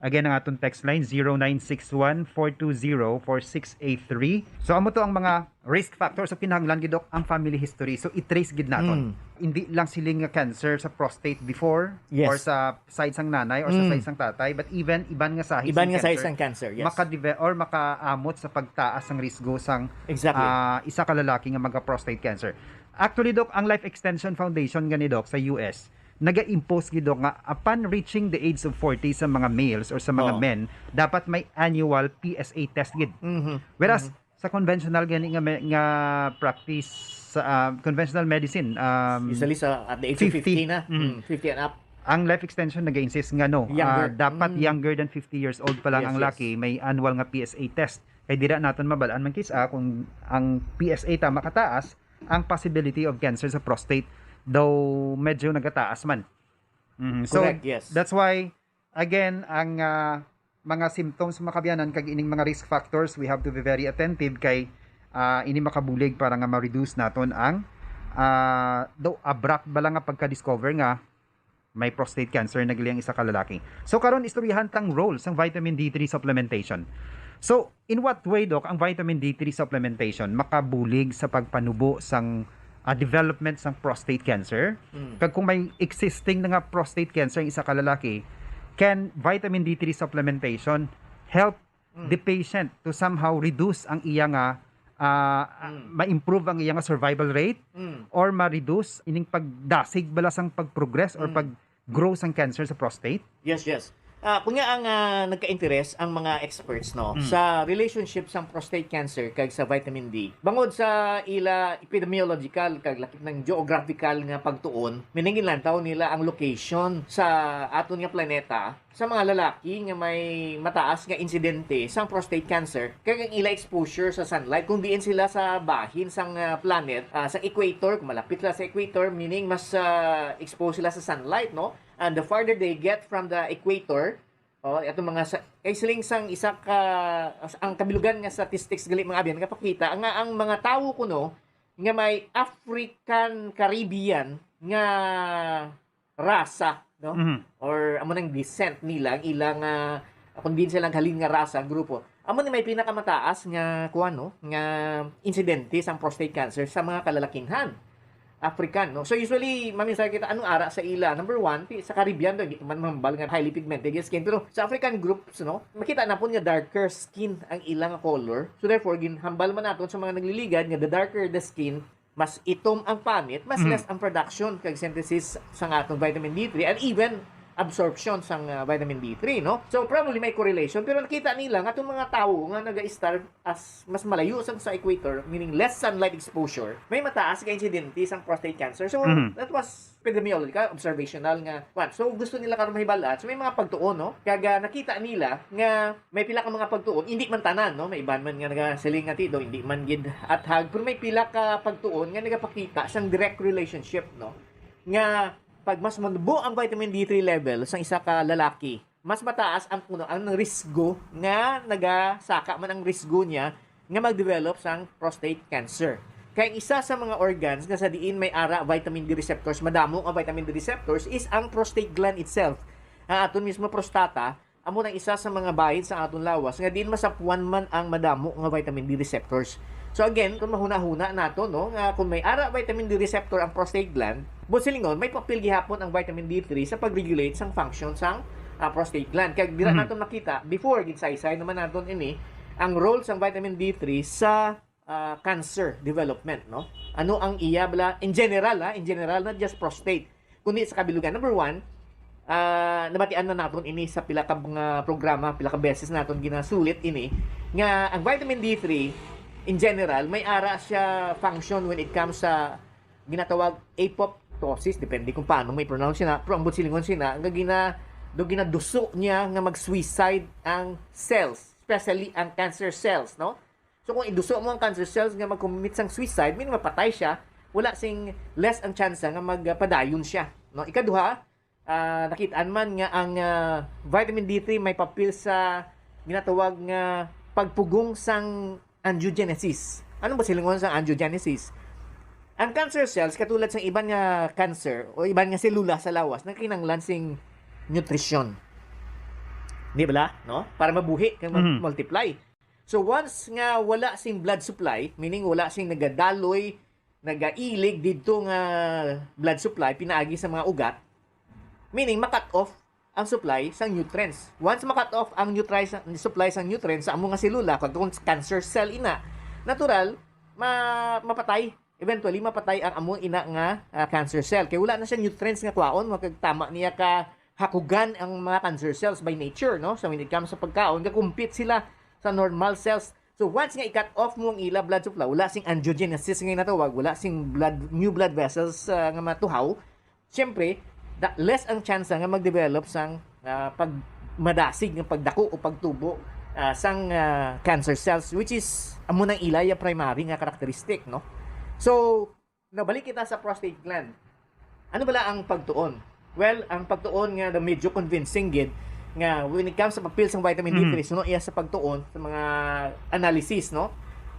again, ang aton text line, zero nine six one, four two zero, four six eight three. So, amo to ang mga risk factors. So, kinahanglan gid, Doc, ang family history. So, i-trace gid naton. Mm. Hindi lang siling nga cancer sa prostate before Yes. or sa side sang nanay or sa Mm. side sang tatay, but even iban nga sahis Iban sang nga sahis cancer, sang cancer, yes. makadeve- or makaamot sa pagtaas sang risgo sang Exactly. ah, isa ka lalaki nga magka-prostate cancer. Actually, Doc, ang Life Extension Foundation gani, Doc, sa U S, naga-impose gid, Doc, nga upon reaching the age of forty sa mga males or sa mga Oo. men, dapat may annual P S A test gid. Mhm. Whereas, Mhm. sa conventional gani nga, me- nga practice, sa ah, conventional medicine, um, Usually sa at the age of fifty. fifty na, Mm. Mm, fifty and up. Ang Life Extension nag-insist nga no, Younger. ah, dapat Mm. younger than fifty years old pa lang Yes, ang yes. laki, may annual nga P S A test. Kay dira naton mabalaan man kis-a kung ang P S A ta makataas, ang possibility of cancer sa prostate daw medyo nagataas man. Mhm. So, Correct, yes. That's why, again, ang ah, mga symptoms, mga kaabyanan, kag ining mga risk factors, we have to be very attentive kay, ah, ini makabulig para nga ma-reduce naton ang, ah, do abrupt bala nga pagka-discover nga may prostate cancer na gali ang isa ka lalaki. So karon, istoryahan tang role sang vitamin D three supplementation. So in what way, Doc, ang vitamin D three supplementation makabulig sa pagpanubo sang, ah, development sang prostate cancer? Mm. Kag kung may existing na nga prostate cancer ang isa ka lalaki, can vitamin D three supplementation help Mm. the patient to somehow reduce ang iya nga, ah, Mm. ma-improve ang iya nga survival rate Mm. or ma-reduce ining pagdasig bala sang pag-progress or Mm. pag-grow sang cancer sa prostate? Yes, yes. Ah, kung nga ang, ah, nagka-interes ang mga experts, no, Mm. sa relationship sang prostate cancer kag sa vitamin D, bangod sa ila epidemiological kag lakip ng geographical nga pagtuon, mining ginlantaw nila ang location sa aton nga planeta sa mga lalaki nga may mataas nga insidente sang prostate cancer kag ang ila exposure sa sunlight, kung diin sila sa bahin sang, ah, planet, ah, sa equator, kung malapit sila sa equator, meaning mas, ah, exposed sila sa sunlight, no? And the farther they get from the equator, oh, atong mga sa, kay siling sang isa ka, ang kabilugan nga statistics gali, mga abyan, nga pakita nga ang mga tawo kuno nga may African Caribbean nga rasa, no? Mhm. Or amo nang descent nila, ang ilang, ah, kung diin sila naghalin nga rasa, grupo, amo ni may pinakamataas nga, kuwan, no, nga insidente sang prostate cancer sa mga kalalakinhan. African, no? So usually, maminsay kita, anong ara sa ila? Number one, pi-, sa Caribbean, do, hindi man mahambal nga highly pigmented yung skin. Pero sa African groups, no, makita na po nga darker skin ang ilang color. So therefore, ginhambal man naton sa mga nagliligad nga the darker the skin, mas itom ang panit, mas Mhm. less ang production kag synthesis sa atong vitamin D three and even absorption sang, ah, vitamin D three, no? So probably may correlation, pero nakita nila nga itong mga tawo nga naga-starve as mas malayo sa, sa equator, meaning less sunlight exposure, may mataas nga insidente sang prostate cancer. So Mhm. that was epidemiological, observational nga what. So gusto nila karon mahibalaan. So may mga pagtuon, no? Kag, ah, nakita nila nga may pila ka mga pagtuon, hindi man tanan, no? May iban man nga nagasiling nga, "Ti, do, hindi man gid athag," pero may pila ka pagtuon nga nagapakita sang direct relationship, no? Nga pag mas manubo ang vitamin D three level sang isa ka lalaki, mas mataas ang, kuno, ang risgo nga nagasaka man ang risgo niya nga mag-develop sang prostate cancer. Kay ang isa sa mga organs nga sa diin may ara vitamin D receptors, madamo nga vitamin D receptors, is ang prostate gland itself. Ang aton mismo prostata, amo nang isa sa mga bahin sa aton lawas nga diin masapuan man ang madamo nga vitamin D receptors. So again, kung mahuna-huna nato, no, nga kung may ara vitamin D receptor ang prostate gland, buot silingon, may papel gihapon ang vitamin D three sa pag-regulate sang function sang, ah, prostate gland. Kag dira Mhm. nato makita, before, ginsaysay naman naton ini, ang role sang vitamin D three sa, ah, cancer development, no? Ano ang iya bala, in general, ha, in general, not just prostate, kundi sa kabilugan. Number one, ah, nabatian na naton ini sa pila ka mga programa, pila ka beses naton ginasulit ini, nga ang vitamin D three, in general, may ara siya function when it comes sa ginatawag apoptosis, depende kung paano mo i-pronounce na, pero ang buot silingon sina, nga gina-, do ginaduso niya nga mag-suicide ang cells, especially ang cancer cells, no? So kung iduso mo ang cancer cells nga mag-commit sang suicide, meaning mapatay siya, wala sing less ang tsansa nga magpadayon siya, no? Ikaduha, ah, nakitaan man nga ang, ah, vitamin D three may papel sa ginatawag nga pagpugong sang angiogenesis. Ano ba silingon sang angiogenesis? Ang cancer cells, katulad sang iban nga cancer o iban nga selula sa lawas, nagkinahanglan sing nutrisyon. Di bala? No? Para mabuhi kag mag- Mhm. multiply. So once nga wala sing blood supply, meaning wala sing nagadaloy, nagailig didto nga blood supply pinaagi sa mga ugat, meaning ma-cut off ang supply sang nutrients. Once ma-cut off ang nutri-, supply sang nutrients sa amo nga selula, kag kung cancer cell ina, natural, ma-, mapatay. Eventually, mapatay ang amo ina nga, ah, cancer cell. Kay wala na siya nutrients nga kwaon, magkagtama niya ka hakugan ang mga cancer cells by nature, no? So when it comes sa pagkaon, ga-compete sila sa normal cells. So once nga i-cut off mo ang ila blood supply, wala sing angiogenesis nga natawag, wala sing blood, new blood vessels, ah, nga matuhaw, siyempre, da-, less ang tsansa nga mag-develop sang, ah, pag madasig nga pagdako o pagtubo, ah, sang, ah, cancer cells, which is amo nang ila ya primary nga characteristic, no? So, nabalik kita sa prostate gland. Ano bala ang pagtuon? Well, ang pagtuon nga na medyo convincing gid nga when it comes sa papel sang vitamin D three, Mhm. suno iya sa pagtuon sa mga analysis, no?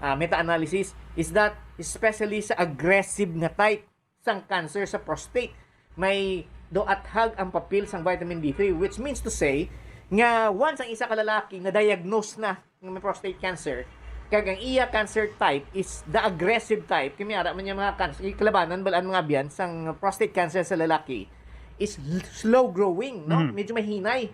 Ah, meta-analysis is that especially sa aggressive nga type sang cancer sa prostate, may doathag ang papel sang vitamin D three, which means to say nga once ang isa ka lalaki na-diagnose na nga may prostate cancer, kag ang iya cancer type is the aggressive type, kay may ara man niya mga cancer, kalabanan balaan mga abyan sang prostate cancer sa lalaki is l- slow growing, no? Mhm. Medyo mahinay.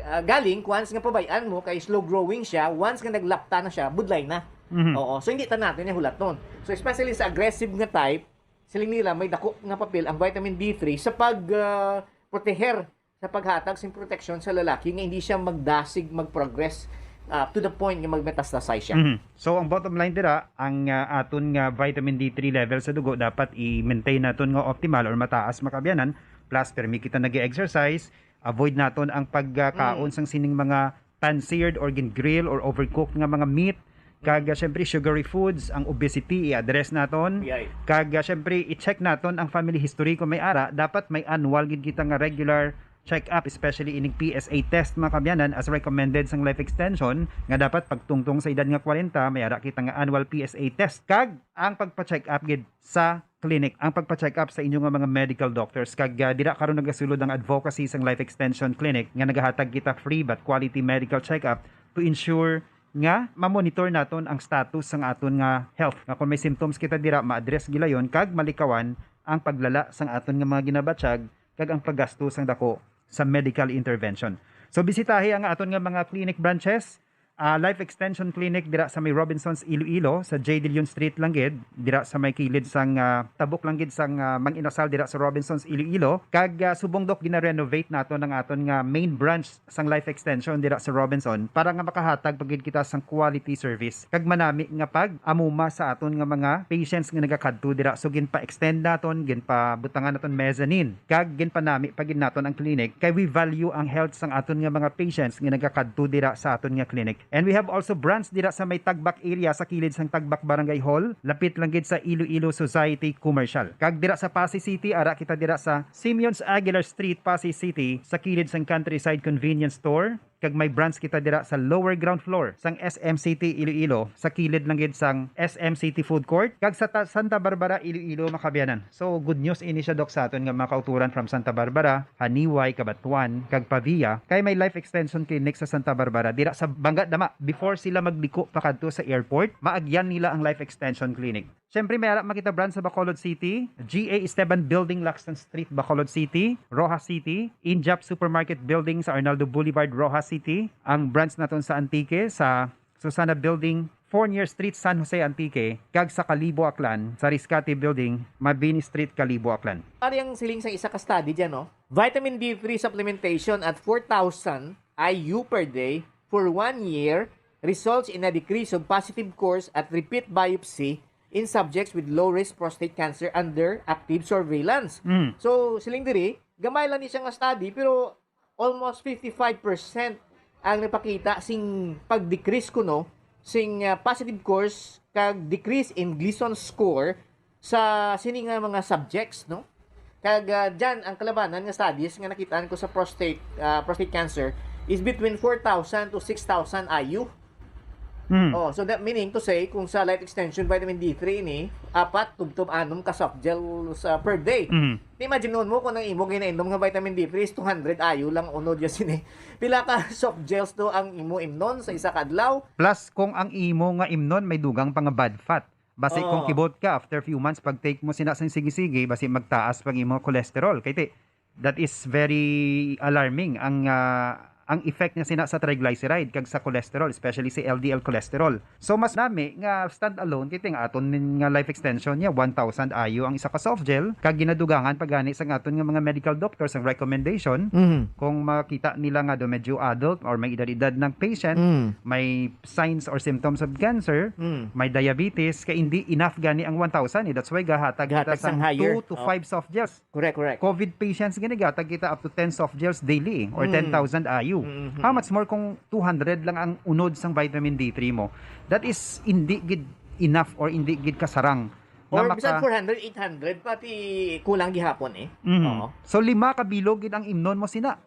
Ah, galing, once nga pabay-an mo, kay slow growing siya, once nga naglapta na siya, budlay na. Mhm. Oo, so hindi ta natin yung hulaton. So especially sa aggressive nga type, siling nila may dako nga papel ang vitamin D three sa pag ah, proteher, sa paghatag sing proteksyon sa lalaki nga hindi siya magdasig, mag-progress ah, to the point nga mag-metastasize siya. Mhm. So ang bottom line dira, ang ah, aton nga vitamin D three level sa dugo dapat i-maintain naton nga optimal or mataas, mga kaabyanan. Plus permi kita nag-exercise, avoid naton ang pagkaon Mm. sang sining mga pan-seared or gin-grill or overcooked nga mga meat. Kag ah, syempre sugary foods, ang obesity i-address naton. Yay. Kag ah, syempre i-check naton ang family history kung may ara. Dapat may annual gid kita nga regular check-up, especially ining P S A test, mga kaabyanan, as recommended sang Life Extension, nga dapat pagtungtong sa edad nga kwarenta, may ara kita nga annual P S A test. Kag ang pagpa-check-up gid sa clinic, ang pagpa-check-up sa inyo nga mga medical doctors. Kag ah, dira karon nagasulod ang advocacy sang Life Extension Clinic nga nagahatag kita free but quality medical check-up to ensure nga ma-monitor naton ang status sang aton nga health. Nga kung may symptoms kita dira, ma-address gilayon kag malikawan ang paglala sang aton nga mga ginabatyag kag ang paggasto sang dako sa medical intervention. So bisitahi ang aton nga mga clinic branches. Ah, Life Extension Clinic dira sa may Robinsons Iloilo, sa J. De Leon Street lang gid, dira sa may kilid sang ah, tabok lang gid sang ah, Mang Inasal dira sa Robinsons Iloilo. Kag ah, subong, Doc, gina-renovate naton ang aton nga main branch sang Life Extension dira sa Robinson para nga makahatag pa gid kita sang quality service kag manami nga pag-amuma sa aton nga mga patients nga nagakadto dira. So ginpa-extend naton, ginpabutangan naton mezzanine, kag ginpanami pa gid naton ang clinic kay we value ang health sang aton nga mga patients nga nagakadto dira sa aton nga clinic. And we have also branch dira sa may Tagbak area, sa kilid sang Tagbak Barangay Hall, lapit lang gid sa Iloilo Society Commercial. Kag dira sa Passi City, ara kita dira sa Simeon's Aguilar Street, Passi City, sa kilid sang Countryside Convenience Store. Kag may branch kita dira sa lower ground floor sang S M City Iloilo, sa kilid lang gid sang S M City Food Court, kag sa ta- Santa Barbara Iloilo, mga kaabyanan. So good news ini siya, Doc, sa aton nga mga kauturan from Santa Barbara, Janiuay, Cabatuan, kag Pavia, kay may Life Extension Clinic sa Santa Barbara dira sa Bangga Dama before sila magliko pakadto sa airport, maagyan nila ang Life Extension Clinic. Siyempre, may ara man kita branch sa Bacolod City, G A Esteban Building, Lacson Street, Bacolod City, Roxas City, Injap Supermarket Building sa Arnaldo Boulevard, Roxas City, ang branch naton sa Antique, sa Susana Building, Fornier Street, San Jose, Antique, kag sa Kalibo, Aklan, sa Riscate Building, Mabini Street, Kalibo, Aklan. Ari ang siling sa isa ka study dyan, no? Vitamin D three supplementation at four thousand I U per day for one year results in a decrease of positive course at repeat biopsy in subjects with low-risk prostate cancer under active surveillance. Mm. So, siling diri, gamay lang ni siya nga study, pero almost fifty-five percent ang nagpakita sing pag-decrease kuno sing ah, positive course kag decrease in Gleason score sa sini nga mga subjects, no? Kag ah, dyan, ang kalabanan nga studies nga nakitaan ko sa prostate ah, prostate cancer is between four thousand to six thousand I U. Mm. Oh, so that meaning to say, kung sa Life Extension vitamin D three ini, apat tubtob anom ka soft gels ah, per day. Mm. Imagine noon mo kung ang imo ginainom nga vitamin D three is two hundred I U lang, unod ya sini. Pila ka soft gels to ang imo imnon sa isa ka adlaw? Plus, kung ang imo nga imnon may dugang pa nga bad fat, basi kung Oo. kibot ka, after few months, pag take mo sina sang sige-sige, basi magtaas pang imo cholesterol. Kay ti, that is very alarming ang ah, ang effect nga sina sa triglyceride kag sa cholesterol, especially si L D L cholesterol. So mas nami nga stand alone kay ti nga aton nga Life Extension niya, one thousand I U ang isa ka soft gel, kag ginadugangan pa gani sa aton nga mga medical doctor sang recommendation. Mhm. Kung makita nila nga do medyo adult or may edad-edad ng patient, Mm. may signs or symptoms of cancer, Mm. may diabetes, kay hindi enough gani ang one thousand eh. That's why gahatag kita Gahatag sang sang higher. two to Oh. five soft gels. Correct, correct. COVID patients gani, gatag kita up to ten soft gels daily or Mm. ten thousand I U. Mm-hmm. How much more kung two hundred lang ang unod sang vitamin D three mo? That is hindi gid enough or hindi gid kasarang. Nga Or maka- bisan four hundred, eight hundred, pati kulang gihapon eh. Mhm. Oo. So lima ka bilog gid ang imnon mo sina.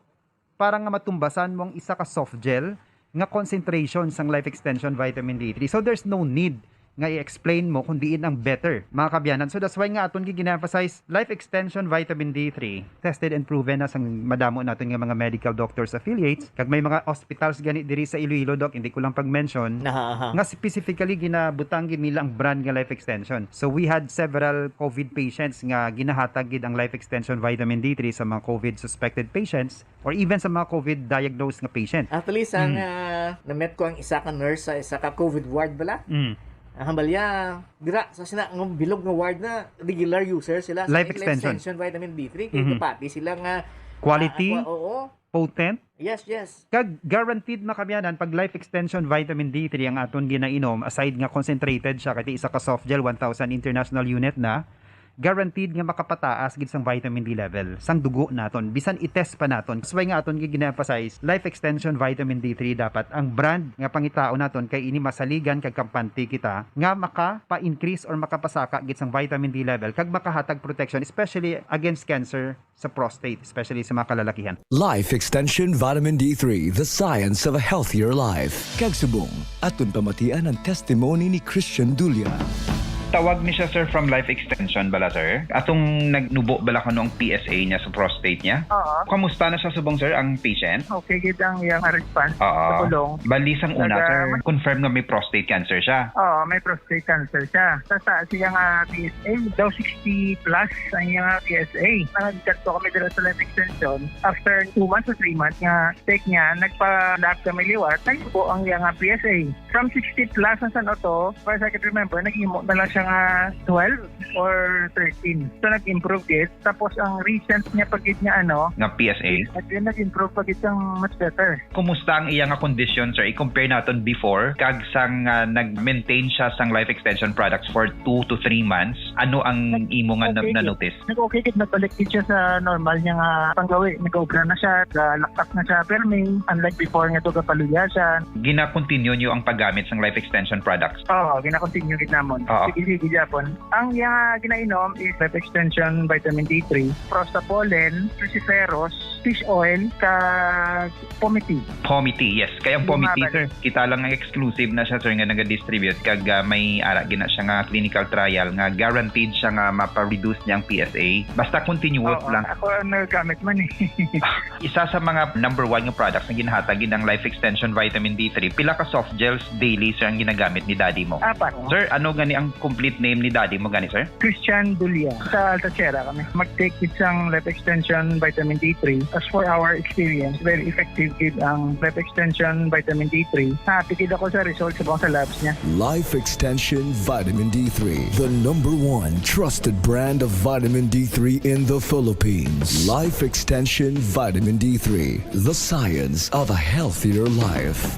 para nga matumbasan mo ang isa ka soft gel nga concentration sang Life Extension Vitamin D three. So there's no need nga i-explain mo kung diin ang better, mga kabyanan. So that's why nga aton gin-emphasize, Life Extension Vitamin D three, tested and proven na sang madamo naton nga mga medical doctors affiliates, kag may mga hospitals gani diri sa Iloilo, Doc, hindi ko lang pag-mention, Aha, aha. nga specifically ginabutang gid nila ang brand nga Life Extension. So we had several COVID patients nga ginahatag gid ang Life Extension Vitamin D three sa mga COVID suspected patients or even sa mga COVID diagnosed nga patient. Actually, sa Mm. nga na-met ko ang isa ka nurse sa isa ka COVID ward bala. Mm. Ang hambalya, dira sa sina nga bilog nga ward na regular user sila sa Life Life Extension. Extension Vitamin D three kay Mhm. kapati sila nga Quality, ah, oo. Potent, Yes, yes. Kag guaranteed, mga kabyanan, pag Life Extension Vitamin D three ang aton ginainom, aside nga concentrated siya, kay isa ka soft gel, one thousand international unit na, guaranteed nga makapataas gid sang vitamin D level sang dugo naton, bisan i-test pa naton. That's why nga aton gid gina-emphasize, Life Extension Vitamin D three dapat ang brand nga pangitaon naton, kay ini masaligan kag kampante kita nga makapa-increase or makapasaka gid sang vitamin D level kag makahatag protection, especially against cancer sa prostate, especially sa mga kalalakihan. Life Extension Vitamin D three, the science of a healthier life. Kag subong, aton pamatian ang testimony ni Christian Dulia. Tawag ni siya, sir, from Life Extension bala, sir? Atong nagnubo bala kuno ang P S A niya sa prostate niya? Oo. Kamusta na siya subong, sir, ang patient? Okay gid ang iyang response Oo. sa bulong. Bali sang una, Naga- sir, confirm nga may prostate cancer siya. Oo, may prostate cancer siya. Sa sa siya nga P S A daw sixty plus ang iyang P S A. Nagkadto kami dira sa Life Extension. After two months or three months nga take niya, nagpa-lab kami liwat, nagtubo ang iyang P S A. From sixty plus na sa to, far as I can remember, nag-imo na lang siya nga twelve or thirteen. So nag-improve gid. Tapos ang recent niya pa gid nga ano, Nga P S A? at yun, nag-improve pa gid ang much better. Kumusta ang iya nga kondisyon, sir? I-compare naton before kag sang ah, nag-maintain siya sang Life Extension products for two to three months. Ano ang imo nga na- Okay, na-notice? Nag-okay gid, nagbalik gid siya sa normal niya nga panggawi. Nag-obra na siya, galaktak na siya, permi. Unlike before nga to, gapaluya siya. Gina-continue niyo ang paggamit sang Life Extension products? Oo, gina-continue gid namon. Oo. Sige, sige, gyapon. Ang iya nga ginainom is Life Extension Vitamin D three, Prostapolen, Cruciferous, Fish Oil, kag Pomiti. Pomiti, yes. Kay ang Yung Pomiti, mga sir, kita lang ang exclusive na siya, sir, nga naga-distribute kag ah, may ara gina siya nga clinical trial nga guaranteed siya nga mapa-reduce niya ang P S A. Basta continuous Oo, lang. Ako ang nagagamit man eh. Isa sa mga number one nga products na ginahatag gid ang Life Extension Vitamin D three, pila ka soft gels daily, sir, ang ginagamit ni daddy mo? Apat. Sir, ano gani ang complete name ni daddy mo gani, sir? Christian Dulia. Sa Alta Sierra kami. Mag-take isang Life Extension Vitamin D three. As for our experience, very effective gid ang Life Extension Vitamin D three. Happy gid ako sa results sa mga sa labs niya. Life Extension Vitamin D three, the number one trusted brand of vitamin D three in the Philippines. Life Extension Vitamin D three, the science of a healthier life.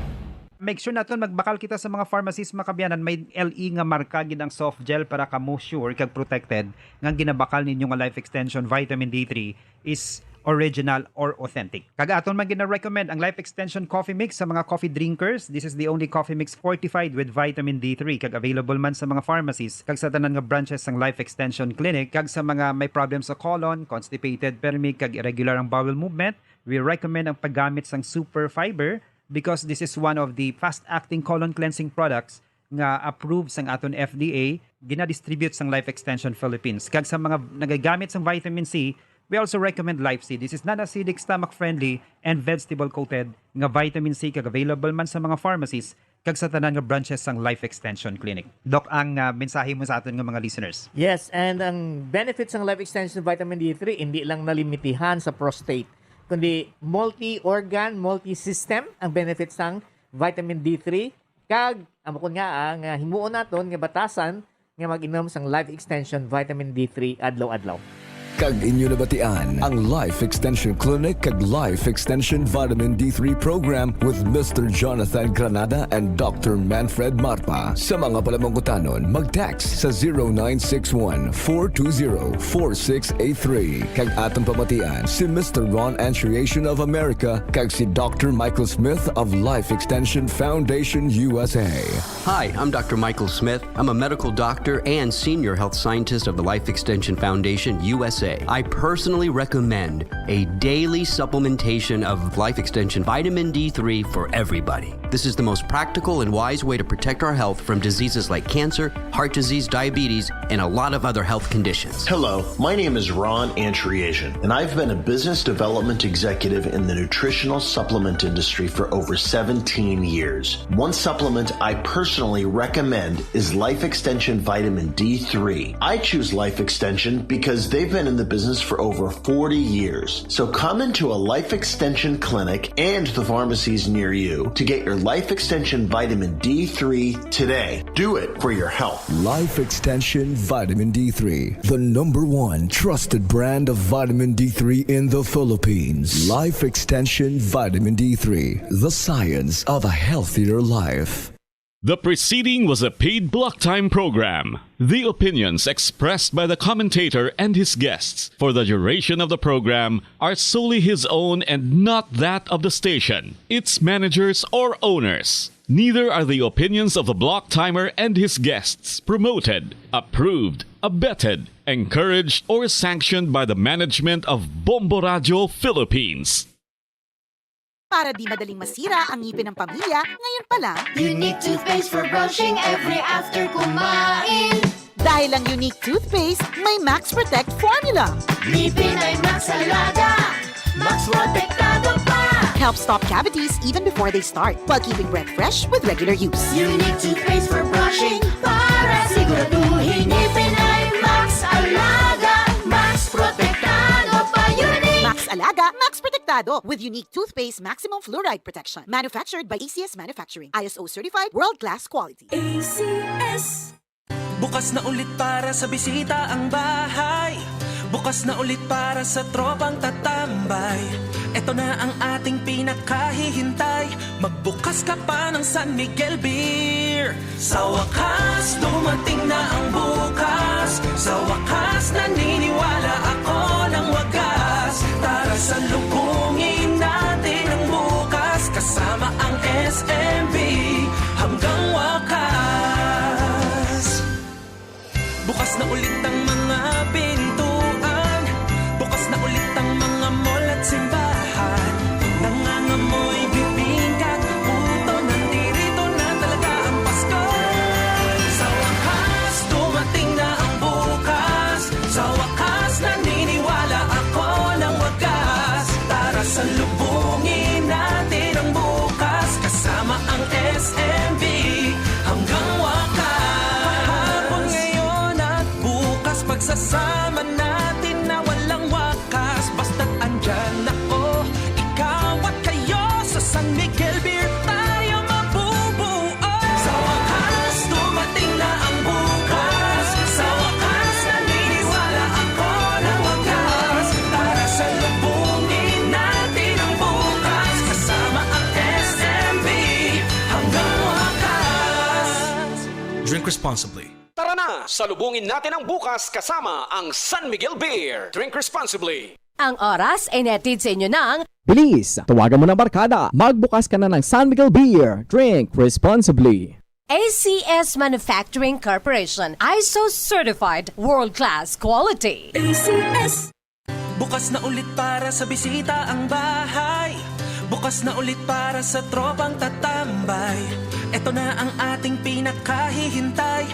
Make sure naton magbakal kita sa mga pharmacies, mga kabyanan, may L E nga marka gid ang soft gel para kamo sure kag protected nga ginabakal ninyo nga Life Extension Vitamin D three is original or authentic. Kag aton man gina-recommend ang Life Extension Coffee Mix sa mga coffee drinkers. This is the only coffee mix fortified with vitamin D three kag available man sa mga pharmacies kag sa tanan nga branches sang Life Extension Clinic. Kag sa mga may problem sa colon, constipated, permi kag irregular ang bowel movement, we recommend ang paggamit sang Super Fiber because this is one of the fast-acting colon cleansing products nga approved sang aton F D A, gina-distribute sang Life Extension Philippines. Kag sa mga nagagamit sang vitamin C, we also recommend Life C. This is non-acidic, stomach-friendly, and vegetable-coated nga vitamin C kag available man sa mga pharmacies kag sa tanan nga branches sang Life Extension Clinic. Doc, ang ah, mensahe mo sa aton nga mga listeners. Yes, and ang benefits ng Life Extension Vitamin D three hindi lang nalimitihan sa prostate, kundi multi-organ, multi-system ang benefits ng vitamin D three. Kag, amo ko nga, ah, nga himuon naton nga batasan nga mag-inom sang Life Extension Vitamin D three adlaw-adlaw. Kag inyo nabatian ang Life Extension Clinic kag Life Extension Vitamin D three Program with Mister Jonathan Granada and Doctor Manfred Marpa. Sa mga palamangkutanon, mag-text sa zero nine six one, four two zero, four six eight three. Kag atong pamatian si Mister Ron Antriation of America kag si Doctor Michael Smith of Life Extension Foundation U S A. Hi, I'm Doctor Michael Smith. I'm a medical doctor and senior health scientist of the Life Extension Foundation U S A. I personally recommend a daily supplementation of Life Extension Vitamin D three for everybody. This is the most practical and wise way to protect our health from diseases like cancer, heart disease, diabetes, and a lot of other health conditions. Hello, my name is Ron Antriasian, and I've been a business development executive in the nutritional supplement industry for over seventeen years. One supplement I personally recommend is Life Extension Vitamin D three. I choose Life Extension because they've been in the business for over forty years. So come into a Life Extension clinic and the pharmacies near you to get your Life Extension Vitamin D three today. Do it for your health. Life Extension Vitamin D three, the number one trusted brand of vitamin D three in the Philippines. Life Extension Vitamin D three, the science of a healthier life. The preceding was a paid block time program. The opinions expressed by the commentator and his guests for the duration of the program are solely his own and not that of the station, its managers, or owners. Neither are the opinions of the block timer and his guests promoted, approved, abetted, encouraged, or sanctioned by the management of Bombo Radio Philippines. Para di madaling masira ang ngipin ng pamilya, ngayon pa lang, Unique toothpaste for brushing every after kumain. Dahil ang Unique Toothpaste may Max Protect Formula. Ngipin ay Max Alaga, Max Protektado pa. Helps stop cavities even before they start, while keeping breath fresh with regular use. Unique toothpaste for brushing para siguraduhin ngipin ay Max Alaga, Max Protektado pa. Unique! Max Alaga, Max Protektado with Unique Toothpaste Maximum Fluoride Protection. Manufactured by A C S Manufacturing. I S O certified, world-class quality. A C S. Bukas na ulit para sa bisita ang bahay. Bukas na ulit para sa tropang tatambay. Ito na ang ating pinakahihintay. Magbukas ka pa ng San Miguel Beer. Sa wakas, dumating na ang bukas. Sa wakas, naniniwala ako ng wagas. Tara, salubungin natin ang bukas. Kasama ang S M B hanggang wakas. Bukas na ulit ang mga pintuan. Bukas na ulit ang mga mall at simbahan. Nangangamoy bibingka, puto, nandirito na talaga ang Pasko. Sa wakas, dumating na ang bukas. Sa wakas, naniniwala ako ng wagas. Tara, salubungin natin ang bukas. Kasama ang S M B hanggang wakas. Hapon, ngayon at bukas, pagsasama natin na walang wakas. Basta't andyan ako, ikaw at kayo, sa San Miguel Beer tayo mabubuo. Sa wakas, dumating na ang bukas. Sa wakas, naniniwala ako ng wagas. Tara, salubungin natin ang bukas. Kasama ang S M B hanggang wakas. Drink responsibly. Tara na, salubungin natin ang bukas kasama ang San Miguel Beer. Drink responsibly. Ang oras ay nahatid sa inyo ng Bilis! Tawagan mo ng barkada. Magbukas ka na ng San Miguel Beer. Drink responsibly. A C S Manufacturing Corporation, I S O certified, world-class quality. A C S. Bukas na ulit para sa bisita ang bahay. Bukas na ulit para sa tropang tatambay. Ito na ang ating pinakahihintay.